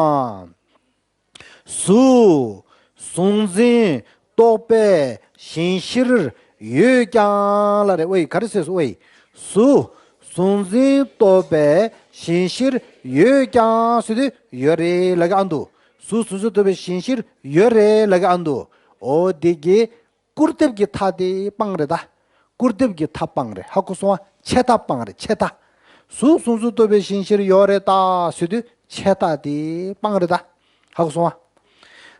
གཟུགས་གཟུགས་འཛིན་རྟོག་པའི་གཞན་གཞིར་ཡོད་ཀྱང་ལབ་རེད། ཝེ་ག་རེ་ཟེར་སོང་། ཝེ་གཟུགས་གཟུགས་འཛིན་རྟོག་པའི་གཞན་གཞིར་ཡོད་ཀྱང་ཟེར་དུས་ཡོད་རེད་ལབ་ཀྱི་ཨ་འདུག་གཟུགས་གཟུགས་འཛིན་རྟོག་པའི་གཞན་གཞིར་ཡོད་རེད་ལབ་ཀྱི་ཨ་འདུག་འོ་དེ་གི་སྐུར་འདེབས་ཀྱི་མཐའ་དེ་སྤངས་རེད་ད། སྐུར་འདེབས་ཀྱི་མཐའ་སྤངས་རེད། ཧ་གོ་སོང་ཨ། ཆད་མཐའ་སྤངས་རེད། ཆད་མཐའ། གཟུགས་གཟུགས་འཛིན་རྟོག་པའི་གཞན་གཞིར་ཡོད་རེད་ད་ཟེར་དུས་ཆད་མཐའ་དེ་སྤངས་རེད་ད། ཧ་གོ་སོང་ཨ།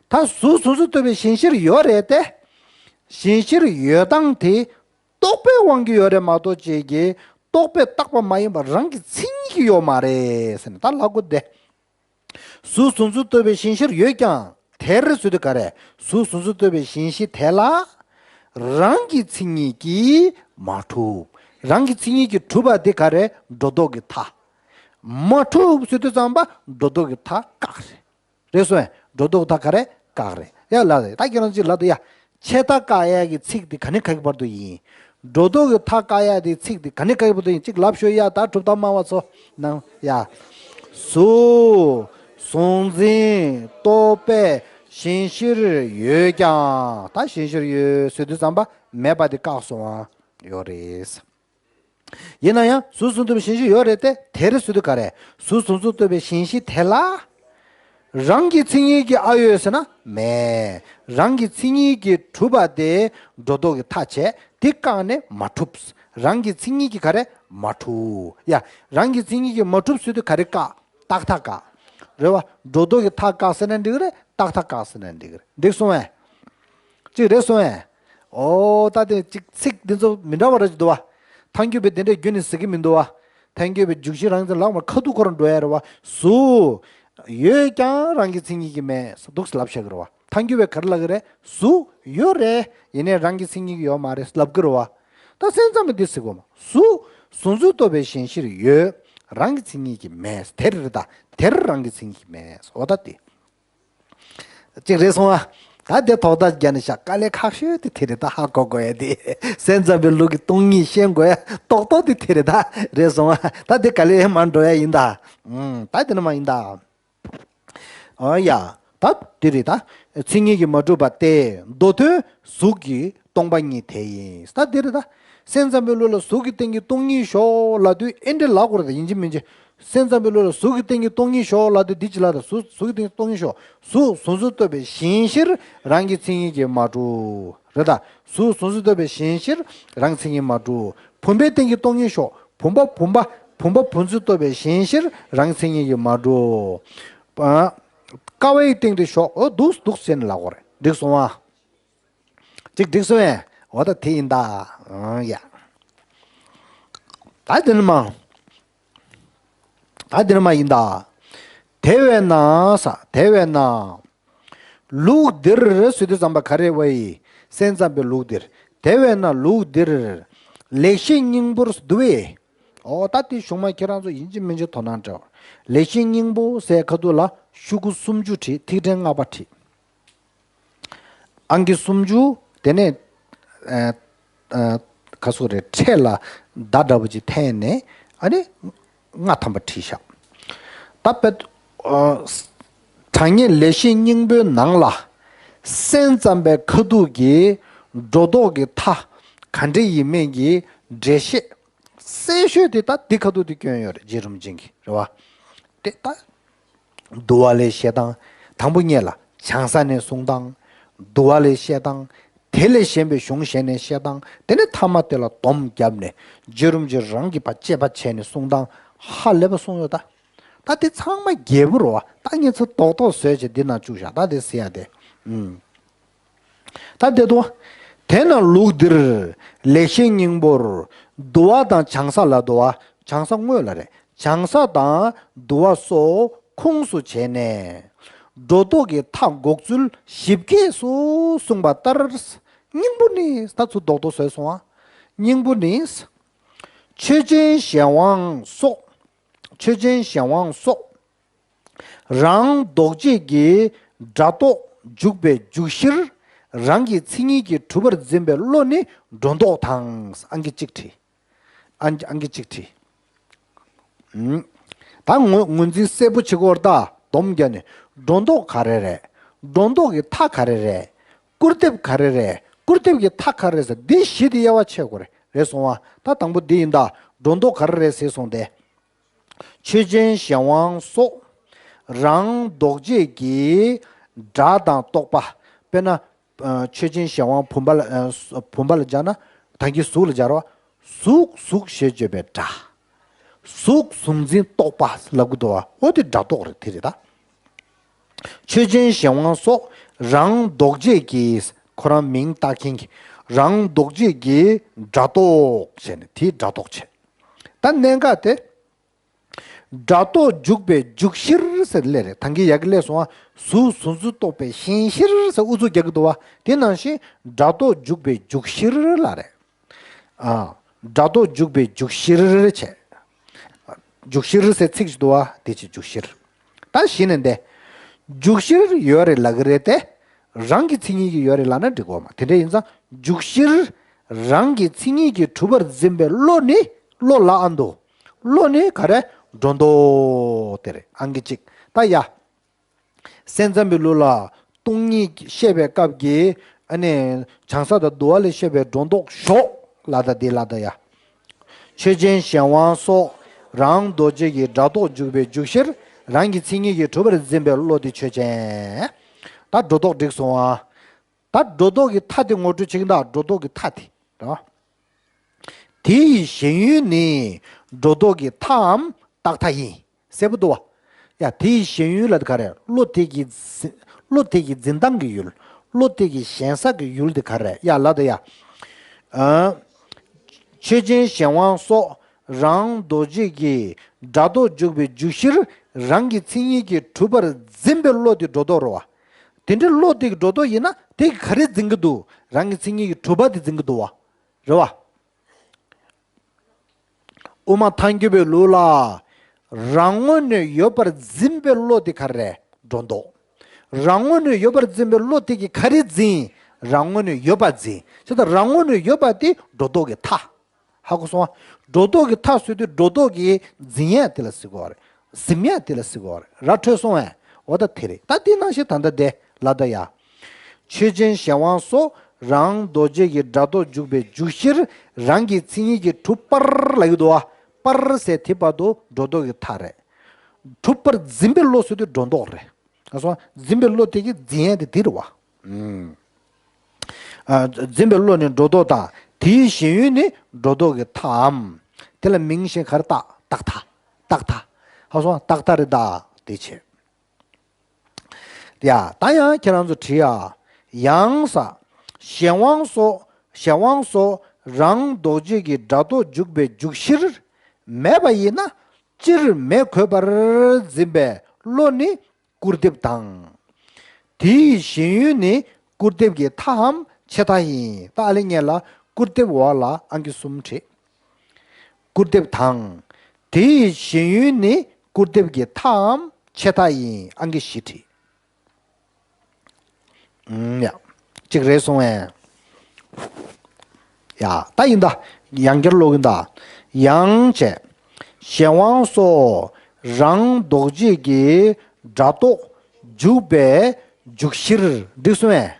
ད་གཟུགས་གཟུགས་འཛིན་རྟོག་པའི་གཞན་གཞིར་ཡོད་རེད་དེ། གཞན་ཕྱིར་ཡོད་སྟངས་དེ་རྟོག་པའི་དབང་གིས་ཡོད་རེད་མ་གཏོགས་ཅིག་གིས་རྟོག་པས་བཏགས་པ་མ་ཡིན་པ་རང་གི་མཚན་ཉིད་ཀྱིས་ཡོད་མ་རེད་ཟེར་ནས་ད་ལབ་དགོས་ཏེ། གཟུགས་གཟུགས་མཚོན་རྟོག་པའི་གཞན་ཕྱིར་ཡོད་ཀྱང་དེར་ཟེར་དུས་ག་རེ། གཟུགས་གཟུགས་མཚོན་རྟོག་པའི་གཞན་གཞི་དེ་ལ་རང་གི་མཚན་ཉིད་ཀྱིས་མ་གྲུབ། རང་གི་མཚན་ཉིད་ཀྱིས་གྲུབ་པ་དེ་ག་རེ། སྒྲོ་འདོགས་ཀྱི་མཐའ། མ་གྲུབ་ཟེར་དུས་ཙམ་པ་སྒྲོ་འདོགས་ཀྱི་མཐའ་བཀག་རེད། རེད་སོང་ངས། སྒྲོ་འདོགས་མཐའ་ག་རེ། བཀག་རེད། ཡ་ལ་རེད། ད་ཁྱེད་རང་ཅིག་ལབ་དང་ཡ། ཆད་མཐའ་བཀག་ཡག་གི་ཚིག་དེ་ག་ནས་ག་གི་བར་དུ་ཡིན། སྒྲོ་འདོགས་ཀྱི་མཐའ་བཀག་ཡག་དེ་ཚིག་དེ་ག་ནས་ག་གི་བར་དུ་ཡིན། ཅིག་ལབ་ཤོག་ཡ། ད་གྲུབ་མཐའ་སྨྲ་བ་ཚོ་ནང་ཡ། གཟུགས་གཟུགས་འཛིན་རྟོག་པའི་གཞན་ཕྱིར་ཡོད་ཀྱང་། ད་གཞན་ཕྱིར་ཡོད་ཟེར་དུས་ཙམ་པ་མེད་པ་དེ་བཀག་སོང་བ་ཡོད་རེད། ཡིན་ན་ཡང་གཟུགས་གཟུགས་མཚོན་རྟོག་པའི་གཞན་གཞི་ཡོད་རེད་དེ། དེར་ཟེར་དུས་ག་རེ། གཟུགས་གཟུགས་མཚོན་རྟོག་པའི་གཞན་གཞི་དེ་ལ་རང་གི་མཚན་ཉིད་ཀྱིས་ཨ་ཡོད་ཟེར་ན་མེད། རང་གི་མཚན་ཉིད་ཀྱིས་གྲུབ་པ་དེ་སྒྲོ་འདོགས་ཀྱི་མཐའ་བྱས་དེ་བཀག་ནས་མ་གྲུབ། རང་གི་མཚན་ཉིད་ཀྱིས་ག་རེ་མ་གྲུབ། ཡ། རང་གི་མཚན་ཉིད་ཀྱིས་མ་གྲུབ་ཟེར་དུས་ག་རེ་བཀག་རྟག་མཐའ་བཀག་རེད་བ། སྒྲོ་འདོགས་ཀྱི་མཐའ་བཀག་ཟེར་ན་འགྲིག་གི་རེད། རྟག་མཐའ་བཀག་ཟེར་ན་འགྲིག་གི་རེད། འགྲིག་སོང་ངས། ཅིག་རེད་སོང་ངས། ཨོ་ད་དེ་ཅིག་ཚིག་འདི་ཚོ་མི་འདྲ་བ་རེ་ཅིག་འདུག་བ། ཐང་རྒྱུད་པས་དེ་འདྲའི་རྒྱུ་ནི་ཟེར་གི་མི་འདུག་བ། ཐང་རྒྱུད་པས་འཇུག་གཞི་རང་མཚན་ལབ་མ་ཁ་ཐུག་ཁོ་རང་འགྲོ་ཡ་རེད་བ། གཟུགས་ཡོད་ཀྱང་རང་གི་མཚན་ཉིད་ཀྱིས་མེད་ཟེར་འདུག་ཟེར་ལབ་བཞག་གི་རེད་བ། ཐང་རྒྱུད་པས་ག་རེ་ལབ་གི་རེད། གཟུགས་ཡོད་རེད། ཡིན་ནའི་རང་གི་མཚན་ཉིད་ཀྱིས་ཡོད་མ་རེད་ལབ་གི་རེད་བ། ད་སེམས་ཙམ་པས་འདི་ཟེར་གོ་མ། གཟུགས་གཟུགས་མཚོན་རྟོག་པའི་གཞན་གཞིར་ཡོད། རང་གི་མཚན་ཉིད་ཀྱིས་མེད། དེར་རེད་ད། དེར་རང་གི་མཚན་ཉིད་ཀྱིས་མེད། འོ་ད་དེ། ཅིག་རེད་སོང་ཨ། ད་དེ་ཐོག་མཐའ་རྒྱག་ནས་བཞག་དཀའ་ལས་ཁག་ཤོས་དེ་དེ་རེད་ད། ཧ་གོ་དགོས་ཡ་དེ། སེམས་ཙམ་པའི་ལུགས་ཀྱི་སྟོང་ཉིད་ཤེས་དགོས་ཡ་ཏོག་ཏོག་དེ་དེ་རེད་ད། རེད་སོང་ཨ། ད་དེ་ག་ལེ་མར་འགྲོ་ཡ་ཡིན་ད། ཨུམ། ད་དེ་ནི་མ་ཡིན་ད། ཨ་ཡ། ད་དེ་རེད་ད། མཚན་ཉིད་ཀྱིས་མ་གྲུབ་པ་སྟེ་མདོ་དོན་གཟུགས་ཀྱི་སྟོང་པ་ཉིད་དེ་ཡིན། ད་དེ་རེད་ད། སེམས་ཙམ་པའི་ལུགས་ལ་གཟུགས་ཀྱི་སྟེང་གི་སྟོང་ཉིད་ཞོག་ལབ་དུས་ཨེ་འདྲ་ལབ་དགོས་རེད་ད། ཡིན་གཅིག་མིན་གཅིག་སེམས་ཙམ་པའི་ལུགས་ལ་གཟུགས་ཀྱི་སྟེང་གི་སྟོང་ཉིད་ཞོག་ལབ་དུས་འདི་ཅི་ལབ་ད། གཟུགས་གཟུགས་ཀྱི་སྟེང་གི་སྟོང་ཉིད་ཞོག་གཟུགས་གཟུགས་མཚོན་རྟོག་པའི་གཞན་གཞིར་རང་གི་མཚན་ཉིད་ཀྱིས་མ་གྲུབ། རེད་ད། གཟུགས་གཟུགས་མཚོན་རྟོག་པའི་གཞན་གཞིར་རང་མཚན་ཉིད་མ་གྲུབ། བུམ་པའི་སྟེང་གི་སྟོང་ཉིད་ཞོག་བུམ་པ་བུམ་པ་བུམ་པ་བུམ་མཚོན་རྟོག་པའི་གཞན་གཞིར་རང་མཚན་ཉིད་ཀྱིས་མ་གྲུབ། ཨ། ཀ་བའི་སྟེང་དུ་ཞོག་འོ་འདུག་འདུག་ཟེར་ནས་ལབ་དགོས་རེད། འགྲིག་སོང་ཨ། ཅིག་འགྲིག་སོང་ངས། འོ་ད་དེ་ཡིན་ད། ཨང་ཡ། ད་དེ་ནི་མ། ད་དེ་ནི་མ་ཡིན་ད། དེ་བས་ན་ས་དེ་བས་ན། ལུགས་འདིར་ཟེར་དུས་ཙམ་པ་ག་རེ་བ་ཡི། སེམས་ཙམ་པའི་ལུགས་འདིར། དེ་བས་ན་ལུགས་འདིར། ལེགས་བཤད་སྙིང་པོར་འདུ་བས། ཨོ་ད་དེ་གཞུང་མ་ཁྱེད་རང་ཚོ་ཡིན་གཅིག་མིན་གཅིག་དོ་སྣང་སྤྲད། ལེགས་བཤད་སྙིང་པོ་ཟེར་ཁ་ཐུག་ལ་ཤོག་གུ་སུམ་ཅུ་བྲིས། ཐིག་ཕྲེང་ལྔ་པ་བྲིས། ཨང་ཀི་སུམ་ཅུ། དེ་ནས་ཨ་ཨ་ཁ་སོ་རེ་འཕྲེད་ལ་མདའ་འདྲ་པོ་ཅིག་འཐེན་ནས་ཨ་ནི་ལྔ་ཐམ་པ་བྲིས་བཞག་ད་དཔེ་ཨ་དྲང་ངེས་ལེགས་བཤད་སྙིང་པོའི་ནང་ལ་སེམས་ཙམ་པའི་ཁ་ཐུག་གི་སྒྲོ་འདོགས་ཀྱི་མཐའ་ག་འདྲ་ཡིན་མིན་གྱི་འགྲེལ་བཤད་གསལ་ཤོས་དེ་ད་འདི་ཁ་ཐུག་དེ་སྐྱོན་ཡོད་རེད། རྗེ་རིན་པོ་ཆེ་གི་རེད་བ། དེ་ད། འདུལ་བ་ལས་བཤད་སྟངས། དང་པོ་ཉིད་ལ་བྱང་ས་ནས་གསུང་སྟངས། འདུལ་བ་ལས་བཤད་སྟངས། དེ་ལས་གཞན་པའི་གཞུང་གཞན་ནས་བཤད་སྟངས། དེ་ནས་ཐ་མ་དེ་ལ་སྡོམ་བརྒྱབ་ནས་རྗེ་རིན་པོ་ཆེ་རང་གིས་ཕར་དཔྱད་པ་བྱས་ནས་གསུང་སྟངས་ཧ་ལས་པ་གསུངས་ཡོད་ད། ད་དེ་ཚང་མ་རྒྱས་པོ་རེད་བ། ད་ངས་ཚོ་རྡོག་རྡོག་བཟོས་བྱས་འདི་ན་བཅུག་བཞག་ད་དེ་ཟེར་ཡ་དེ། ཨུམ། ད་དེ་དོ། དེས་ན་ལུགས་འདིར་ལེགས་བཤད་སྙིང་པོར་འདུལ་བ་དང་བྱང་ས་ལ། འདུལ་བ་བྱང་ས་དངོས་ལ་རེད། བྱང་ས་དང་འདུལ་བ་སོགས་ཁུངས་སུ་བྱས་ནས་སྒྲོ་འདོགས་ཀྱི་མཐའ་འགོག་ཚུལ་ཞིབ་རྒྱས་སུ་གསུངས་པ་ལྟར། སྙིང་པོ་ནི་ད་ཚུར་རྡོག་རྡོག་བཟོས་སོང་ཨ། སྙིང་པོ་ནི། ཆོས་ཅན་གཞན་དབང་སོགས། ཆོས་ཅན་གཞན་དབང་སོགས། རང་ལྡོག་བྱེད་ཀྱི་སྒྲ་རྟོག་འཇུག་པའི་འཇུག་གཞིར་རང་གི་མཚན་ཉིད་ཀྱིས་གྲུབ་པར་འཛིན་པའི་བློ་ནི་སྒྲོ་འདོགས་དང་། ཨང་ཀི་གཅིག་བྲིས། ཨང་ཨང་ཀི་གཅིག་བྲིས། ཨུམ། ད་ངོས་ངོས་འཛིན་གསལ་པོ་བྱེད་དགོས་རེད་ད། སྡོམ་བརྒྱབ་ནས་སྒྲོ་འདོགས་ག་རེ་རེད། སྒྲོ་འདོགས་ཀྱི་མཐའ་ག་རེ་རེད། སྐུར་འདེབས་ག་རེ་རེད། སྐུར་འདེབས་ཀྱི་མཐའ་ག་རེ་རེད་ཟེར་འདི་བཞི་དེ་དབྱེ་བ་ཕྱེ་དགོས་རེད། རེད་སོང་ཨ། ད་དང་པོ་འདི་ཡིན་ད། སྒྲོ་འདོགས་ག་རེ་རེད་ཟེར་སོང་སྟེ། ཆོས་ཅན་གཞན་དབང་སོགས། རང་ལྡོག་བྱེད་ཀྱི་སྒྲ་དང་རྟོག་པ། དཔེར་ན། ཨ། ཆོས་ཅན་གཞན་དབང་བུམ་པ་ལ། ཨ། བུམ་པ་ལ་སྦྱར་ན། ད་གིན་གཟུགས་ལ་སྦྱར་བ། གཟུགས་གཟུགས་ཞེས་བརྗོད་པའི་སྒྲ། གཟུགས་གཟུགས་འཛིན་རྟོག་པ་ལབ་གི་འདུག་བ། འོ་དེ་སྒྲ་རྟོག་རེད། དེ་རེད་ད། ཆོས་ཅན་གཞན་དབང་སོགས་རང་ལྡོག་བྱེད་ཀྱི། ཁོ་རང་མིང་བཏགས་མཁན་གྱི་ རང་ལྡོག་བྱེད་ཀྱི་སྒྲ་རྟོག་བྱས་ནས་དེའི་སྒྲ་རྟོག་བྱས། ད་གནད་འགག་དེ། སྒྲ་རྟོག་འཇུག་པའི་འཇུག་གཞིར་ཟེར་སླེབས་རེད། ད་གིན་ཡ་གི་སླེབས་སོང་བ། གཟུགས་གཟུགས་འཛིན་རྟོག་པའི་ཞེན་གཞིར་ཟེར་ཨུ་ཚུགས་རྒྱག་གི་འདུག་བ། དེ་ནང་བཞིན་སྒྲ་རྟོག་འཇུག་པའི་འཇུག་གཞིར་ལ་རེད། ཨ། སྒྲ་རྟོག་འཇུག་པའི་འཇུག་གཞིར་བྱས། འཇུག་གཞིར་ཟེར་ཚིག་ཅིག་འདུག་བ། དེ་ཅིག་འཇུག་གཞིར། ད་གཞི་ནས་འདས། འཇུག་གཞིར་ཡོད་རེད་ལབ་གི་རེད་དེ། རང་གི་མཚན་ཉིད་ཀྱིས་ཡོད་རེད་ལབ་ན་འགྲིག་གོ་མ། དེ་འདྲ་ཡིན་ཙང་འཇུག་གཞིར་རང་གི་མཚན་ཉིད་ཀྱིས་གྲུབ་པར་འཛིན་པའི་བློ་ནི་བློ་ལ་ཨ་འདུག་བློ་ནི་ག་རེ། སྒྲོ་འདོགས་དེ་རེད། ཨང་ཀི་གཅིག་ད་ཡ། སེམས་ཙམ་པའི་ལུགས་ལ་སྟོང་ཉིད་བཤད་པའི་སྐབས་ཀྱི་ཨ་ནི་བྱང་ས་དང་བསྡུ་བ་ལས་བཤད་པའི་སྒྲོ་འདོགས་ཞོག་ལ་ད་དེ་ལ་ད་ཡ། ཆོས་ཅན་གཞན་དབང་སོགས་རང་ལྡོག་བྱེད་ཀྱི་སྒྲ་རྟོག་འཇུག་པའི་འཇུག་གཞིར་རང་གི་མཚན་ཉིད་ཀྱིས་གྲུབ་པར་འཛིན་པའི་བློ་དེ་ཆོས་ཅན། ད་སྒྲོ་འདོགས་འགྲིག་སོང་ཨ། ད་སྒྲོ་འདོགས་ཀྱི་མཐའ་དེ་ངོ་སྤྲོད་བྱེད་ཀྱི་འདུག་སྒྲོ་འདོགས་ཀྱི་མཐའ་དེ་རེད་བ། དེ་ཡི་ཞེན་ཡུལ་ནི་སྒྲོ་འདོགས་ཀྱི་མཐའམ་རྟག་མཐའ་ཡིན། གསལ་པོ་འདུག་བ། ཡ་དེ་ཡི་ཞེན་ཡུལ་ལ་དེ་ག་རེ། བློ་དེ་གི་འཛིན། བློ་དེ་གི་འཛིན་སྟངས་ཀྱི་ཡུལ། བློ་དེ་གི་ཞེན་ས་གི་ཡུལ་དེ་ག་རེ། ཡ་ལ་དེ་ཡ། ཨ། ཆོས་ཅན་གཞན་དབང་སོགས་རང་ལྡོག་བྱེད་ཀྱི་སྒྲ་རྟོག་འཇུག་པའི་འཇུག་གཞིར་རང་གི་མཚན་ཉིད་ཀྱིས་གྲུབ་པར་འཛིན་པའི་བློ་དེ་སྒྲོ་འདོགས་རེད་བ། དེ་འདྲའི་བློ་དེ་གི་སྒྲོ་འདོགས་ཡིན་ན་དེ་གི་ག་རེ་འཛིན་གྱི་འདུག་རང་གི་མཚན་ཉིད་ཀྱིས་གྲུབ་པ་དེ་འཛིན་གྱི་འདུག་བ། རེད་བ། དབུ་མ་ཐལ་འགྱུར་བའི་ལུགས་ལ། རང་ངོས་ནས་ཡོད་པར་འཛིན་པའི་བློ་དེ་ག་རེ། སྒྲོ་འདོགས། རང་ངོས་ནས་ཡོད་པར་འཛིན་པའི་བློ་དེ་གིས་ག་རེ་འཛིན། རང་ངོས་ནས་ཡོད་པ་འཛིན། བྱས་ཙང་རང་ངོས་ནས་ཡོད་པ་དེ་སྒྲོ་འདོགས་ཀྱི་མཐའ། ཧ་གོ་སོང་ང་། སྒྲོ་འདོགས་ཀྱི་མཐའ་ཟེར་དུས་སྒྲོ་འདོགས་ཀྱི་འཛིན་ཡས་དེ་ལ་ཟེར་གོ་རེད། ཟིན་ཡས་དེ་ལ་ཟེར་གོ་རེད། ར་འཕྲོད་སོང་ངས། འོ་ད་དེ་རེད། ད་དེ་ནང་བཞིན་ད་ལྟ་དེ་ལ་ད་ཡ། ཆོས་ཅན་གཞན་དབང་སོགས་རང་ལྡོག་བྱེད་ཀྱི་སྒྲ་རྟོག་འཇུག་པའི་འཇུག་གཞིར་རང་གི་མཚན་ཉིད་ཀྱིས་གྲུབ་པར་ལབ་ཀྱི་འདུག་བ། པར་ཟེར་དེ་བར་དུ་སྒྲོ་འདོགས་ཀྱི་མཐའ་རེད། གྲུབ་པར་འཛིན་པའི་བློ་ཟེར་དུས་སྒྲོ་འདོགས་རེད། ཨ་སོ། འཛིན་པའི་བློ་དེ་གི་འཛིན་ཡས་དེ་འདི་རེད་བ། ཨ། འཛིན་པའི་བློ་ནི་སྒྲོ་འདོགས་དང་དེའི་ཞེན་ཡུལ་ནི་སྒྲོ་འདོགས་ཀྱི་མཐའམ། དེ་ལ་མིང་གཞན་ག་རེ་བཏགས། རྟག་མཐའ། རྟག་མཐའ། ཧ་སོང་། རྟག་མཐའ་རེད་ད། དེ་བྱས། ཡ། ད་ཡང་ཁྱེད་རང་ཚོ་བྲིས་ཡ། ཡང་ས། གཞན་དབང་སོགས། གཞན་དབང་སོགས་རང་ལྡོག་བྱེད་ཀྱི་སྒྲ་རྟོག་འཇུག་པའི་འཇུག་གཞིར་མེད་པ་ཡིན་ན། སྤྱིར་མེད་དགོས་པར་འཛིན་པའི་བློ་ནི་སྐུར་འདེབས་དང་། དེའི་ཞེན་ཡུལ་ནི་སྐུར་འདེབས་ཀྱི་མཐའམ་ཆད་མཐའ་ཡིན། ད་ཨ་ལེ་ངེད་ལ་སྐུར་འདེབས་འོག་ལ་ཨང་ཀི་གསུམ་བྲིས། སྐུར་འདེབས་དང་། དེའི་ཞེན་ཡུལ་ནི་སྐུར་འདེབས་ཀྱི་མཐའམ་ཆད་མཐའ་ཡིན། ཨང་ཀི་བཞི་བྲིས། ཨུམ། ཡ། གཅིག་རེད་སོང་ངས། ཡ། ད་ཡིན་ད། ཡང་བསྐྱར་ཀློག་གིན་ད། ཡང་བྱས། གཞན་དབང་སོགས་རང་ལྡོག་བྱེད་ཀྱི་སྒྲ་རྟོག་འཇུག་པའི་འཇུག་གཞིར། འགྲིག་སོང་ངས།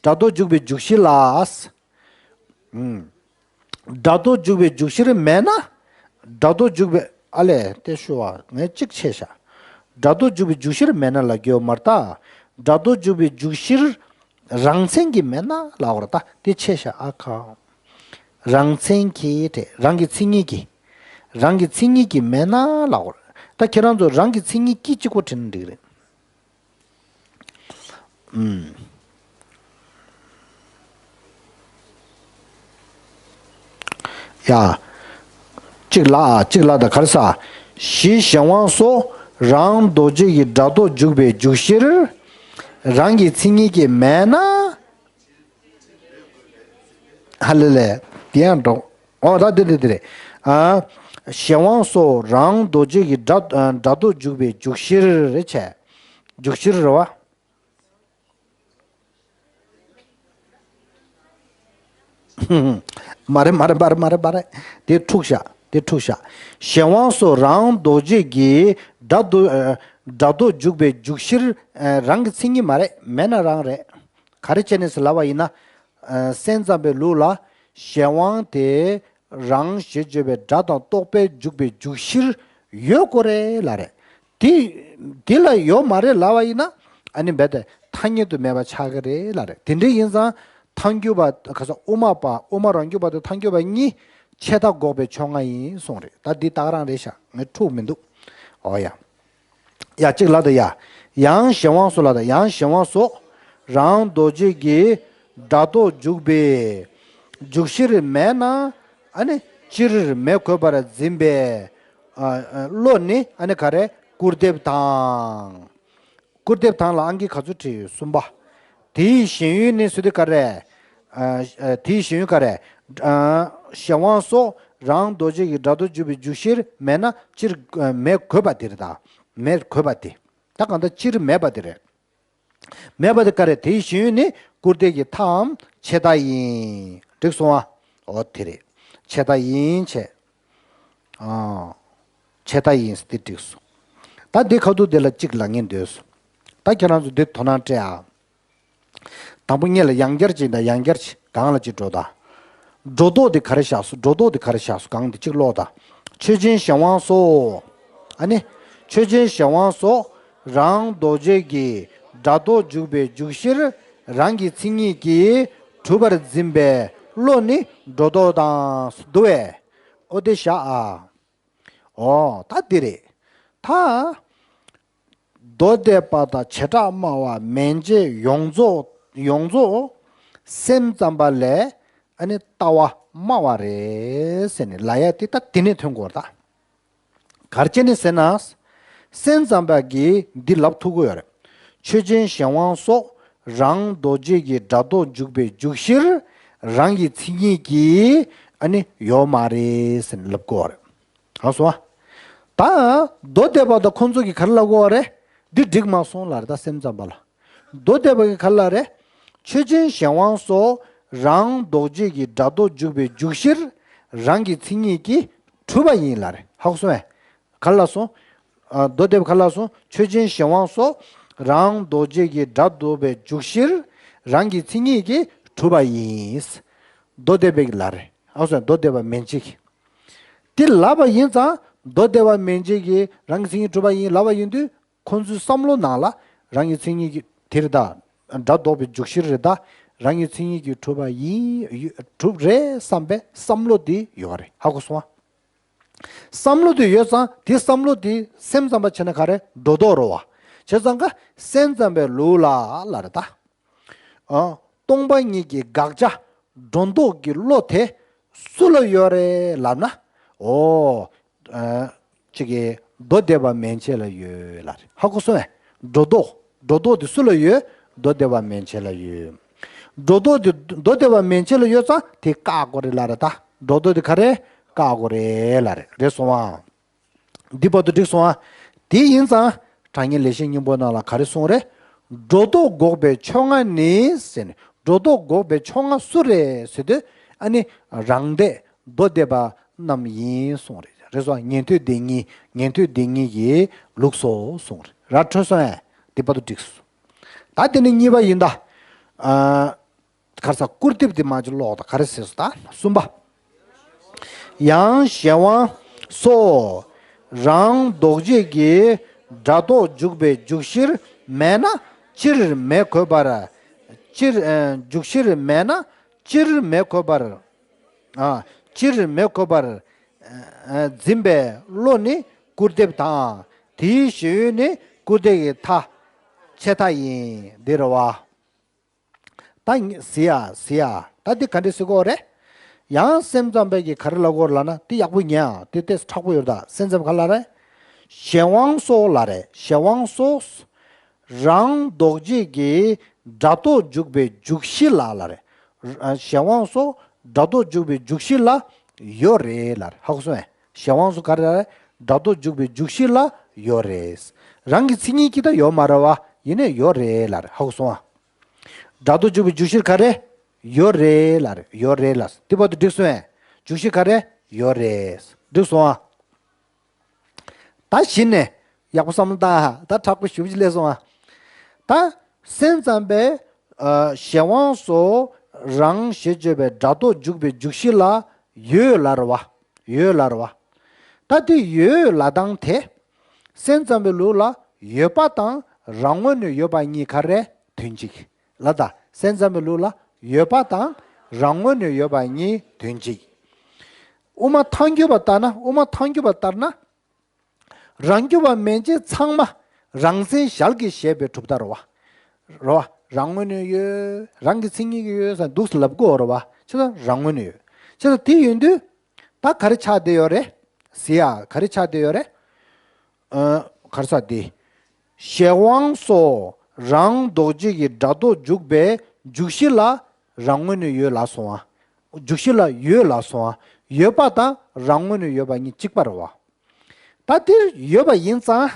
སྒྲ་རྟོག་འཇུག་པའི་འཇུག་གཞི་ལ། ཨུམ། སྒྲ་རྟོག་འཇུག་པའི་འཇུག་གཞིར་མེད་ན། སྒྲ་རྟོག་འཇུག་པའི། ཨ་ལས་དེ་ཞུ་བ་ངས་གཅིག་ཆད་བཞག་སྒྲ་རྟོག་འཇུག་པའི་འཇུག་གཞིར་མེད་ན་ལབ་རྒྱུ་མ་རེད་ད། སྒྲ་རྟོག་འཇུག་པའི་འཇུག་གཞིར་རང་མཚན་གྱིས་མེད་ན་ལབ་པ་རེད་ད། དེ་ཆད་བཞག་ཨ་ཁ། རང་མཚན་གྱིས་དེ་རང་གི་མཚན་ཉིད་ཀྱིས། རང་གི་མཚན་ཉིད་ཀྱིས་མེད་ན་ལབ་པ་རེད། ད་ཁྱེད་རང་ཚོ་རང་གི་མཚན་ཉིད་ཀྱིས་གཅིག་པོ་བྲིས་ན་འགྲིག་རེད། ཨུམ། ཡ། གཅིག་ལ་གཅིག་ལ་ད་ག་རེ་ཟ། གཞི་གཞན་དབང་སོགས་རང་ལྡོག་བྱེད་ཀྱི་སྒྲ་རྟོག་འཇུག་པའི་འཇུག་གཞིར། རང་གི་མཚན་ཉིད་ཀྱིས་མེད་ན། ཧ་ལས་ལས། དེ་ཡང་འགྲོ། འོ་ད་དེ་དེ་དེ་རེད། ཨ། གཞན་དབང་སོགས་རང་ལྡོག་བྱེད་ཀྱི་སྒྲ་སྒྲ་རྟོག་འཇུག་པའི་འཇུག་གཞིར་རེད་བྱས། འཇུག་གཞིར་རེད་བ། མ་རེད་མ་རེད་མ་རེད་མ་རེད་མ་རེད། དེ་འཁྲུག་བཞག་དེ་འཁྲུག་བཞག་གཞན་དབང་སོགས་རང་ལྡོག་བྱེད་ཀྱི་སྒྲ་རྟོག་སྒྲ་རྟོག་འཇུག་པའི་འཇུག་གཞིར་རང་གི་མཚན་ཉིད་མ་རེད། མེད་ན་རང་རེད། ག་རེ་བྱས་ནས་ཟེར་ལབ་པ་ཡིན་ན། སེམས་ཙམ་པའི་ལུགས་ལ་གཞན་དབང་དེ་རང་ཞེས་བརྗོད་པའི་སྒྲ་དང་རྟོག་པས་འཇུག་པའི་འཇུག་གཞིར་ཡོད་དགོས་རེད་ལབ་རེད། དེ་དེ་ལ་ཡོད་མ་རེད་ལབ་པ་ཡིན་ན། ཨ་ནི་རྦད་དེ་ཐ་སྙད་དུ་མེད་པ་ཆགས་ཀྱི་རེད་ལབ་རེད། དེ་འདྲ་ཡིན་ཙང་ཐལ་འགྱུར་བ་ག་ས་དབུ་མ་པ་དབུ་མ་རང་རྒྱུད་པ་དང་ཐལ་འགྱུར་བ་གཉིས་ཆད་མཐའ་འགོག་པའི་ཕྱོགས་སྔ་ཡིན་གསུངས་རེད། ད་འདི་རྟགས་རང་རེད་ཤག་ངས་འཁྲུག་མི་འདུག་འོ་ཡ། ཡ་གཅིག་ལ་ད་ཡ། ཡང་གཞན་དབང་སོགས་ལ་ད་ཡང་གཞན་དབང་སོགས་རང་ལྡོག་བྱེད་ཀྱི་སྒྲ་རྟོག་འཇུག་པའི་ འཇུག་གཞིར་མེད་ན། ཨ་ནི་སྤྱིར་མེད་དགོས་པར་འཛིན་པའི་ཨ་ཨ་བློ་ནི་ཨ་ནི་ག་རེ། སྐུར་འདེབས་དང་། སྐུར་འདེབས་དང་ལ་ཨང་ཀི་ག་ཚོད་བྲིས་ཡོད། གསུམ་པ། དེའི་ཞེན་ཡུལ་ནི་ཟེར་དུས་ག་རེ། ཨ་ཨ་དེའི་ཞེན་ཡུལ་ག་རེ། ཨ་གཞན་དབང་སོགས་རང་ལྡོག་ཆོས་ཀྱི་སྒྲ་མདོར་འཇུག་པའི་འཇུག་གཞིར་མེད་ན་སྤྱིར་ཨ་མེད་དགོས་པ་དེ་རེད་ད། མེད་དགོས་པ་དེ། ད་གང་ལྟར་སྤྱིར་མེད་པ་དེ་རེད། མེད་པ་དེ་ག་རེ། དེའི་ཞེན་ཡུལ་ནི་སྐུར་འདེབས་ཀྱི་མཐའམ་ཆད་མཐའ་ཡིན། འགྲིག་སོང་ཨ། འོ་དེ་རེད། ཆད་མཐའ་ཡིན་བྱས། ཨ། ཆད་མཐའ་ཡིན་ཟེར་དེ་འགྲིག་སོང་། ད་འདི་ཁ་ཐུག་དེ་ལ་གཅིག་ལབ་ངེས་འདོད་སོང་། ད་ཁྱེད་རང་ཚོ་འདི་དོ་སྣང་སྤྲད་ཨ། དང་པོ་ངེད་ལ་ཡང་བསྐྱར་གཅིག་དང་ཡང་བསྐྱར་གཅིག་སྒང་ལ་གཅིག་འགྲོ་ད། སྒྲོ་འདོགས་དེ་ག་རེ་བཞག་སོང་། སྒྲོ་འདོགས་དེ་ག་རེ་བཞག་སོང་། སྒང་དེ་གཅིག་ཀློག་ད། ཆོས་ཅན་གཞན་དབང་སོགས། ཨ་ནི། ཆོས་ཅན་གཞན་དབང་སོགས་རང་ལྡོག་ཆོས་ཀྱི་སྒྲ་མདོར་འཇུག་པའི་འཇུག་གཞིར་རང་གི་མཚན་ཉིད་ཀྱིས་གྲུབ་པར་འཛིན་པའི་བློ་ནི་སྒྲོ་འདོགས་དང་འདུ་བས། ཨོ་དེ་བཞག་ཨ། ཨོ་ད་འདི་རེད། ད། མདོ་སྡེ་པ་དང་བྱེ་བྲག་སྨྲ་བ་མན་ཆད་ཡོངས་རྫོགས་ཡོངས་རྫོགས་སེམས་ཙམ་པ་ལས་ཨ་ནི་ལྟ་བ་སྨྲ་བ་རེད་ཟེར་ནས་ལབ་ཡ་དེ་ད་དེ་ནས་ཐོན་དགོས་རེད་ད། ག་རེ་བྱས་ནས་ཟེར་ན། སེམས་ཙམ་པ་གིས་འདི་ལབ་ཐུབ་ཀྱི་ཡོད་རེད། ཆོས་ཅན་གཞན་དབང་སོགས་རང་ལྡོག་ཆོས་ཀྱི་སྒྲ་མདོར་འཇུག་པའི་འཇུག་གཞིར་རང་གི་མཚན་ཉིད་ཀྱིས་ཨ་ནི་ཡོད་མ་རེད་ཟེར་ནས་ལབ་དགོས་རེད། ཧ་གོ་སོང་ཨ། ད་མདོ་སྡེ་པ་དང་ཁོང་ཚོ་གིས་ག་རེ་ལབ་དགོས་རེད། འདི་འགྲིག་མ་སོང་ལབ་རེད་ད་སེམས་ཙམ་པ་ལ། མདོ་སྡེ་པ་གིས་ག་རེ་ལབ་རེད། ཆོས་ཅན་གཞན་དབང་སོགས་རང་ལྡོག་ཆོས་ཀྱི་སྒྲ་མདོར་འཇུག་པའི་འཇུག་གཞིར་རང་གི་མཚན་ཉིད་ཀྱིས་གྲུབ་པ་ཡིན་ལབ་རེད། ཧ་གོ་སོང་ངས། ག་རེ་ལབ་སོང་། ཨ། མདོ་སྡེ་པ་ག་རེ་ལབ་སོང་། ཆོས་ཅན་གཞན་དབང་སོགས་རང་ལྡོག་ཆོས་ཀྱི་སྒྲ་མདོར་བའི་འཇུག་གཞིར་རང་གི་མཚན་ཉིད་ཀྱིས་གྲུབ་པ་ཡིན། མདོ་སྡེ་པ་གིས་ལབ་རེད། ཧ་གོ་སོང་། མདོ་སྡེ་པ་མན་ཆད་ཀྱིས། དེ་ལབ་པ་ཡིན་ཙང་མདོ་སྡེ་པ་མན་ཆད་ཀྱིས་རང་གི་མཚན་ཉིད་གྲུབ་པ་ཡིན་ལབ་པ་ཡིན་དུས། ཁོང་ཚོའི་བསམ་བློ་ནང་ལ་རང་གི་མཚན་ཉིད་ཀྱི་དེ་རེད་ད། སྒྲ་ལྡོག་པའི་འཇུག་གཞིར་རེད་ད། རང་གི་མཚན་ཉིད་ཀྱིས་གྲུབ་པ་ཡིན། གྲུབ་རེད་བསམ་པའི་བསམ་བློ་དེ་ཡོད་རེད། ཧ་གོ་སོང་ཨ། བསམ་བློ་དེ་ཡོད་ཙང་དེ་བསམ་བློ་དེ་སེམས་ཙམ་པ་བྱས་ན་ག་རེ། སྒྲོ་འདོགས་རེད་བ། བྱས་ཙང་ཀ་སེམས་ཙམ་པའི་ལུགས་ལ་ལབ་རེད་ད། ཨ། སྟོང་པ་ཉིད་ཀྱི་དགག་བྱ་སྒྲོ་འདོགས་ཀྱི་བློ་དེ་སུ་ལ་ཡོད་རེད་ལབ་ན། ཨོ། ཨ། ཅིག་གིས་མདོ་སྡེ་པ་མན་ཆད་ལ་ཡོད་ལབ་རེད། ཧ་གོ་སོང་ངས། སྒྲོ་འདོགས། སྒྲོ་འདོགས་དེ་སུ་ལ་ཡོད། མདོ་སྡེ་པ་མན་ཆད་ལ་ཡོད། སྒྲོ་འདོགས་དེ་མདོ་སྡེ་པ་མན་ཆད་ལ་ཡོད་ཙང་དེ་བཀག་དགོས་རེད་ལབ་རེད་ད། སྒྲོ་འདོགས་དེ་ག་རེ། བཀག་དགོས་རེད་ལབ་རེད། རེད་སོང་ཨ། འདི་བར་དུ་འགྲིག་སོང་ཨ། དེ་ཡིན་ཙང་། དྲང་ངེས་ལེགས་བཤད་སྙིང་པོ་ནང་ལ་ག་རེ་གསུངས་རེད། སྒྲོ་འདོགས་འགོག་པའི་ཕྱོགས་སྔ་ནི་ཟེར་ནས། སྒྲོ་འདོགས་འགོག་པའི་ཕྱོགས་སྔ་སུ་རེད་ཟེར་དུས། ཨ་ནི་རང་སྡེ་མདོ་སྡེ་པ་རྣམས་ཡིན་གསུངས་རེད། རེད་སོང་། ཉན་ཐོས་སྡེ་གཉིས། ཉན་ཐོས་སྡེ་གཉིས་ཀྱི་ལུགས་སོ་གསུངས་རེད། ར་འཕྲོད་སོང་ཨ། འདི་བར་དུ་འགྲིག་སོང་། ད་དེ་ནི་གཉིས་པ་ཡིན་ད། ཨ། ག་རེ་ཟ། སྐུར་འདེབས་དེ་མ་ཅིག་ཀློག་དང་། ག་རེ་ཟེར་སོང་ད། གསུམ་པ། ཡང་གཞན་དབང་སོགས་རང་ལྡོག་ཆོས་ཀྱི་སྒྲ་མདོར་འཇུག་པའི་འཇུག་གཞིར་མེད་ན་སྤྱིར་མེད་དགོས་པར། སྤྱིར། ཨ། འཇུག་གཞིར་མེད་ན་སྤྱིར་མེད་དགོས་པར། ཨ། སྤྱིར་མེད་དགོས་པར། ཨ། འཛིན་པའི་བློ་ནི་སྐུར་འདེབས་དང་། དེའི་ཞེན་ཡུལ་ནི་སྐུར་འདེབས་ཀྱི་མཐའ། ཆད་མཐའ་ཡིན། འདི་རེད་བ། ད་ངས་ཟེར་ཡ་ཟེར་ཡ། ད་འདི་ག་འདྲས་ཟེར་གོ་རེད། ཡང་སེམས་ཙམ་པས་ཀྱིས་ག་རེ་ལབ་གོ་ལབ་ན། འདི་ཡག་པོ་ཉན་ཨ། འདི་ཏོག་ཙམ་མཁྲེགས་པོ་ཡོད་ད། སེམས་ཙམ་ག་ལབ་རེད། གཞན་དབང་སོགས་ལབ་རེད། གཞན་དབང་སོགས་རང་ལྡོག་ཆོས་ཀྱི་སྒྲ་མདོར་འཇུག་པའི་འཇུག་གཞི་ལ་ལབ་རེད། གཞན་དབང་སོགས་སྒྲ་མདོར་འཇུག་པའི་འཇུག་གཞི་ལ་ཡོད་རེད་ལབ་རེད། ཧ་གོ་སོང་ངས། གཞན་དབང་སོགས་ག་རེ་ལབ་རེད། སྒྲ་མདོར་འཇུག་པའི་འཇུག་གཞི་ལ་ཡོད་རེད། རང་གི་མཚན་ཉིད་ཀྱིས་ད་ཡོད་མ་རེད་བ། ཡིན་ནའི་ཡོད་རེད་ལབ་རེད། ཧ་གོ་སོང་ཨ། སྒྲ་མདོར་འཇུག་པའི་འཇུག་གཞིར་ག་རེ། ཡོད་རེད་ལབ་རེད། ཡོད་རེད་ལབ། དེ་བར་དུ་འགྲིག་སོང་ངས། འཇུག་གཞི་ག་རེ། ཡོད་རེད། འགྲིག་སོང་ཨ། ད་གཞི་ནས་ཡག་པོ་བསམ་བློ་བཏང་ཨ། ད་མཁྲེགས་པོ་ཞེ་པོ་ཅིག་སླེབས་སོང་ཨ། ད་སེམས་ཙམ་པས། ཨ། གཞན་དབང་སོགས་རང་ཞེས་བརྗོད་པའི་སྒྲ་མདོར་འཇུག་པའི་འཇུག་གཞི་ལ་ཡོད་ལབ་རེད་བ། ཡོད་ལབ་རེད་བ། ད་དེ་ཡོད་ལབ་སྟངས་དེ། སེམས་ཙམ་པའི་ལུགས་ལ་ཡོད་པ་དང་རང་ངོས་ནས་ཡོད་པ་གཉིས་ག་རེ་དོན་གཅིག་ལབ་ད། སེམས་ཙམ་པའི་ལུགས་ལ་ཡོད་པ་དང་རང་ངོས་ནས་ཡོད་པ་གཉིས་དོན་གཅིག་དབུ་མ་ཐལ་འགྱུར་བ་ལྟར་ན། དབུ་མ་ཐལ་འགྱུར་བ་ལྟར་ན། རང་རྒྱུད་པ་མན་ཆད་ཚང་མ་རང་མཚན་ཞལ་གྱིས་བཞེས་པའི་གྲུབ་མཐའ་རེད་བ། རེད་བ། རང་ངོས་ནས་ཡོད། རང་གི་མཚན་ཉིད་ཀྱིས་ཡོད་ཟེར་འདུག་སེ་ལབ་དགོས་རེད་བ། ཆ་ཚང་རང་ངོས་ནས་ཡོད། ཆ་ཚང་དེ་ཡིན་དུས་ད་ག་རེ་ཆགས་བསྡད་ཡོད་རེད། ཟེར་ཡ་ག་རེ་ཆགས་བསྡད་ཡོད་རེད། ཨ། ག་རེ་ཟེར་དེ། གཞན་དབང་སོགས་རང་ལྡོག་ཕྱིར་གྱི་སྒྲ་ལྡོག་འཇུག་པའི་འཇུག་གཞི་ལ་རང་ངོས་ནས་ཡོད་ལབ་སོང་ང་། འཇུག་གཞི་ལ་ཡོད་ལབ་སོང་ང་། ཡོད་པ་དང་རང་ངོས་ནས་ཡོད་པ་གཉིས་གཅིག་པ་རེད་བ། ད་དེ་ཡོད་པ་ཡིན་ཙང་།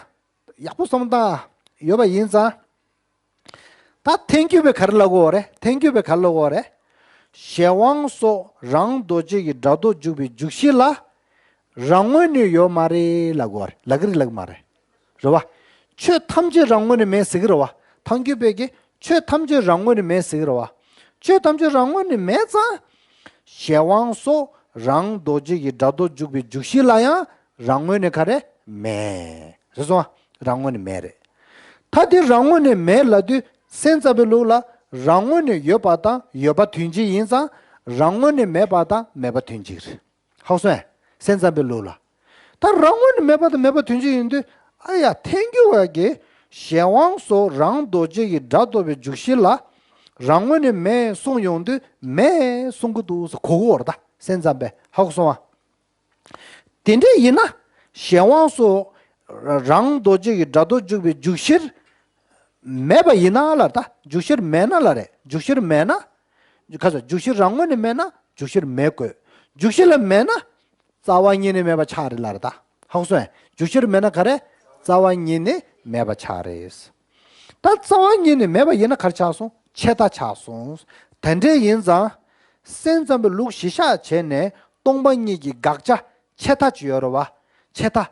ཡག་པོ་བསམ་བློ་བཏང་། ཡོད་པ་ཡིན་ཙང་། ད་ཐལ་འགྱུར་བས་ག་རེ་ལབ་དགོས་རེད། ཐལ་འགྱུར་བས་ག་རེ་ལབ་དགོས་རེད། གཞན་དབང་སོགས་རང་ལྡོག་ཕྱིར་གྱི་སྒྲ་ལྡོག་འཇུག་པའི་འཇུག་གཞི་ལ་རང་ངོས་ནས་ཡོད་མ་རེད་ལབ་དགོས་རེད། ལབ་ཀྱི་རེད་ལབ་ཀྱི་མ་རེད། རེད་བ། ཆོས་ཐམས་ཅད་རང་ངོས་ནས་མེད་ཟེར་གྱི་རེད་བ། ཐལ་འགྱུར་བས་ཀྱི་ཆོས་ཐམས་ཅད་རང་ངོས་ནས་མེད་ཟེར་གྱི་རེད་བ། ཆོས་ཐམས་ཅད་རང་ངོས་ནས་མེད་ཙང་། གཞན་དབང་སོགས་རང་ལྡོག་ཕྱིར་གྱི་སྒྲ་ལྡོག་འཇུག་པའི་འཇུག་གཞི་ལ་ཡང་རང་ངོས་ནས་ག་རེ་མེད། རེད་སོང་ང་། རང་ངོས་ནས་མེད་རེད། ད་དེ་རང་ངོས་ནས་མེད་ལབ་དུས་སེམས་ཙམ་པའི་ལུགས་ལ་རང་ངོས་ནས་ཡོད་པ་དང་ཡོད་པ་དོན་གཅིག་ཡིན་ཙང་རང་ངོས་ནས་མེད་པ་དང་མེད་པ་དོན་གཅིག་རེད། ཧ་གོ་སོང་ངས། སེམས་ཙམ་པའི་ལུགས་ལ། ད་རང་ངོས་ནས་མེད་པ་དང་མེད་པ་དོན་གཅིག་ཡིན་དུས། ཨ་ཡ། ཐལ་འགྱུར་བ་གིས་གཞན་དབང་སོགས་རང་ལྡོག་ཕྱིར་གྱི་སྒྲ་ལྡོག་པའི་འཇུག་གཞི་ལ་རང་ངོས་ནས་མེད་གསུངས་ཡོང་དུས་མེད་གསུང་གི་འདུག་ཟེར་གོ་གི་ཡོད་རེད། ད་སེམས་ཙམ་པས། ཧ་གོ་སོང་ང་། དེ་འདྲ་ཡིན་ན་གཞན་དབང་སོགས་རང་ལྡོག་ཕྱིར་གྱི་སྒྲ་ལྡོག་འཇུག་པའི་འཇུག་གཞིར་མེད་པ་ཡིན་ན་ལ། ད་འཇུག་གཞིར་མེད་ན་ལ་རེད། འཇུག་གཞིར་མེད་ན། ག་ཚོད། འཇུག་གཞིར་རང་ངོས་ནས་མེད་ན་འཇུག་གཞིར་མེད་དགོས། འཇུག་གཞི་ལ་མེད་ན་རྩ་བ་ཉིད་ནས་མེད་པ་ཆགས་རེད་ལབ་རེད། ད་ཧ་གོ་སོང་ངས། འཇུག་གཞིར་མེད་ན་ག་རེ། རྩ་བ་ཉིད་ནས་མེད་པ་ཆགས་རེད། ད་རྩ་བ་ཉིད་ནས་མེད་པ་ཡིན་ན་ག་རེ་ཆགས་སོང་། ཆད་མཐའ་ཆགས་སོང་། དེ་འདྲ་ཡིན་ཙང་སེམས་ཙམ་པའི་ལུགས་གཞི་བཞག་བྱས་ནས་སྟོང་པ་ཉིད་ཀྱི་དགག་བྱ་ཆད་མཐའ་ཅིག་ཡོད་རེད་བ། ཆད་མཐའ།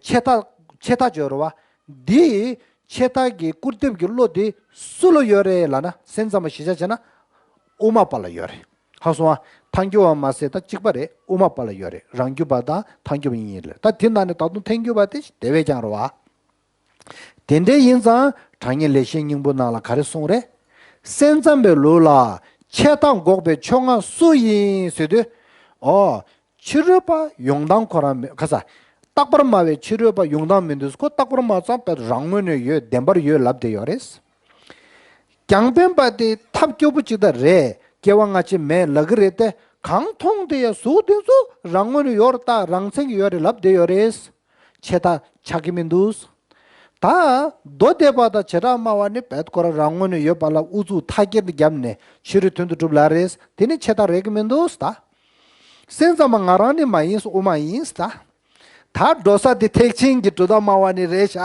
ཆད་མཐའ། ཆད་མཐའ་ཅིག་ཡོད་རེད་བ། འདི་ཆད་མཐའ་གི་སྐུར་འདེབས་ཀྱི་བློ་དེ་སུ་ལ་ཡོད་རེད་ལབ་ན། སེམས་ཙམ་པ་གཞི་བཞག་བྱས་ན་དབུ་མ་པ་ལ་ཡོད་རེད། ཧ་གོ་སོང་ང་། ཐལ་འགྱུར་བ་མ་ཟད་ད་གཅིག་པ་རེད། དབུ་མ་པ་ལ་ཡོད་རེད། རང་རྒྱུད་པ་དང་ཐལ་འགྱུར་བ་གཉིས་རེད། ད་དེ་ནང་ནས་ད་དུང་ཐལ་འགྱུར་བ་དེ་དེ་བས་ཀྱང་རེད་བ། དེ་འདྲ་ཡིན་ཙང་དྲང་ངེས་ལེགས་བཤད་སྙིང་པོ་ནང་ལ་ག་རེ་གསུངས་རེད། སེམས་ཙམ་པའི་ལུགས་ལ་ཆད་མཐའ་འགོག་པའི་ཕྱོགས་སྔ་སུ་ཡིན་ཟེར་དུས། ཨོ། ཕྱི་རོལ་པ་ཡོང་སྟངས་ཁོ་རང་མི། ག་ས། རྟག་པར་སྨྲ་བའི་ཕྱི་རོལ་པ་ཡོང་སྟངས་མི་འདུག་ཁོ་རྟག་པར་སྨྲ་ཙང་དཔེ་རང་ངོས་ནས་ཡོད། བདེན་པར་ཡོད་ལབ་བསྡད་ཡོད་རེད། རྒྱང་འཕེན་པ་དེ་ཐབས་སྐྱོ་པོ་ཅིག་ད་རེད། སྐྱེ་བ་སྔ་ཕྱི་མེད་ལབ་ཀྱི་རེད་དེ། གང་མཐོང་དེ་ཡ་གཟུགས་དེ་ཚོ་རང་ངོས་ནས་ཡོད་རེད། ད་རང་མཚན་གྱི་ཡོད་རེད་ལབ་བསྡད་ཡོད་རེད། ཆད་མཐའ་ཆགས་ཀྱི་མི་འདུག་ད་མདོ་སྡེ་པ་དང་བྱེ་བྲག་སྨྲ་བ་ནི་བེད་ཁོ་རང་རང་ངོས་ནས་ཡོད་པ་ལ་ཨུ་ཚུགས་མཐའ་སྐྱེལ་དུ་བརྒྱབ་ནས་ཕྱི་རོལ་དོན་དུ་སྒྲུབ་ལ་རེད། དེ་ནི་ཆད་མཐའ་རེད་ཀྱི་མི་འདུག་ད་སེམས་ཙམ་པ་ང་རང་ནི་མ་ཡིན། དབུ་མ་ཡིན་ད། ད་འགྲོ་ས་དེ་ཐེག་ཆེན་གྱི་གྲུབ་མཐའ་སྨྲ་བ་ནི་རེད་ཤག་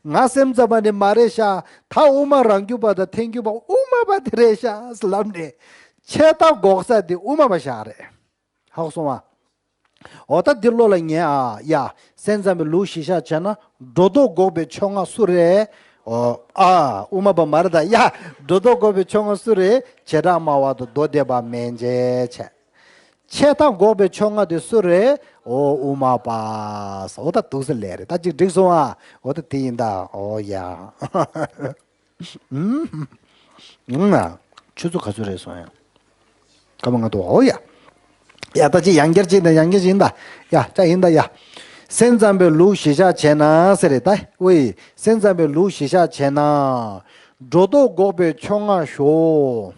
ང་སེམས་ཙམ་པ་ནི་མ་རེད་ཤག་ད་དབུ་མ་རང་རྒྱུད་པ་དང་ཐལ་འགྱུར་བ་དབུ་མ་པ་དེ་རེད་ཤག་ལབ་ནས་ཆད་མཐའ་འགོག་ས་དེ་དབུ་མ་པ་ཤག་རེད། ཧ་གོ་སོང་ང་། འོ་ད་འདི་བློ་ལ་ངེས་ཨ། ཡ། སེམས་ཙམ་པའི་ལུགས་གཞི་བཞག་བྱས་ན་སྒྲོ་འདོགས་འགོག་པའི་ཕྱོགས་སྔ་སུ་རེད། འོ་ཨ། དབུ་མ་པ་མ་རེད་ད། ཡ། སྒྲོ་འདོགས་འགོག་པའི་ཕྱོགས་སྔ་སུ་རེད། བྱེ་བྲག་སྨྲ་བ་དང་མདོ་སྡེ་པ་མན་ཆད་བྱས། ཆད་མཐའ་འགོག་པའི་ཕྱོགས་སྔ་དེ་སུ་རེད། འོ་དབུ་མ་པ། འོ་ད་འདུག་སེ་ལས་རེད། ད་ཅིག་འགྲིག་སོང་ཨ། འོ་ད་དེ་ཡིན་ད། འོ་ཡ། ཨུམ། ཨུམ་ན། ཆུ་ཚོད་ག་ཚོད་རེད་སོང་ཡང་། སྐར་མ་ལྔ་འདུག་འོ་ཡ། ཡ་ད་ཅི་ཡང་བསྐྱར་ཅིག་ད། ཡང་བསྐྱར་ཅིག་ཡིན་ད། ཡ་ད་ཡིན་ད་ཡ། སེམས་ཙམ་པའི་ལུགས་གཞི་བཞག་བྱས་ན་ཟེར་རེད་ད། ཝེ། སེམས་ཙམ་པའི་ལུགས་གཞི་བཞག་བྱས་ན། སྒྲོ་འདོགས་འགོག་པའི་ཕྱོགས་སྔ་ཞོག་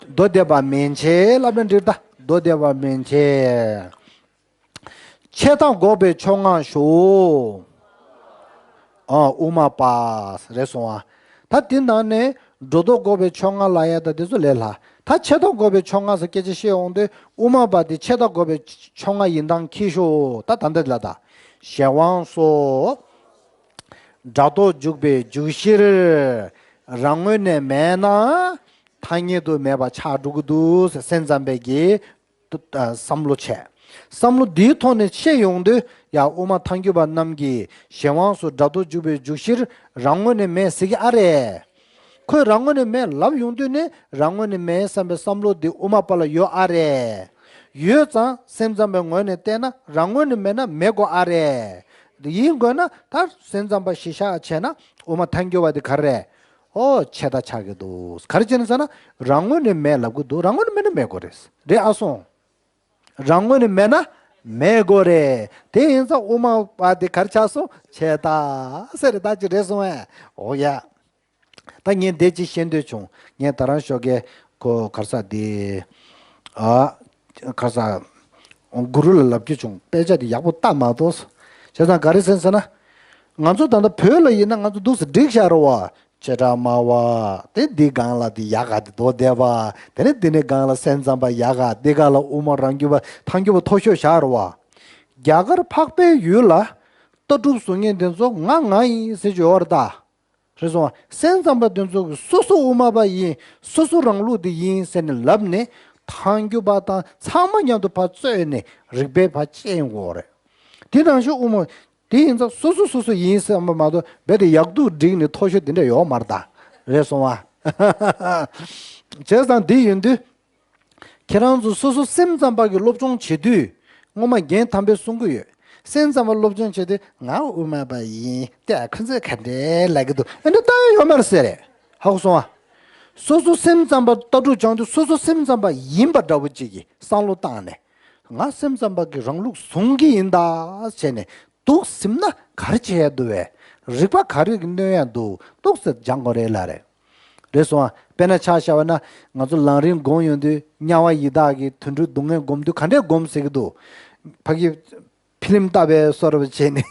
མདོ་སྡེ་པ་མན་ཆད་ལབ་ན་འགྲིག་ད། མདོ་སྡེ་པ་མན་ཆད། ཆད་མཐའ་འགོག་པའི་ཕྱོགས་སྔ་ཞོག་ཨ། དབུ་མ་པ། རེད་སོང་ཨ། ད་དེ་ནང་ནས་སྒྲོ་འདོགས་འགོག་པའི་ཕྱོགས་སྔ་ལབ་ཡ་ད་དེ་ཚོ་ལས་སླ། ད་ཆད་མཐའ་འགོག་པའི་ཕྱོགས་སྔ་ཟེར་སྐད་ཆ་བཤད་ཡོང་དུས་དབུ་མ་པ་དེ་ཆད་མཐའ་འགོག་པའི་ཕྱོགས་སྔ་ཡིན་སྟངས་ཁྱི་ཤོག་ད་ད་འདི་ལ་ད། གཞན་དབང་སོགས་སྒྲ་རྟོག་འཇུག་པའི་འཇུག་གཞིར་རང་ངོས་ནས་མེད་ན་ཐ་སྙད་དུ་མེད་པ་ཆགས་འགྲོ་གི་འདུག་ཟེར་སེམས་ཙམ་པས་ཀྱིས་བསམ་བློ་བྱས། བསམ་བློ་འདིའི་ཐོག་ནས་བཤད་ཡོང་དུས་ཡ། དབུ་མ་ཐལ་འགྱུར་བ་རྣམས་ཀྱིས་གཞན་དབང་སོགས་སྒྲ་རྟོག་འཇུག་པའི་འཇུག་གཞིར་རང་ངོས་ནས་མེད་ཟེར་གྱི་ཨ་རེད། ཁོས་རང་ངོས་ནས་མེད་ལབ་ཡོང་དུས་ནི་རང་ངོས་ནས་མེད་བསམ་པའི་བསམ་བློ་འདི་དབུ་མ་པ་ལ་ཡོད་ཨ་རེད། ཡོད་ཙང་སེམས་ཙམ་པའི་ངོས་ནས་བལྟས་ན་རང་ངོས་ནས་མེད་ན་མེད་དགོས་ཨ་རེད། འདི་ཡིན་དགོས་ན་ད་སེམས་ཙམ་པ་གཞི་བཞག་བྱས་ན་དབུ་མ་ཐལ་འགྱུར་བ་འདི་ག་རེ་རེད། ཨོ་ཆད་མཐའ་ཆགས་ཀྱི་འདུག་ག་རེ་བྱས་ནས་ཟེར་ན་རང་ངོས་ནས་མེད་ལབ་ཀྱི་འདུག་རང་ངོས་ནས་མེད་ན་མེད་དགོས་རེད། རེད་ཨ་སོང་། རང་ངོས་ནས་མེད་ན་མེད་དགོས་རེད། དེ་ཡིན་ཙང་དབུ་མ་པ་དེ་ག་རེ་ཆགས་སོང་། ཆད་མཐའ་ཟེར་རེད། ད་ཅི་རེད་སོང་ཨེ། འོ་ཡ། ད་ངས་འདི་ཅིག་བཤད་འདོད་བྱུང་། ངས་ད་རང་ཞོགས་ཀས་ ཁོ་ག་རེ་ཟེར་དེ། ཨ། ག་རེ་ཟེར། གུ་རུ་ལ་ལབ་རྒྱུ་བྱུང་། དཔེ་ཆ་དེ་ཡག་པོ་ལྟ་མ་ཐུབ། བྱས་ཙང་ག་རེ་ཟེར་ཟེར་ན། ང་ཚོ་ད་ལྟ་བོད་ལ་ཡིན་ན་ང་ཚོ་འདུག་སེ་བསྒྲིགས་བཞག་རེད་བ། བྱེ་བྲག་སྨྲ་བ། དེ་འདི་སྒང་ལ་དེ་ཡ་ག་དེ་མདོ་སྡེ་པ། དེ་ནས་འདི་ནས་སྒང་ལ་སེམས་ཙམ་པ་ཡ་ག། འདི་སྒང་ལ་དབུ་མ་རང་རྒྱུད་པ་ཐལ་འགྱུར་བ་མཐོ་ཤོས་བཞག་རེད་བ། རྒྱ་གར་འཕགས་པའི་ཡུལ་ལ་ལྟ་གྲུབ་བཟུང་མཁན་དེ་ཚོ་ང་ང་ཡིན་ཟེར་གྱི་ཡོད་རེད་ད། རེད་སོང་བ། སེམས་ཙམ་པ་དེ་ཚོ་གིས་སོ་སོ་དབུ་མ་པ་ཡིན། སོ་སོ་རང་ལུགས་དེ་ཡིན་ཟེར་ནས་ལབ་ནས། ཐལ་འགྱུར་བ་དང་ཚང་མ་མཉམ་དུ་ཕར་རྩོད་ནས་རིགས་པས་ཕར་དཔྱད་དགོས་རེད། དེ་ནང་བཞིན་དབུ་མ་དེ་ཡིན་ཙང་སོ་སོ་སོ་སོ་ཡིན་བསམ་པ་མ་གཏོགས། རྦད་དེ་ཡག་སྡུག་བསྒྲིགས་ནས་མཐོ་ཤོས་དེ་འདྲ་ཡོད་མ་རེད་ད། རེད་སོང་བ། བྱས་ཙང་དེ་ཡིན་དུས། ཁྱེད་རང་ཚོ་སོ་སོ་སེམས་ཙམ་པ་གི་སློབ་སྦྱོང་བྱེད་དུས། སྔོན་མ་རྒན་དམ་པས་གསུང་གི་ཡོད། སེམས་ཙམ་པ་སློབ་སྦྱོང་བྱེད་དུས་ང་དབུ་མ་པ་ཡིན། དེ་ཁོ་ཚོས་ག་འདྲས་ལབ་ཀྱི་འདུག་ཨ་འདྲ་ལྟ་ཡ་ཡོད་མ་རེད་ཟེར་རེད། ཧ་གོ་སོང་ཨ། སོ་སོ་སེམས་ཙམ་པ་ལྟ་གྲུབ་སྦྱང་དུས་སོ་སོ་སེམས་ཙམ་པ་ཡིན་པ་འདྲ་བོ་ཅིག་གི་བསམ་བློ་བཏང་ནས། ང་སེམས་ཙམ་པ་གི་རང་ལུགས་བཟུང་གི་ཡིན་ད་བྱས་ནས། འདུག་ཟིན་ན་ག་རེ་བྱེད་ཡ་འདུག་བས། རིགས་པ་ག་རེ་གི་སྣོན་ཡ་འདུག་འདུག་ཟེར་སྦྱང་དགོས་རེད་ལབ་རེད། རེད་སོང་ཨ། དཔེར་ན་ཆ་བཞག་པ་ན། ང་ཚོ་ལམ་རིམ་སྒོམ་ཡོང་དུས་དམྱལ་བ་ཡི་དྭགས་ཀྱི་དུད་འགྲོའི་སྡུག་བསྔལ་སྒོམ་དུས་ག་འདྲས་སྒོམ་ཟེར་གྱི་འདུག་ཕ་གི་ཕི་ལིམ་ལྟ་བའི་བཟོ་འདྲ་བྱས་ནས།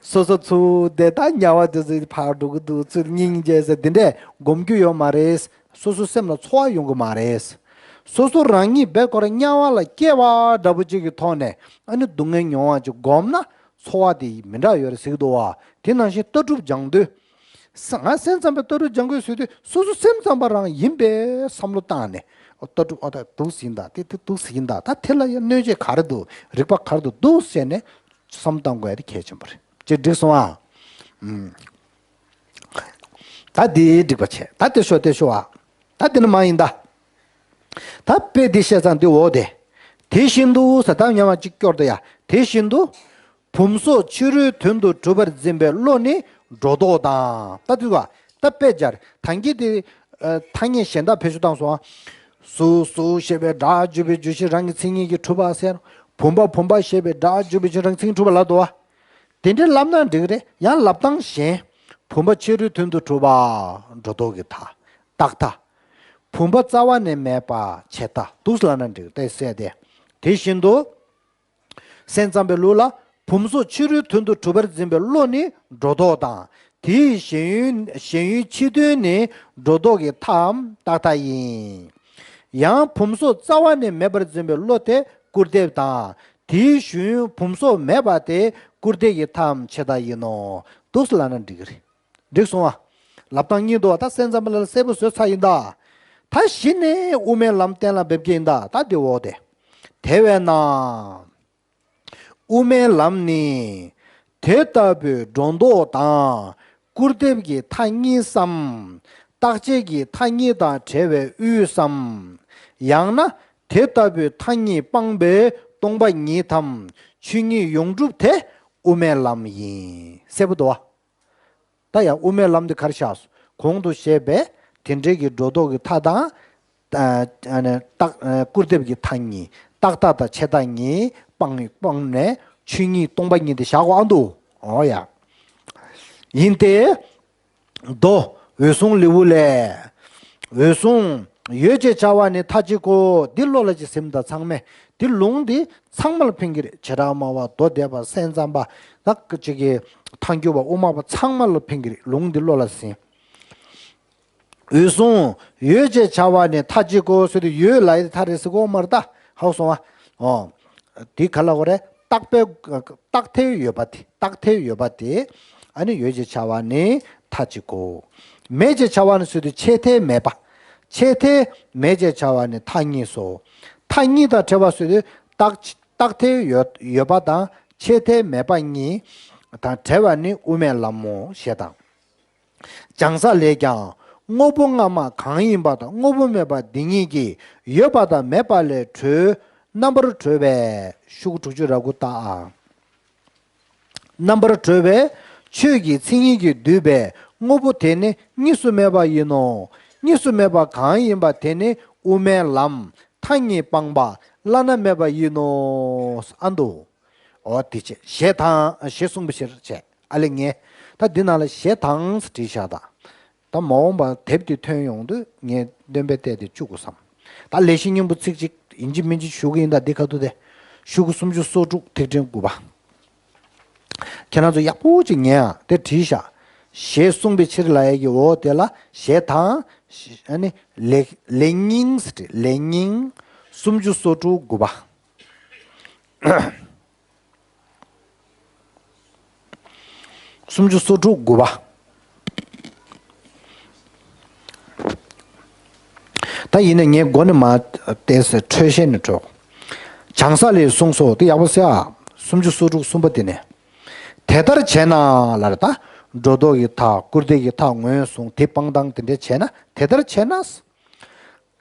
སོ་སོ་ཚུར་བསྡད་ད་དམྱལ་བ་དེ་ཚོ་ཕར་འགྲོ་གི་འདུག་ཚུར་སྙིང་རྗེ་ཟེར་དེ་འདྲས་སྒོམ་རྒྱུ་ཡོད་མ་རེད། སོ་སོ་སེམས་ལ་ཚོར་བ་ཡོང་གི་མ་རེད། སོ་སོ་རང་ཉིད་བེད་སྐོར་དམྱལ་བ་ལ་སྐྱེ་བ་འདྲ་བོ་ཅིག་གི་ཐོག་ནས། ཨ་ནི་སྡུག་བསྔལ་མྱོང་བ་ཅིག་སྒོམ་ན། ཚོར་བ་དེ་མི་འདྲ་ཡོད་རེད་ཟེར་གྱི་འདུག་བ། དེ་ནང་བཞིན་ལྟ་གྲུབ་སྦྱང་དུས། ས་ང་སེམས་ཙམ་པའི་ལྟ་གྲུབ་སྦྱང་དགོས་ཟེར་དུས། སོ་སོ་སེམས་ཙམ་པ་རང་ཡིན་པའི་བསམ་བློ་བཏང་ནས། ཨོ་ལྟ་གྲུབ་ཨ་ད་འདུག་ཟིན་ད་དེ་དེ་འདུག་ཟིན་ད་ད་དེ་ལ་ཡང་གནོད་བྱེད་ག་རེ་འདུག་རིགས་པ་ག་རེ་འདུག་འདུག་ཟེར་ནས་བསམ་བཏང་དགོས་ཡ་དེ་གལ་ཆེན་པོ་རེད། ཅེས་འགྲིག་སོང་ཨ། ཨུམ། ད་དེ་འགྲིག་པ་བྱས། ད་དེ་ཤོག་དེ་ཤོག་ཨ། ད་དེ་ནི་མ་ཡིན་ད། ད་དཔེ་འདི་བཤད་ཙང་འདི་འོ་དེ། དེ་བཞིན་དུ་ཟེར་ད་ཉམས་ཅིག་སྐྱོར་དུ་ཡ། དེ་བཞིན་དུ། བུམ་སོགས་ཕྱི་རོལ་དོན་དུ་གྲུབ་པར་འཛིན་པའི་བློ་ནི་སྒྲོ་འདོགས་དང་། ད་དུས་བ། ད་དཔེ་སྦྱར་ཐང་གི་དེ། ཐ་སྙད་གཞན་དག་བེད་སྤྱོད་བཏང་སོང་ཨ། གཟུགས་གཟུགས་ཞེས་པའི་སྒྲ་བརྗོད་པའི་བརྗོད་གཞི་རང་གི་མཚན་ཉིད་ཀྱིས་གྲུབ་པ་ཟེར། བུམ་པ་བུམ་པ་ཞེས་པའི་སྒྲ་བརྗོད་པའི་བརྗོད་གཞི་རང་གི་མཚན་ཉིད་གྲུབ་པ་ལབ་འདུག་བ། དེ་འདྲའི་ལབ་ན་འགྲིག་གི་རེད། ཡང་ལབ་སྟངས་གཞན། བུམ་པ་ཕྱི་རོལ་དོན་དུ་གྲུབ་པ། སྒྲོ་འདོགས་ཀྱི་མཐའ། རྟག་མཐའ། བུམ་པ་རྩ་བ་ནས་མེད་པ་ཆད་མཐའ། འདུག་ལབ་ན་འགྲིག་གི་རེད་ཟེར་ཏེ། དེ་བཞིན་དུ། སེམས་ཙམ་པའི་ལུགས་ལ། བུམ་སོགས་ཕྱི་རོལ་དོན་དུ་གྲུབ་པར་འཛིན་པའི་བློ་ནི་སྒྲོ་འདོགས་དང་། དེའི་ཞེན་ཡུལ་ཞེན་ཡུལ་ཕྱི་དོན་ནི་སྒྲོ་འདོགས་ཀྱི་མཐའམ་རྟག་མཐའ་ཡིན། ཡང་བུམ་སོགས་རྩ་བ་ནས་མེད་པར་འཛིན་པའི་བློ་དེ་སྐུར་འདེབས་དང་། དེའི་ཞེན་ཡུལ་བུམ་སོགས་མེད་པ་དེ་སྐུར་འདེབས་ཀྱི་མཐའམ་ཆད་མཐའ་ཡིན་ནོ། འདུག་ལབ་ན་འགྲིག་གི་རེད། འགྲིག་སོང་ཨ། ལབ་སྟངས་གཉིས་འདུག་བ། ད་སེམས་ཙམ་པ་ལ་གསལ་པོ་བཟོས་ཚར་ཡིན་ད། ད་གཞི་ནས་དབུ་མའི་ལམ་གཏན་ལ་འབེབས་ཀྱི་ཡིན་ད། ད་དེ་འོ་དེ། དེ་བས་ན། དབུ་མའི་ལམ་ནི། དེ་ལྟ་བུའི་སྒྲོ་འདོགས་དང་སྐུར་འདེབས་ཀྱི་མཐའ་གཉིས་སམ། རྟག་ཆད་ཀྱི་མཐའ་གཉིས་དང་བྲལ་བའི་དབུས་སམ། ཡང་ན་དེ་ལྟ་བུའི་མཐའ་གཉིས་སྤངས་པའི་སྟོང་པ་ཉིད་དམ་ཆོས་ཉིད་ཡོངས་གྲུབ་དེ་དབུ་མའི་ལམ་ཡིན། གསལ་པོ་འདུག་བ། ད་ཡང་དབུ་མའི་ལམ་འདི་ག་རེ་བཞག་གོང་དུ་བཤད་པའི་དེ་འདྲའི་གི་སྒྲོ་འདོགས་ཀྱི་མཐའ་དང་། ཨ་ནི་རྟག་ཨ་སྐུར་འདེབས་ཀྱི་མཐའ་གཉིས། རྟག་མཐའ་དང་ཆད་མཐའ་གཉིས་སྤངས་སྤངས་ནས་ཆོས་ཉིད་སྟོང་པ་ཉིད་དེ་བཞག་གོ་ཨ་འདུག་འོ་ཡ། ཡིན་ཏེ། མདོ་འོད་སྲུང་ལེའུ་ལས། འོད་སྲུང་ཡོད་ཅེས་བྱ་བ་ནི་མཐའ་གཅིག་གོ། འདི་བློ་ལ་ཅིག་ཟིན་ད་ཚང་མས། འདི་ལུང་འདི་ཚང་མ་ལ་ཕན་གྱི་རེད། བྱེ་བྲག་སྨྲ་བ་མདོ་སྡེ་པ་སེམས་ཙམ་པ། ད་ཅིག་གི་ཐལ་འགྱུར་བ་དབུ་མ་པ་ཚང་མ་ལ་ཕན་གྱི་རེད། ལུང་འདི་བློ་ལ་ཟིན། འོད་སྲུང་ཡོད་ཅེས་བྱ་བ་ནི་མཐའ་གཅིག་གོ་ཟེར་དུས་ཡོད་ལ་ཡི་མཐའ་རེད་ཟེར་གོ་མ་རེད་ད། ཧ་གོ་སོང་ཨ། འོ། འདི་ག་ལ་གོ་རེད། རྟག་པའི་རྟག་མཐའི་ཡོད་པ་དེ། རྟག་མཐའི་ཡོད་པ་དེ། ཨ་ནི་ཡོད་ཅེས་བྱ་བ་ནི་མཐའ་གཅིག་གོ། མེད་ཅེས་བྱ་བ་ནི་ཟེར་དུས་ཆད་མཐའི་མེད་པ། ཆད་མཐའི་མེད་ཅེས་བྱ་བ་ནི་མཐའ་གཉིས་སོ། མཐའ་གཉིས་དང་བྲལ་བ་ཟེར་དུས་རྟག་རྟག་མཐའི་ཡོད་ཡོད་པ་དང་ཆད་མཐའི་མེད་པ་གཉིས་དང་བྲལ་བ་ནི་དབུ་མའི་ལམ་མོ་ཞེས་དང་། བྱང་ས་ལས་ཀྱང་དངོས་པོ་སྔ་མ་གང་ཡིན་པ་དང་དངོས་པོ་མེད་པ་འདི་གཉིས་ཀྱིས་ཡོད་པ་དང་མེད་པ་ལས་གྲོལ། རྣམ་པར་གྲོལ་བས། ཤོག་གུ་དྲུག་ཅུ་རེ་དགུ་ལྟ་ཨ། རྣམ་པར་གྲོལ་བས་ཆོས་ཀྱི་མཚན་ཉིད་ཀྱིས་བསྡུས་པའི་དངོས་པོ་དེ་ནི་གཉིས་སུ་མེད་པ་ཡིན་ནོ། གཉིས་སུ་མེད་པ་གང་ཡིན་པ་དེ་ནི་དབུ་མའི་ལམ་མཐའ་གཉིས་སྤངས་པ་བླ་ན་མེད་པ་ཡིན་ནོ། ཨ་འདུག་འོ་དེ་བྱས་ཞེས་དང་ཞེས་གསུངས་པའི་ཕྱིར་བྱས། ཨ་ལེ་ངས་ད་འདི་ནང་ལ་ཞེས་དང་ཟེར་བྲིས་བཞག་དང་། ད་མ་འོངས་པ་དེབ་དེ་ཐོན་ཡོང་དུས་ངས་འདོན་པའི་ལྟས་དེ་བཅུག་དགོས་བསམ། ད་ལེགས་བཤད་སྙིང་པོ་ཚིག་གཅིག་ཡིན་གཅིག་མིན་གཅིག་ཞུ་གི་ཡིན། ད་འདི་ཁ་ཐུག་དེ་ཤོག་གུ་སུམ་ཅུ་སོ་དྲུག་ཐིག་ཕྲེང་དགུ་པ། ཁྱེད་རང་ཚོ་ཡག་པོ་ཅིག་ཉན་ཨ། དེ་བྲིས་ཤག་ཞེས་གསུངས་པའི་ཕྱིར་ལབ་ཡས་ཀྱི་འོ་དེ་ལ་ཞེས་དང་། ཨ་ནི་ལེགས་ལེགས་སྙིང་ཟེར། ལེགས་སྙིང་སུམ་ཅུ་སོ་དྲུག་དགུ་པ། སུམ་ཅུ་སོ་དྲུག་དགུ་པ། ད་ཡིན་ནའི་ངས་མགོ་ནས་མར་བལྟས་ཟེར། འཕྲོས་ཤེས་ནས་འཕྲོས། བྱང་ས་ལས་གསུངས་སོ། དེ་ཡག་པོ་གསན་ཨ། སུམ་ཅུ་སོ་དྲུག་གསུམ་པ་དེ་ནས། དེ་ལྟར་བྱས་ན་ལབ་རེད། ད་སྒྲོ་འདོགས་ཀྱི་མཐའ་སྐུར་འདེབས་ཀྱི་མཐའ་ངོས་བཟུང་། དེ་སྤང་ཐང་དེ་འདྲ་བྱས་ན། དེ་ལྟར་བྱས་ན།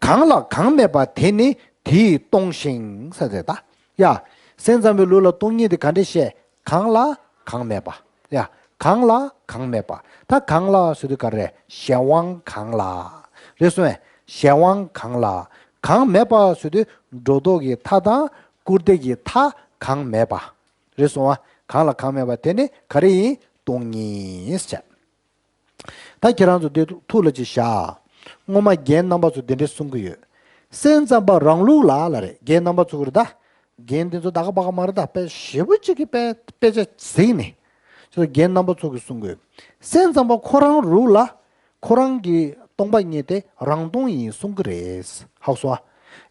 གང་ལ་གང་མེད་པ་དེ་ནི་དེས་སྟོང་ཞིང་ཟེར་ཏེ། ད་ཡ། སེམས་ཙམ་པའི་ལུགས་ལ་སྟོང་ཉིད་དེ་ག་འདྲ་བཤད། གང་ལ་གང་མེད་པ། ཡ། གང་ལ་གང་མེད་པ། ད་གང་ལ་ཟེར་དུས་ག་རེ། གཞན་དབང་གང་ལ། རེད་སོང་ངས། གཞན་དབང་གང་ལ། གང་མེད་པ་ཟེར་དུས་སྒྲོ་འདོགས་ཀྱི་མཐའ་དང་སྐུར་འདེབས་ཀྱི་མཐའ་གང་མེད་པ། རེད་སོང་ཨ། གང་ལ་གང་མེད་པ་དེ་ནི་ག་རེ་ཡིན། སྟོང་ཉིད་བྱས། ད་ཁྱེད་རང་ཚོ་འདི་ཐུགས་ལ་ཅིག་བཞག་སྔོན་མ་རྒན་རྣམ་པ་ཚོ་འདི་འདྲས་གསུང་གི་ཡོད། སེམས་ཙམ་པ་རང་ལུགས་ལ་ལབ་རེད། རྒན་རྣམ་པ་ཚོ་གི་རེད་ད། རྒན་འདི་ཚོ་ད་ག་པ་ག་མ་རེད་ད། དཔེ་ཞེ་པོ་ཅིག་གི་དཔེ་དཔེ་ཆ་གཟིགས་ནས། ཁྱེད་ཚོ་རྒན་རྣམ་པ་ཚོ་གི་གསུང་གི་ཡོད། སེམས་ཙམ་པ་ཁོ་རང་ལུགས་ལ། ཁོ་རང་གི་སྟོང་པ་ཉིད་དེ་རང་སྟོང་ཡིན་གསུང་གི་རེད། ཧ་གོ་སོང་ཨ།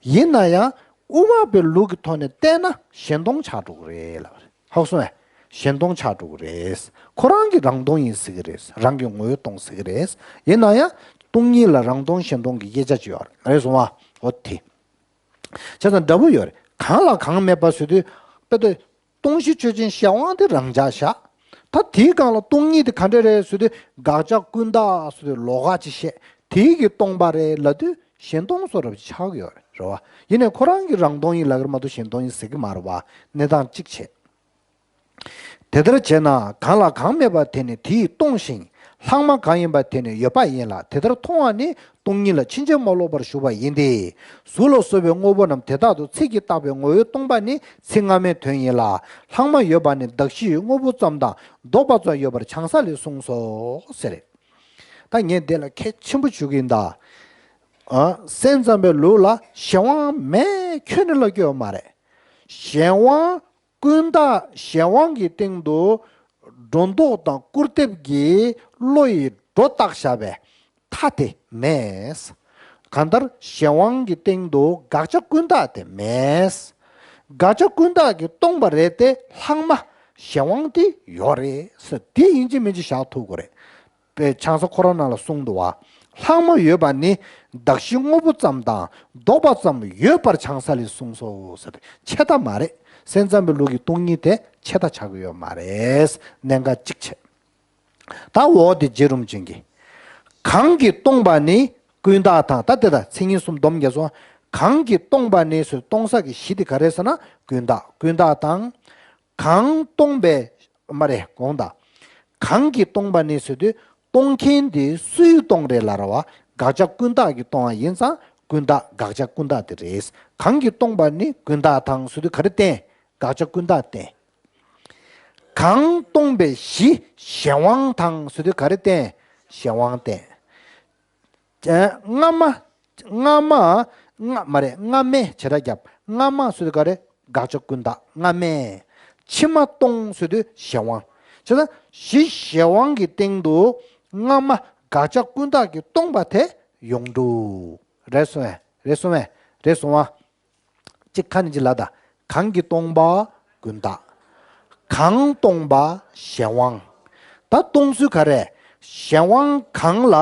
ཡིན་ན་ཡང་དབུ་མ་པའི་ལུགས་ཀྱི་ཐོག་ནས་བལྟས་ན་གཞན་སྟོང་ཆགས་འགྲོ་གི་རེད་ལབ་རེད། ཧ་གོ་སོང་ཨ། གཞན་སྟོང་ཆགས་འགྲོ་གི་རེད། ཁོ་རང་གི་རང་སྟོང་ཡིན་ཟེར་གི་རེད། རང་གི་ངོ་བོས་སྟོང་ཟེར་གི་རེད། ཡིན་ན་ཡང་སྟོང་ཉིད་ལ་རང་སྟོང་གཞན་སྟོང་གི་དབྱེ་བྱ་ཅིག་ཡོད་རེད། སོང་ཨ། འོ་དེ། བྱས་ཙང་འདྲ་པོ་ཡོད་རེད། གང་ལ་གང་མེད་པ་ཟེར་དུས་དཔེ་དེ། སྟོང་གཞི་ཆོས་ཅན་གཞན་དབང་དེ་རང་འཇགས་བཞག་ད་དེའི་སྒང་ལ་སྟོང་ཉིད་དེ་ག་འདྲ་རེད་ཟེར་དུས་དགག་བྱ་ཀུན་བཏགས་ཟེར་དུས་ལོགས་ཀ་ཅིག་བཤད། དེའི་གི་སྟོང་པ་རེད་ལབ་དུས་གཞན་སྟོང་བཟོ་འདྲ་པོ་ཅིག་ཆགས་ཀྱི་ཡོད་རེད། རེད་བ། ཡིན་ནའི་ཁོ་རང་གི་རང་སྟོང་ཡིན་ལབ་ཀྱི་རེད་མ་གཏོགས་གཞན་སྟོང་ཡིན་ཟེར་གྱི་མ་རེད་བ། གནས་སྟངས་གཅིག་བྱས། དེ་ལྟར་བྱས་ན་གང་ལ་གང་མེད་པ་དེ་ནི་དེས་སྟོང་ཞིང་། ལྷག་མ་གང་ཡིན་པ་དེ་ནི་ཡོད་པ་ཡིན་ལ། དེ་ལྟར་མཐོང་བ་ནི་སྟོང་ཉིད་ལ་ཕྱིན་ཅི་མ་ལོག་པར་ཞུགས་པ་ཡིན་ཏེ། གཟུགས་ལ་སོགས་པའི་དངོས་པོ་རྣམས་དེ་དག་ཏུ་ཚིག་གིས་བཏགས་པའི་ངོ་བོས་སྟོང་པ་ནི་ཚིག་སྔ་མའི་དོན་ཡིན་ལ། ལྷག་མ་ཡོད་པ་ནི་གདགས་གཞིའི་དངོས་པོ་ཙམ་དང་ལྡོག་པ་ཙམ་ཡོད་པར་བྱང་ས་ལས་གསུངས་སོ་ཟེར། ད་ངས་འདི་ལ་གལ་ཆེན་པོ་ཞུ་གི་ཡིན་ད། ཨ། སེམས་ཙམ་པའི་ལུགས་ལ་གཞན་དབང་མེད་ཁྱོན་ནས་ལབ་ཀྱི་ཡོད་མ་རེད། གཞན་དབང་ཀུན་བཏགས་གཞན་དབང་གི་སྟེང་དུ་སྒྲོ་འདོགས་དང་སྐུར་འདེབས་ཀྱི་བློ་ཡིས་སྒྲོ་བཏགས་བཞག་པའི་མཐའ་དེ་མེད། གང་ལྟར་གཞན་དབང་གི་སྟེང་དུ་དགག་བྱ་ཀུན་བཏགས་དེ་མེད། དགག་བྱ་ཀུན་བཏགས་ཀྱིས་སྟོང་པ་རེད་དེ་ལྷག་མ་གཞན་དབང་དེ་ཡོད་རེད་ཟེར། དེ་ཡིན་གཅིག་མིན་གཅིག་བཞག་ཐུབ་དགོས་རེད། པའི་ཆང་ས་ཁོ་རང་ནང་ལ་གསུངས་འདུག་བ། ལྷག་མ་ཡོད་པ་ནི་གདགས་གཞི་དངོས་པོ་ཙམ་དང་ལྡོག་པ་ཙམ་ཡོད་པར་བྱང་ས་ལས་གསུངས་སོ་ཟེར་ཏེ་ཆད་ལྟ་མ་རེད། སེམས་ཙམ་པའི་ལུགས་ཀྱི་སྟོང་ཉིད་དེ་ཆད་ལྟ་ཆགས་ཀྱི་ཡོད་མ་རེད། གནད་འགག་གཅིག་བྱས། ད་འོ་དེ་རྗེ་རིན་པོ་ཆེ་གིས། གང་གིས་སྟོང་པ་ནི་ཀུན་བཏགས་དང་། ད་དེ་ད་མཚན་ཉིད་གསུམ་སྡོམ་རྒྱག་སོང་། གང་གིས་སྟོང་པ་ནི་ཟེར་སྟོང་ས་གི་གཞི་དེ་ག་རེ་ཟེར་ན་ཀུན་བཏགས། ཀུན་བཏགས་དང་། གང་སྟོང་པའི་མ་རེད་དགོངས་དག་གང་གིས་སྟོང་པ་ནི་ཟེར་དུས་སྟོང་མཁན་དེ་སུའི་སྟོང་རེད་ལབ་རེད་བ། དགག་བྱ་ཀུན་བཏགས་ཀྱིས་སྟོང་བ་ཡིན་ཙང་ཀུན་བཏགས། དགག་བྱ་ཀུན་བཏགས་དེ་རེད། གང་གིས་སྟོང་པ་ནི་ཀུན་བཏགས་དང་ཟེར་དུས་ག་རེ་བསྟན། དགག་བྱ་ཀུན་བཏགས་བསྟན། གང་སྟོང་པའི་གཞི་གཞན་དབང་དང་ཟེར་དུས་ག་རེ་བསྟན། གཞན་དབང་བསྟན། སྔ་མ། སྔ་མ། སྔ་མ་རེད། སྔ་མའི་བྱེ་བྲག་རྒྱབ། སྔ་མ་ཟེར་དུས་ག་རེ། དགག་བྱ་ཀུན་བཏགས་སྔ་མའི། ཕྱི་མ་སྟོང་ཟེར་དུས་གཞན་དབང་། བྱས་ཙང་གཞི་གཞན་དབང་གི་སྟེང་དུ་སྔ་མ་དགག་བྱ་ཀུན་བཏགས་ཀྱིས་སྟོང་པ་དེ་ཡོངས་གྲུབ། རེད་སོང་བས། རེད་སོང་བས། རེད་སོང་བ། གཅིག་ཁ་ནས་གཅིག་ལ་ད། གང་གིས་སྟོང་པ་ཀུན་བཏགས། གང་སྟོང་པ་གཞན་དབང་། ད་སྟོང་ཚུལ་ག་རེ། གཞན་དབང་གང་ལ་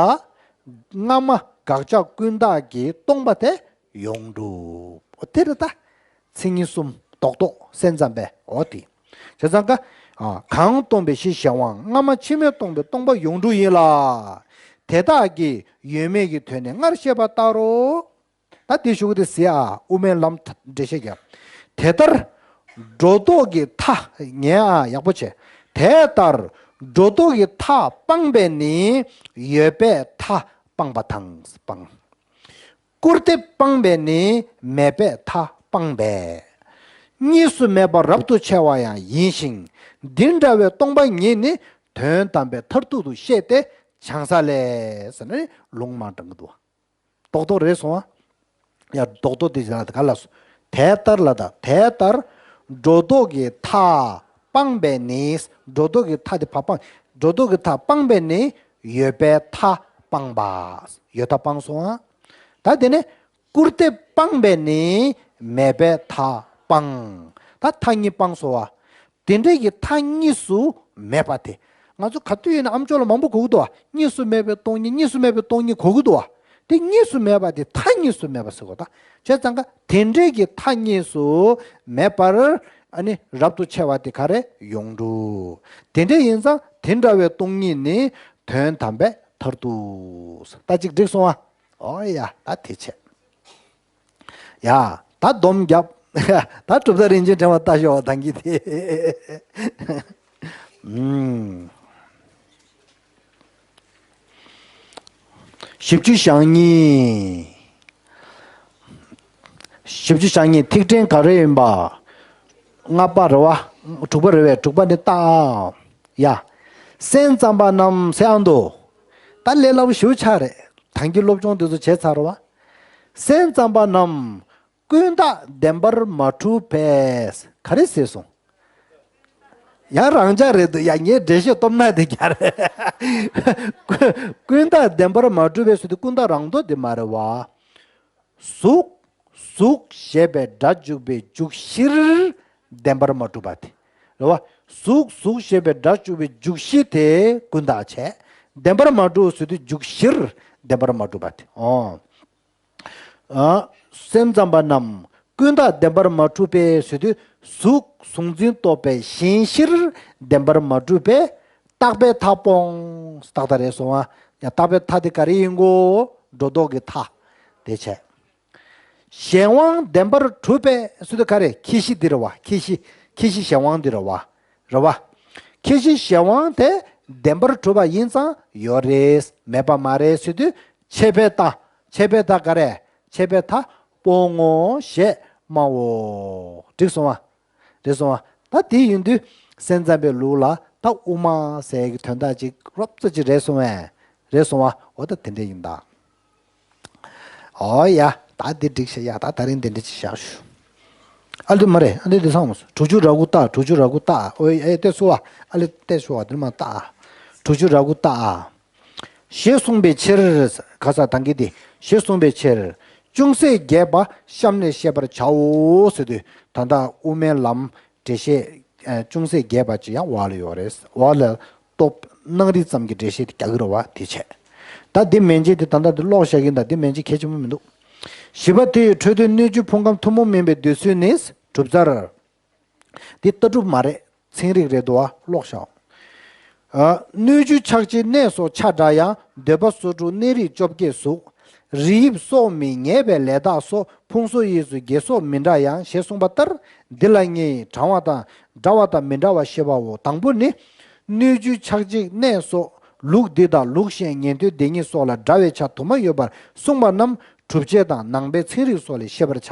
སྔ་མ་དགག་བྱ་ཀུན་བཏགས་ཀྱིས་སྟོང་པ་དེ་ཡོངས་གྲུབ། འོ་དེ་རེད་ད། མཚན་ཉིད་གསུམ་རྡོག་རྡོག་སེམས་ཙམ་པས་འོ་དེ། བྱས་ཙང་ཀ། ཨ། གང་སྟོང་པའི་གཞི་གཞན་དབང་། སྔ་མ་ཕྱི་མས་སྟོང་པའི་སྟོང་པ་ཡོངས་གྲུབ་ཡིན་ལ། དེ་དག་གིས་ཡོད་མེད་ཀྱི་དོན་ནི་སྔར་བཤད་པ་ལྟར་རོ། ད་དེ་ཞུ་གི་དེ་ཟེར་ཨ། དབུ་མའི་ལམ་འགྲེལ་བཤད་རྒྱབ། དེ་ལྟར་སྒྲོ་འདོགས་ཀྱི་མཐའ། ཉན་ཨ་ཡག་པོ་བྱས། དེ་ལྟར་སྒྲོ་འདོགས་ཀྱི་མཐའ་སྤངས་པས་ནི་ཡོད་པའི་མཐའ་སྤངས་པ་དང་། སྤངས། སྐུར་འདེབས་སྤངས་པས་ནི་མེད་པའི་མཐའ་སྤངས་པས། གཉིས་སུ་མེད་པ་རབ་ཏུ་ཕྱེ་བ་ཡང་ཡིན་ཞིང་། འདི་འདྲ་བའི་སྟོང་པ་ཉིད་ནི་དོན་དམ་པའི་མཐར་ཐུག་ཏུ་ཤེས་ཏེ་བྱང་ས་ལས་ཟེར་ནས་ལུང་མང་དྲངས་ཀྱི་འདུག་རྡོག་རྡོག་རེད་སོང་ཨ། ཡ་རྡོག་རྡོག་དེ་ལ་ག་ལ་སོ། དེ་ལྟར་ལ་ད་དེ་ལྟར་སྒྲོ་འདོགས་ཀྱི་མཐའ་སྤངས་པས་ནི། སྒྲོ་འདོགས་ཀྱི་མཐའ་དེ་ཕར་སྤངས། སྒྲོ་འདོགས་ཀྱི་མཐའ་སྤངས་པས་ནི་ཡོད་པའི་མཐའ་སྤངས་པ། ཡོད་མཐའ་སྤངས་སོང་ཨ། ད་དེ་ནས་སྐུར་འདེབས་སྤངས་པས་ནི་མེད་པའི་མཐའ་སྤངས། ད་མཐའ་གཉིས་སྤངས་སོང་བ། དེ་འདྲའི་གི་མཐའ་གཉིས་སུ་མེད་པ་དེ། ང་ཚོ་ག་དུས་ཡིན་ན་ཨ་མཆོག་ལ་མང་པོ་གོ་གི་འདུག་བ། གཉིས་སུ་མེད་པའི་སྟོང་ཉིད། གཉིས་སུ་མེད་པའི་སྟོང་ཉིད་གོ་གི་འདུག་བ། དེ་གཉིས་སུ་མེད་པ་དེ་མཐའ་གཉིས་སུ་མེད་པ་ཟེར་གོ་ད། བྱས་ཙང་ཀ་དེ་འདྲའི་གི་མཐའ་གཉིས་སུ་མེད་པར་ཨ་ནི་རབ་ཏུ་ཕྱེ་བ་དེ་ག་རེ་ཡོངས་གྲུབ། དེ་འདྲ་ཡིན་ཙང་དེ་འདྲ་བའི་སྟོང་ཉིད་ནི་དོན་དམ་པའི་མཐར་ཐུག་ད་ཅིག་འགྲིག་སོང་ཨ། ཨོ་ཡ་ད་དེ་བྱས། ཡ། ད་སྡོམ་རྒྱབ། ད་གྲུབ་མཐའ་རིན་ཆེན་ཕྲེང་བ་ལྟ་ཞོག་དང་གི་དེ། ཨུམ། བཞི་བཅུ་ཞེ་གཉིས། བཞི་བཅུ་ཞེ་གཉིས་ཐིག་ཕྲེང་ག་རེ་ཡིན་པ། ལྔ་པ་རེད་བ། དྲུག་པ་རེད་བས་དྲུག་པ་ནི་ལྟ། ཡ། སེམས་ཙམ་པ་རྣམས་ཟེར་ཨང་དུ། ད་ལས་སླ་པོ་ཞེ་པོ་ཆགས་རེད། དང་གི་སློབ་སྦྱོང་དེ་ཚོ་བྱས་ཚར་བ། སེམས་ཙམ་པ་རྣམས་ཀུན་བརྟགས་བདེན་པར་མ་གྲུབ་པས། ག་རེ་ཟེར་སོང་། ཡང་རང་འཇགས་རེད་འདུག་ཡ་ངས་འགྲེལ་བཤད་སྟོབས་ན་དེ་རྒྱ་རེད། ཀུན་བརྟགས་བདེན་པར་མ་གྲུབ་པས་ཟེར་དུས་ཀུན་བརྟགས་རང་ལྡོག་དེ་མ་རེད་བ། གཟུགས། གཟུགས་ཞེས་པའི་སྒྲ་འཇུག་པའི་འཇུག་གཞིར་བདེན་པར་མ་གྲུབ་པ་དེ། རེད་བ། གཟུགས་གཟུགས་ཞེས་པའི་སྒྲ་འཇུག་པའི་འཇུག་གཞི་དེ་ཀུན་བརྟགས་བྱས། བདེན་པར་མ་གྲུབ་ཟེར་དུས་འཇུག་གཞིར་བདེན་པར་མ་གྲུབ་པ་དེ། ཨོ། ཨ། སེམས་ཙམ་པ་རྣམས་ཀུན་བརྟགས་བདེན་པར་མ་གྲུབ་པས་ཟེར་དུས་གཟུགས་གཟུགས་འཛིན་རྟོག་པའི་ཞེན་གཞིར་བདེན་པར་མ་གྲུབ་པས་རྟག་པའི་མཐའ་སྤོང་། རྟག་མཐའ་རེད་སོང་ཨ། ཡང་རྟག་པའི་མཐའ་དེ་ག་རེ་ཡིན་གོ། སྒྲོ་འདོགས་ཀྱི་མཐའ། དེ་བྱས། གཞན་དབང་བདེན་པར་གྲུབ་པས་ཟེར་དུས་ག་རེ་ཁྱད་གཞི་འདི་རེད་བ། ཁྱད་གཞི། ཁྱད་གཞི་གཞན་དབང་འདི་རེད་བ། རེད་བ། ཁྱད་གཞི་གཞན་དབང་དེ་བདེན་པར་གྲུབ་པ་ཡིན་ཙང་ཡོད་རེད་མེད་པ་མ་རེད་ཟེར་དུས་ཆད་པའི་མཐའ། ཆད་པའི་མཐའ་ག་རེ། ཆད་པའི་མཐའ་སྤོང་ངོ་ཞེས་སྨྲའོ། འགྲིག་སོང་བ། རེད་སོང་བ། ད་དེ་ཡིན་དུས་སེམས་ཙམ་པའི་ལུགས་ལ་ད་དབུ་མ་ཟེར་གྱི་དོན་དག་ཅིག་རོབ་ཙམ་ཅིག་རེད་སོང་བས། རེད་སོང་བ། འོ་ད་དེ་འདྲ་ཡིན་ད། ཨོ་ཡ། ད་འདི་འགྲིག་ཤག་ཡ། ད་ད་རིང་འདི་འདྲ་ཅིག་བཞག་ཞུ། ཨ་ལེ་མ་རེད། ཨ་ལེ་འདི་ཚང་མ་དྲུག་ཅུ་རེ་དགུ་ལྟ། དྲུག་ཅུ་རེ་དགུ་ལྟ། ཨོ་ཡ། ཨེ་ལྟས་སོ་བ། ཨ་ལེ་ལྟས་སོ་བ། འདི་མ་ལྟ། དྲུག་ཅུ་རེ་དགུ་ལྟ། ཞེས་གསུངས་པའི་ཕྱིར། ག་ས་དང་གི་དེ། ཞེས་གསུངས་པའི་ཕྱིར། ཅུང་ཟད་རྒྱས་པ་གཤམ་ནས་བཤད་པར་བྱའོ་ཟེར་དུས་ད་ལྟ་དབུ་མའི་ལམ། འགྲེལ་བཤད་ཨ་ཅུང་ཟད་རྒྱས་པ་ཅིག་ཡང་འོག་ལ་ཡོད་རེད། འོག་ལ་སྟོབས་སྣང་རིས་ཙམ་གྱི་འགྲེལ་བཤད་དེ་རྒྱག་གི་རེད་བ། དེ་བྱས། ད་འདི་མན་ཆད་དེ་ད་ལྟ་འདི་ཀློག་བཞག་གིན། ད་འདི་མན་ཆད་གལ་ཆེན་པོ་མི་འདུག་བཞི་པ་དེ་ཡི་འཕྲོས་དོན་སྣོད་བཅུད་ཕུང་ཁམས་ཐུན་མོང་མིན་པའི་འདོད་ཚུལ་ནི་གྲུབ་ཚར། འདི་ལྟ་གྲུབ་མ་རེད། ཚན་རིག་རེད་འདུག་བ། ཀློག་བཞག་ཨ། སྣོད་བཅུད་ཆགས་འཇིག་གནས་སོགས་ཆ་འདྲ་ཡང་། འདོད་པ་སོགས་དྲུག་གནས་རིགས་བཅོ་བརྒྱད་གཟུགས། རིགས་དབྱིབས་སོགས་མིན་ངེས་པའི་ལས་དག་སོགས། ཕུང་སོགས་དབྱིབས་སུ་དགེ་སོགས་མི་འདྲ་ཡང་། ཞེས་གསུངས་པ་ལྟར་འདི་ལ་གཉིས། གྲང་བ་དང་འདྲ་བ་དང་མི་འདྲ་བ་ཞེས་པའོ། དང་པོ་ནི། སྣོད་བཅུད་ཆགས་འཇིག་གནས་སོགས་ལུགས་འདི་དང་ལུགས་གཞན་ཉན་ཐོས་སྡེ་གཉིས་སོགས་ལ་འདྲ་བའི་ཆ་དུ་མ་ཡོད་པར་གསུངས་པ་རྣམས་གྲུབ་ཆའི་དང་ནང་པའི་ཚན་རིག་སོགས་ལས་ཤེས་པར་བྱ་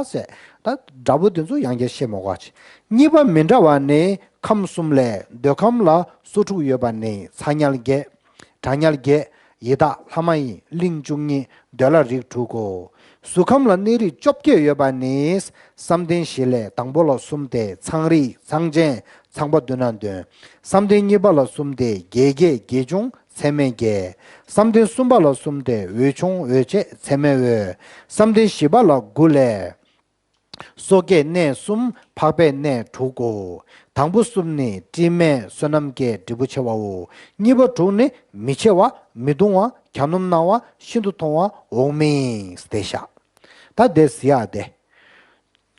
ཟེར། ད་འདྲ་པོ་དེ་ཚོ་ཡང་བསྐྱར་བཤད་མི་དགོས་པ་བྱས། གཉིས་པ་མི་འདྲ་བ་ནི་ཁམས་གསུམ་ལས་འདོད་ཁམས་ལ་སོ་དྲུག་ཡོད་པ་ནི་ཚ་དམྱལ་བརྒྱད། གྲང་དམྱལ་བརྒྱད། ཡི་དྭགས་ལྷ་མ་ཡིན་གླིང་བཅུ་གཉིས། འདོད་ལྷ་རིགས་དྲུག་གོ། གཟུགས་ཁམས་ལ་གནས་རིགས་བཅོ་བརྒྱད་ཡོད་པ་ནི། བསམ་གཏན་བཞི་ལས་དང་པོ་ལ་གསུམ་སྟེ། ཚངས་རིས། ཚངས་ཆེན། ཚངས་པ་མདུན་ན་འདོན། བསམ་གཏན་གཉིས་པ་ལ་གསུམ་སྟེ། བརྒྱད་བརྒྱད། བརྒྱད་ཆུང་། ཚད་མེད་བརྒྱད། བསམ་གཏན་གསུམ་པ་ལ་གསུམ་སྟེ། འོད་ཆུང་། འོད་ཆེ། ཚད་མེད་འོད། བསམ་གཏན་བཞི་པ་ལ་དགུ་ལས། སོ་སྐྱེའི་གནས་གསུམ། འཕགས་པའི་གནས་དྲུག་གོ། དང་པོ་གསུམ་ནི་དྲི་མེད་བསོད་ནམས་ཀྱི་འབྲས་བུ་ཆེ་བའོ། གཉིས་པ་དྲུག་ནི་མི་ཆེ་བ། མི་གདུང་བ། གྱ་ནོམ་སྣང་བ། ཤིན་ཏུ་མཐོང་བ། འོག་མིན་ཏེ་ཤ། ད་དེ་ཟེར་ཡག་དེ།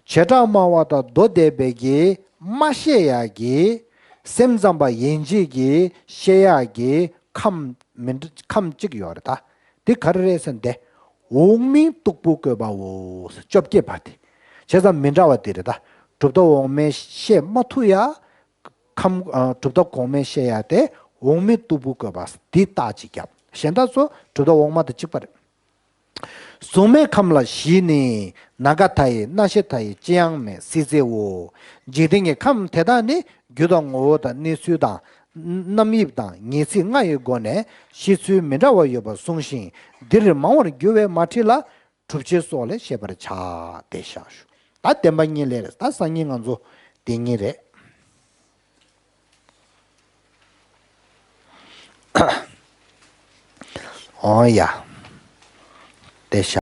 བྱེ་བྲག་སྨྲ་བ་དང་མདོ་སྡེ་པའི་གིས་མ་ཤེས་ཡག་གི། སེམས་ཙམ་པ་ཡན་ཆད་ཀྱིས་ཤེས་ཡག་གི་ཁམས་མི་འདྲ་ཁམས་གཅིག་ཡོད་རེད་ད། དེ་ག་རེ་རེད་ཟེར་ན་དེ། འོག་མིན་སྟུག་པོ་བཀོད་པའོ། བཅོ་བརྒྱད་པ་དེ། བྱས་ཙང་མི་འདྲ་བ་དེ་རེད་ད། གྲུབ་མཐའ་འོག་མིན་བཤད་མ་ཐུབ་ཡག་ཁམས་ཨ་གྲུབ་མཐའ་གོང་མའི་བཤད་ཡག་དེ་འོག་མིན་སྟུག་པོ་བཀོད་པ་འདི་རྟགས་ཅིག་བརྒྱབ། གཞན་དག་ཚོ་གྲུབ་མཐའ་འོག་མ་དང་གཅིག་པ་རེད། གཟུགས་མེད་ཁམས་ལ་བཞི་ནི། ན་ཁ་མཐའ་ཡས། སྣ་ཤེས་མཐའ་ཡས། ལྕེ་ཡང་མེད། སྲིད་རྩེའོ། འཇིག་རྟེན་གྱི་ཁམས་དེ་དག་ནི་རྒྱུ་དང་ངོ་བོ་དང་གནས་ཚུལ་དང་། རྣམ་དབྱིབས་དང་ངེས་ཚིག་ལྔ་ཡི་སྒོ་ནས་ཤེས་ཚུལ་མི་འདྲ་བ་ཡོད་པར་གསུངས་ཤིང་། འདིར་མང་བར་འགྱུར་བས་མ་ཁྲིད་ལ། སྒྲུབ་བྱེད་སོགས་ལས་ཤེས་པར་བྱ། དེ་བཞག་ཞུ། ད་བདེན་པ་གཉིས་ལས་རེད། ད་སང་ཉིན་ང་ཚོ་དེ་གཉིས་རེད། འོ་ཡ། དེ་བཞག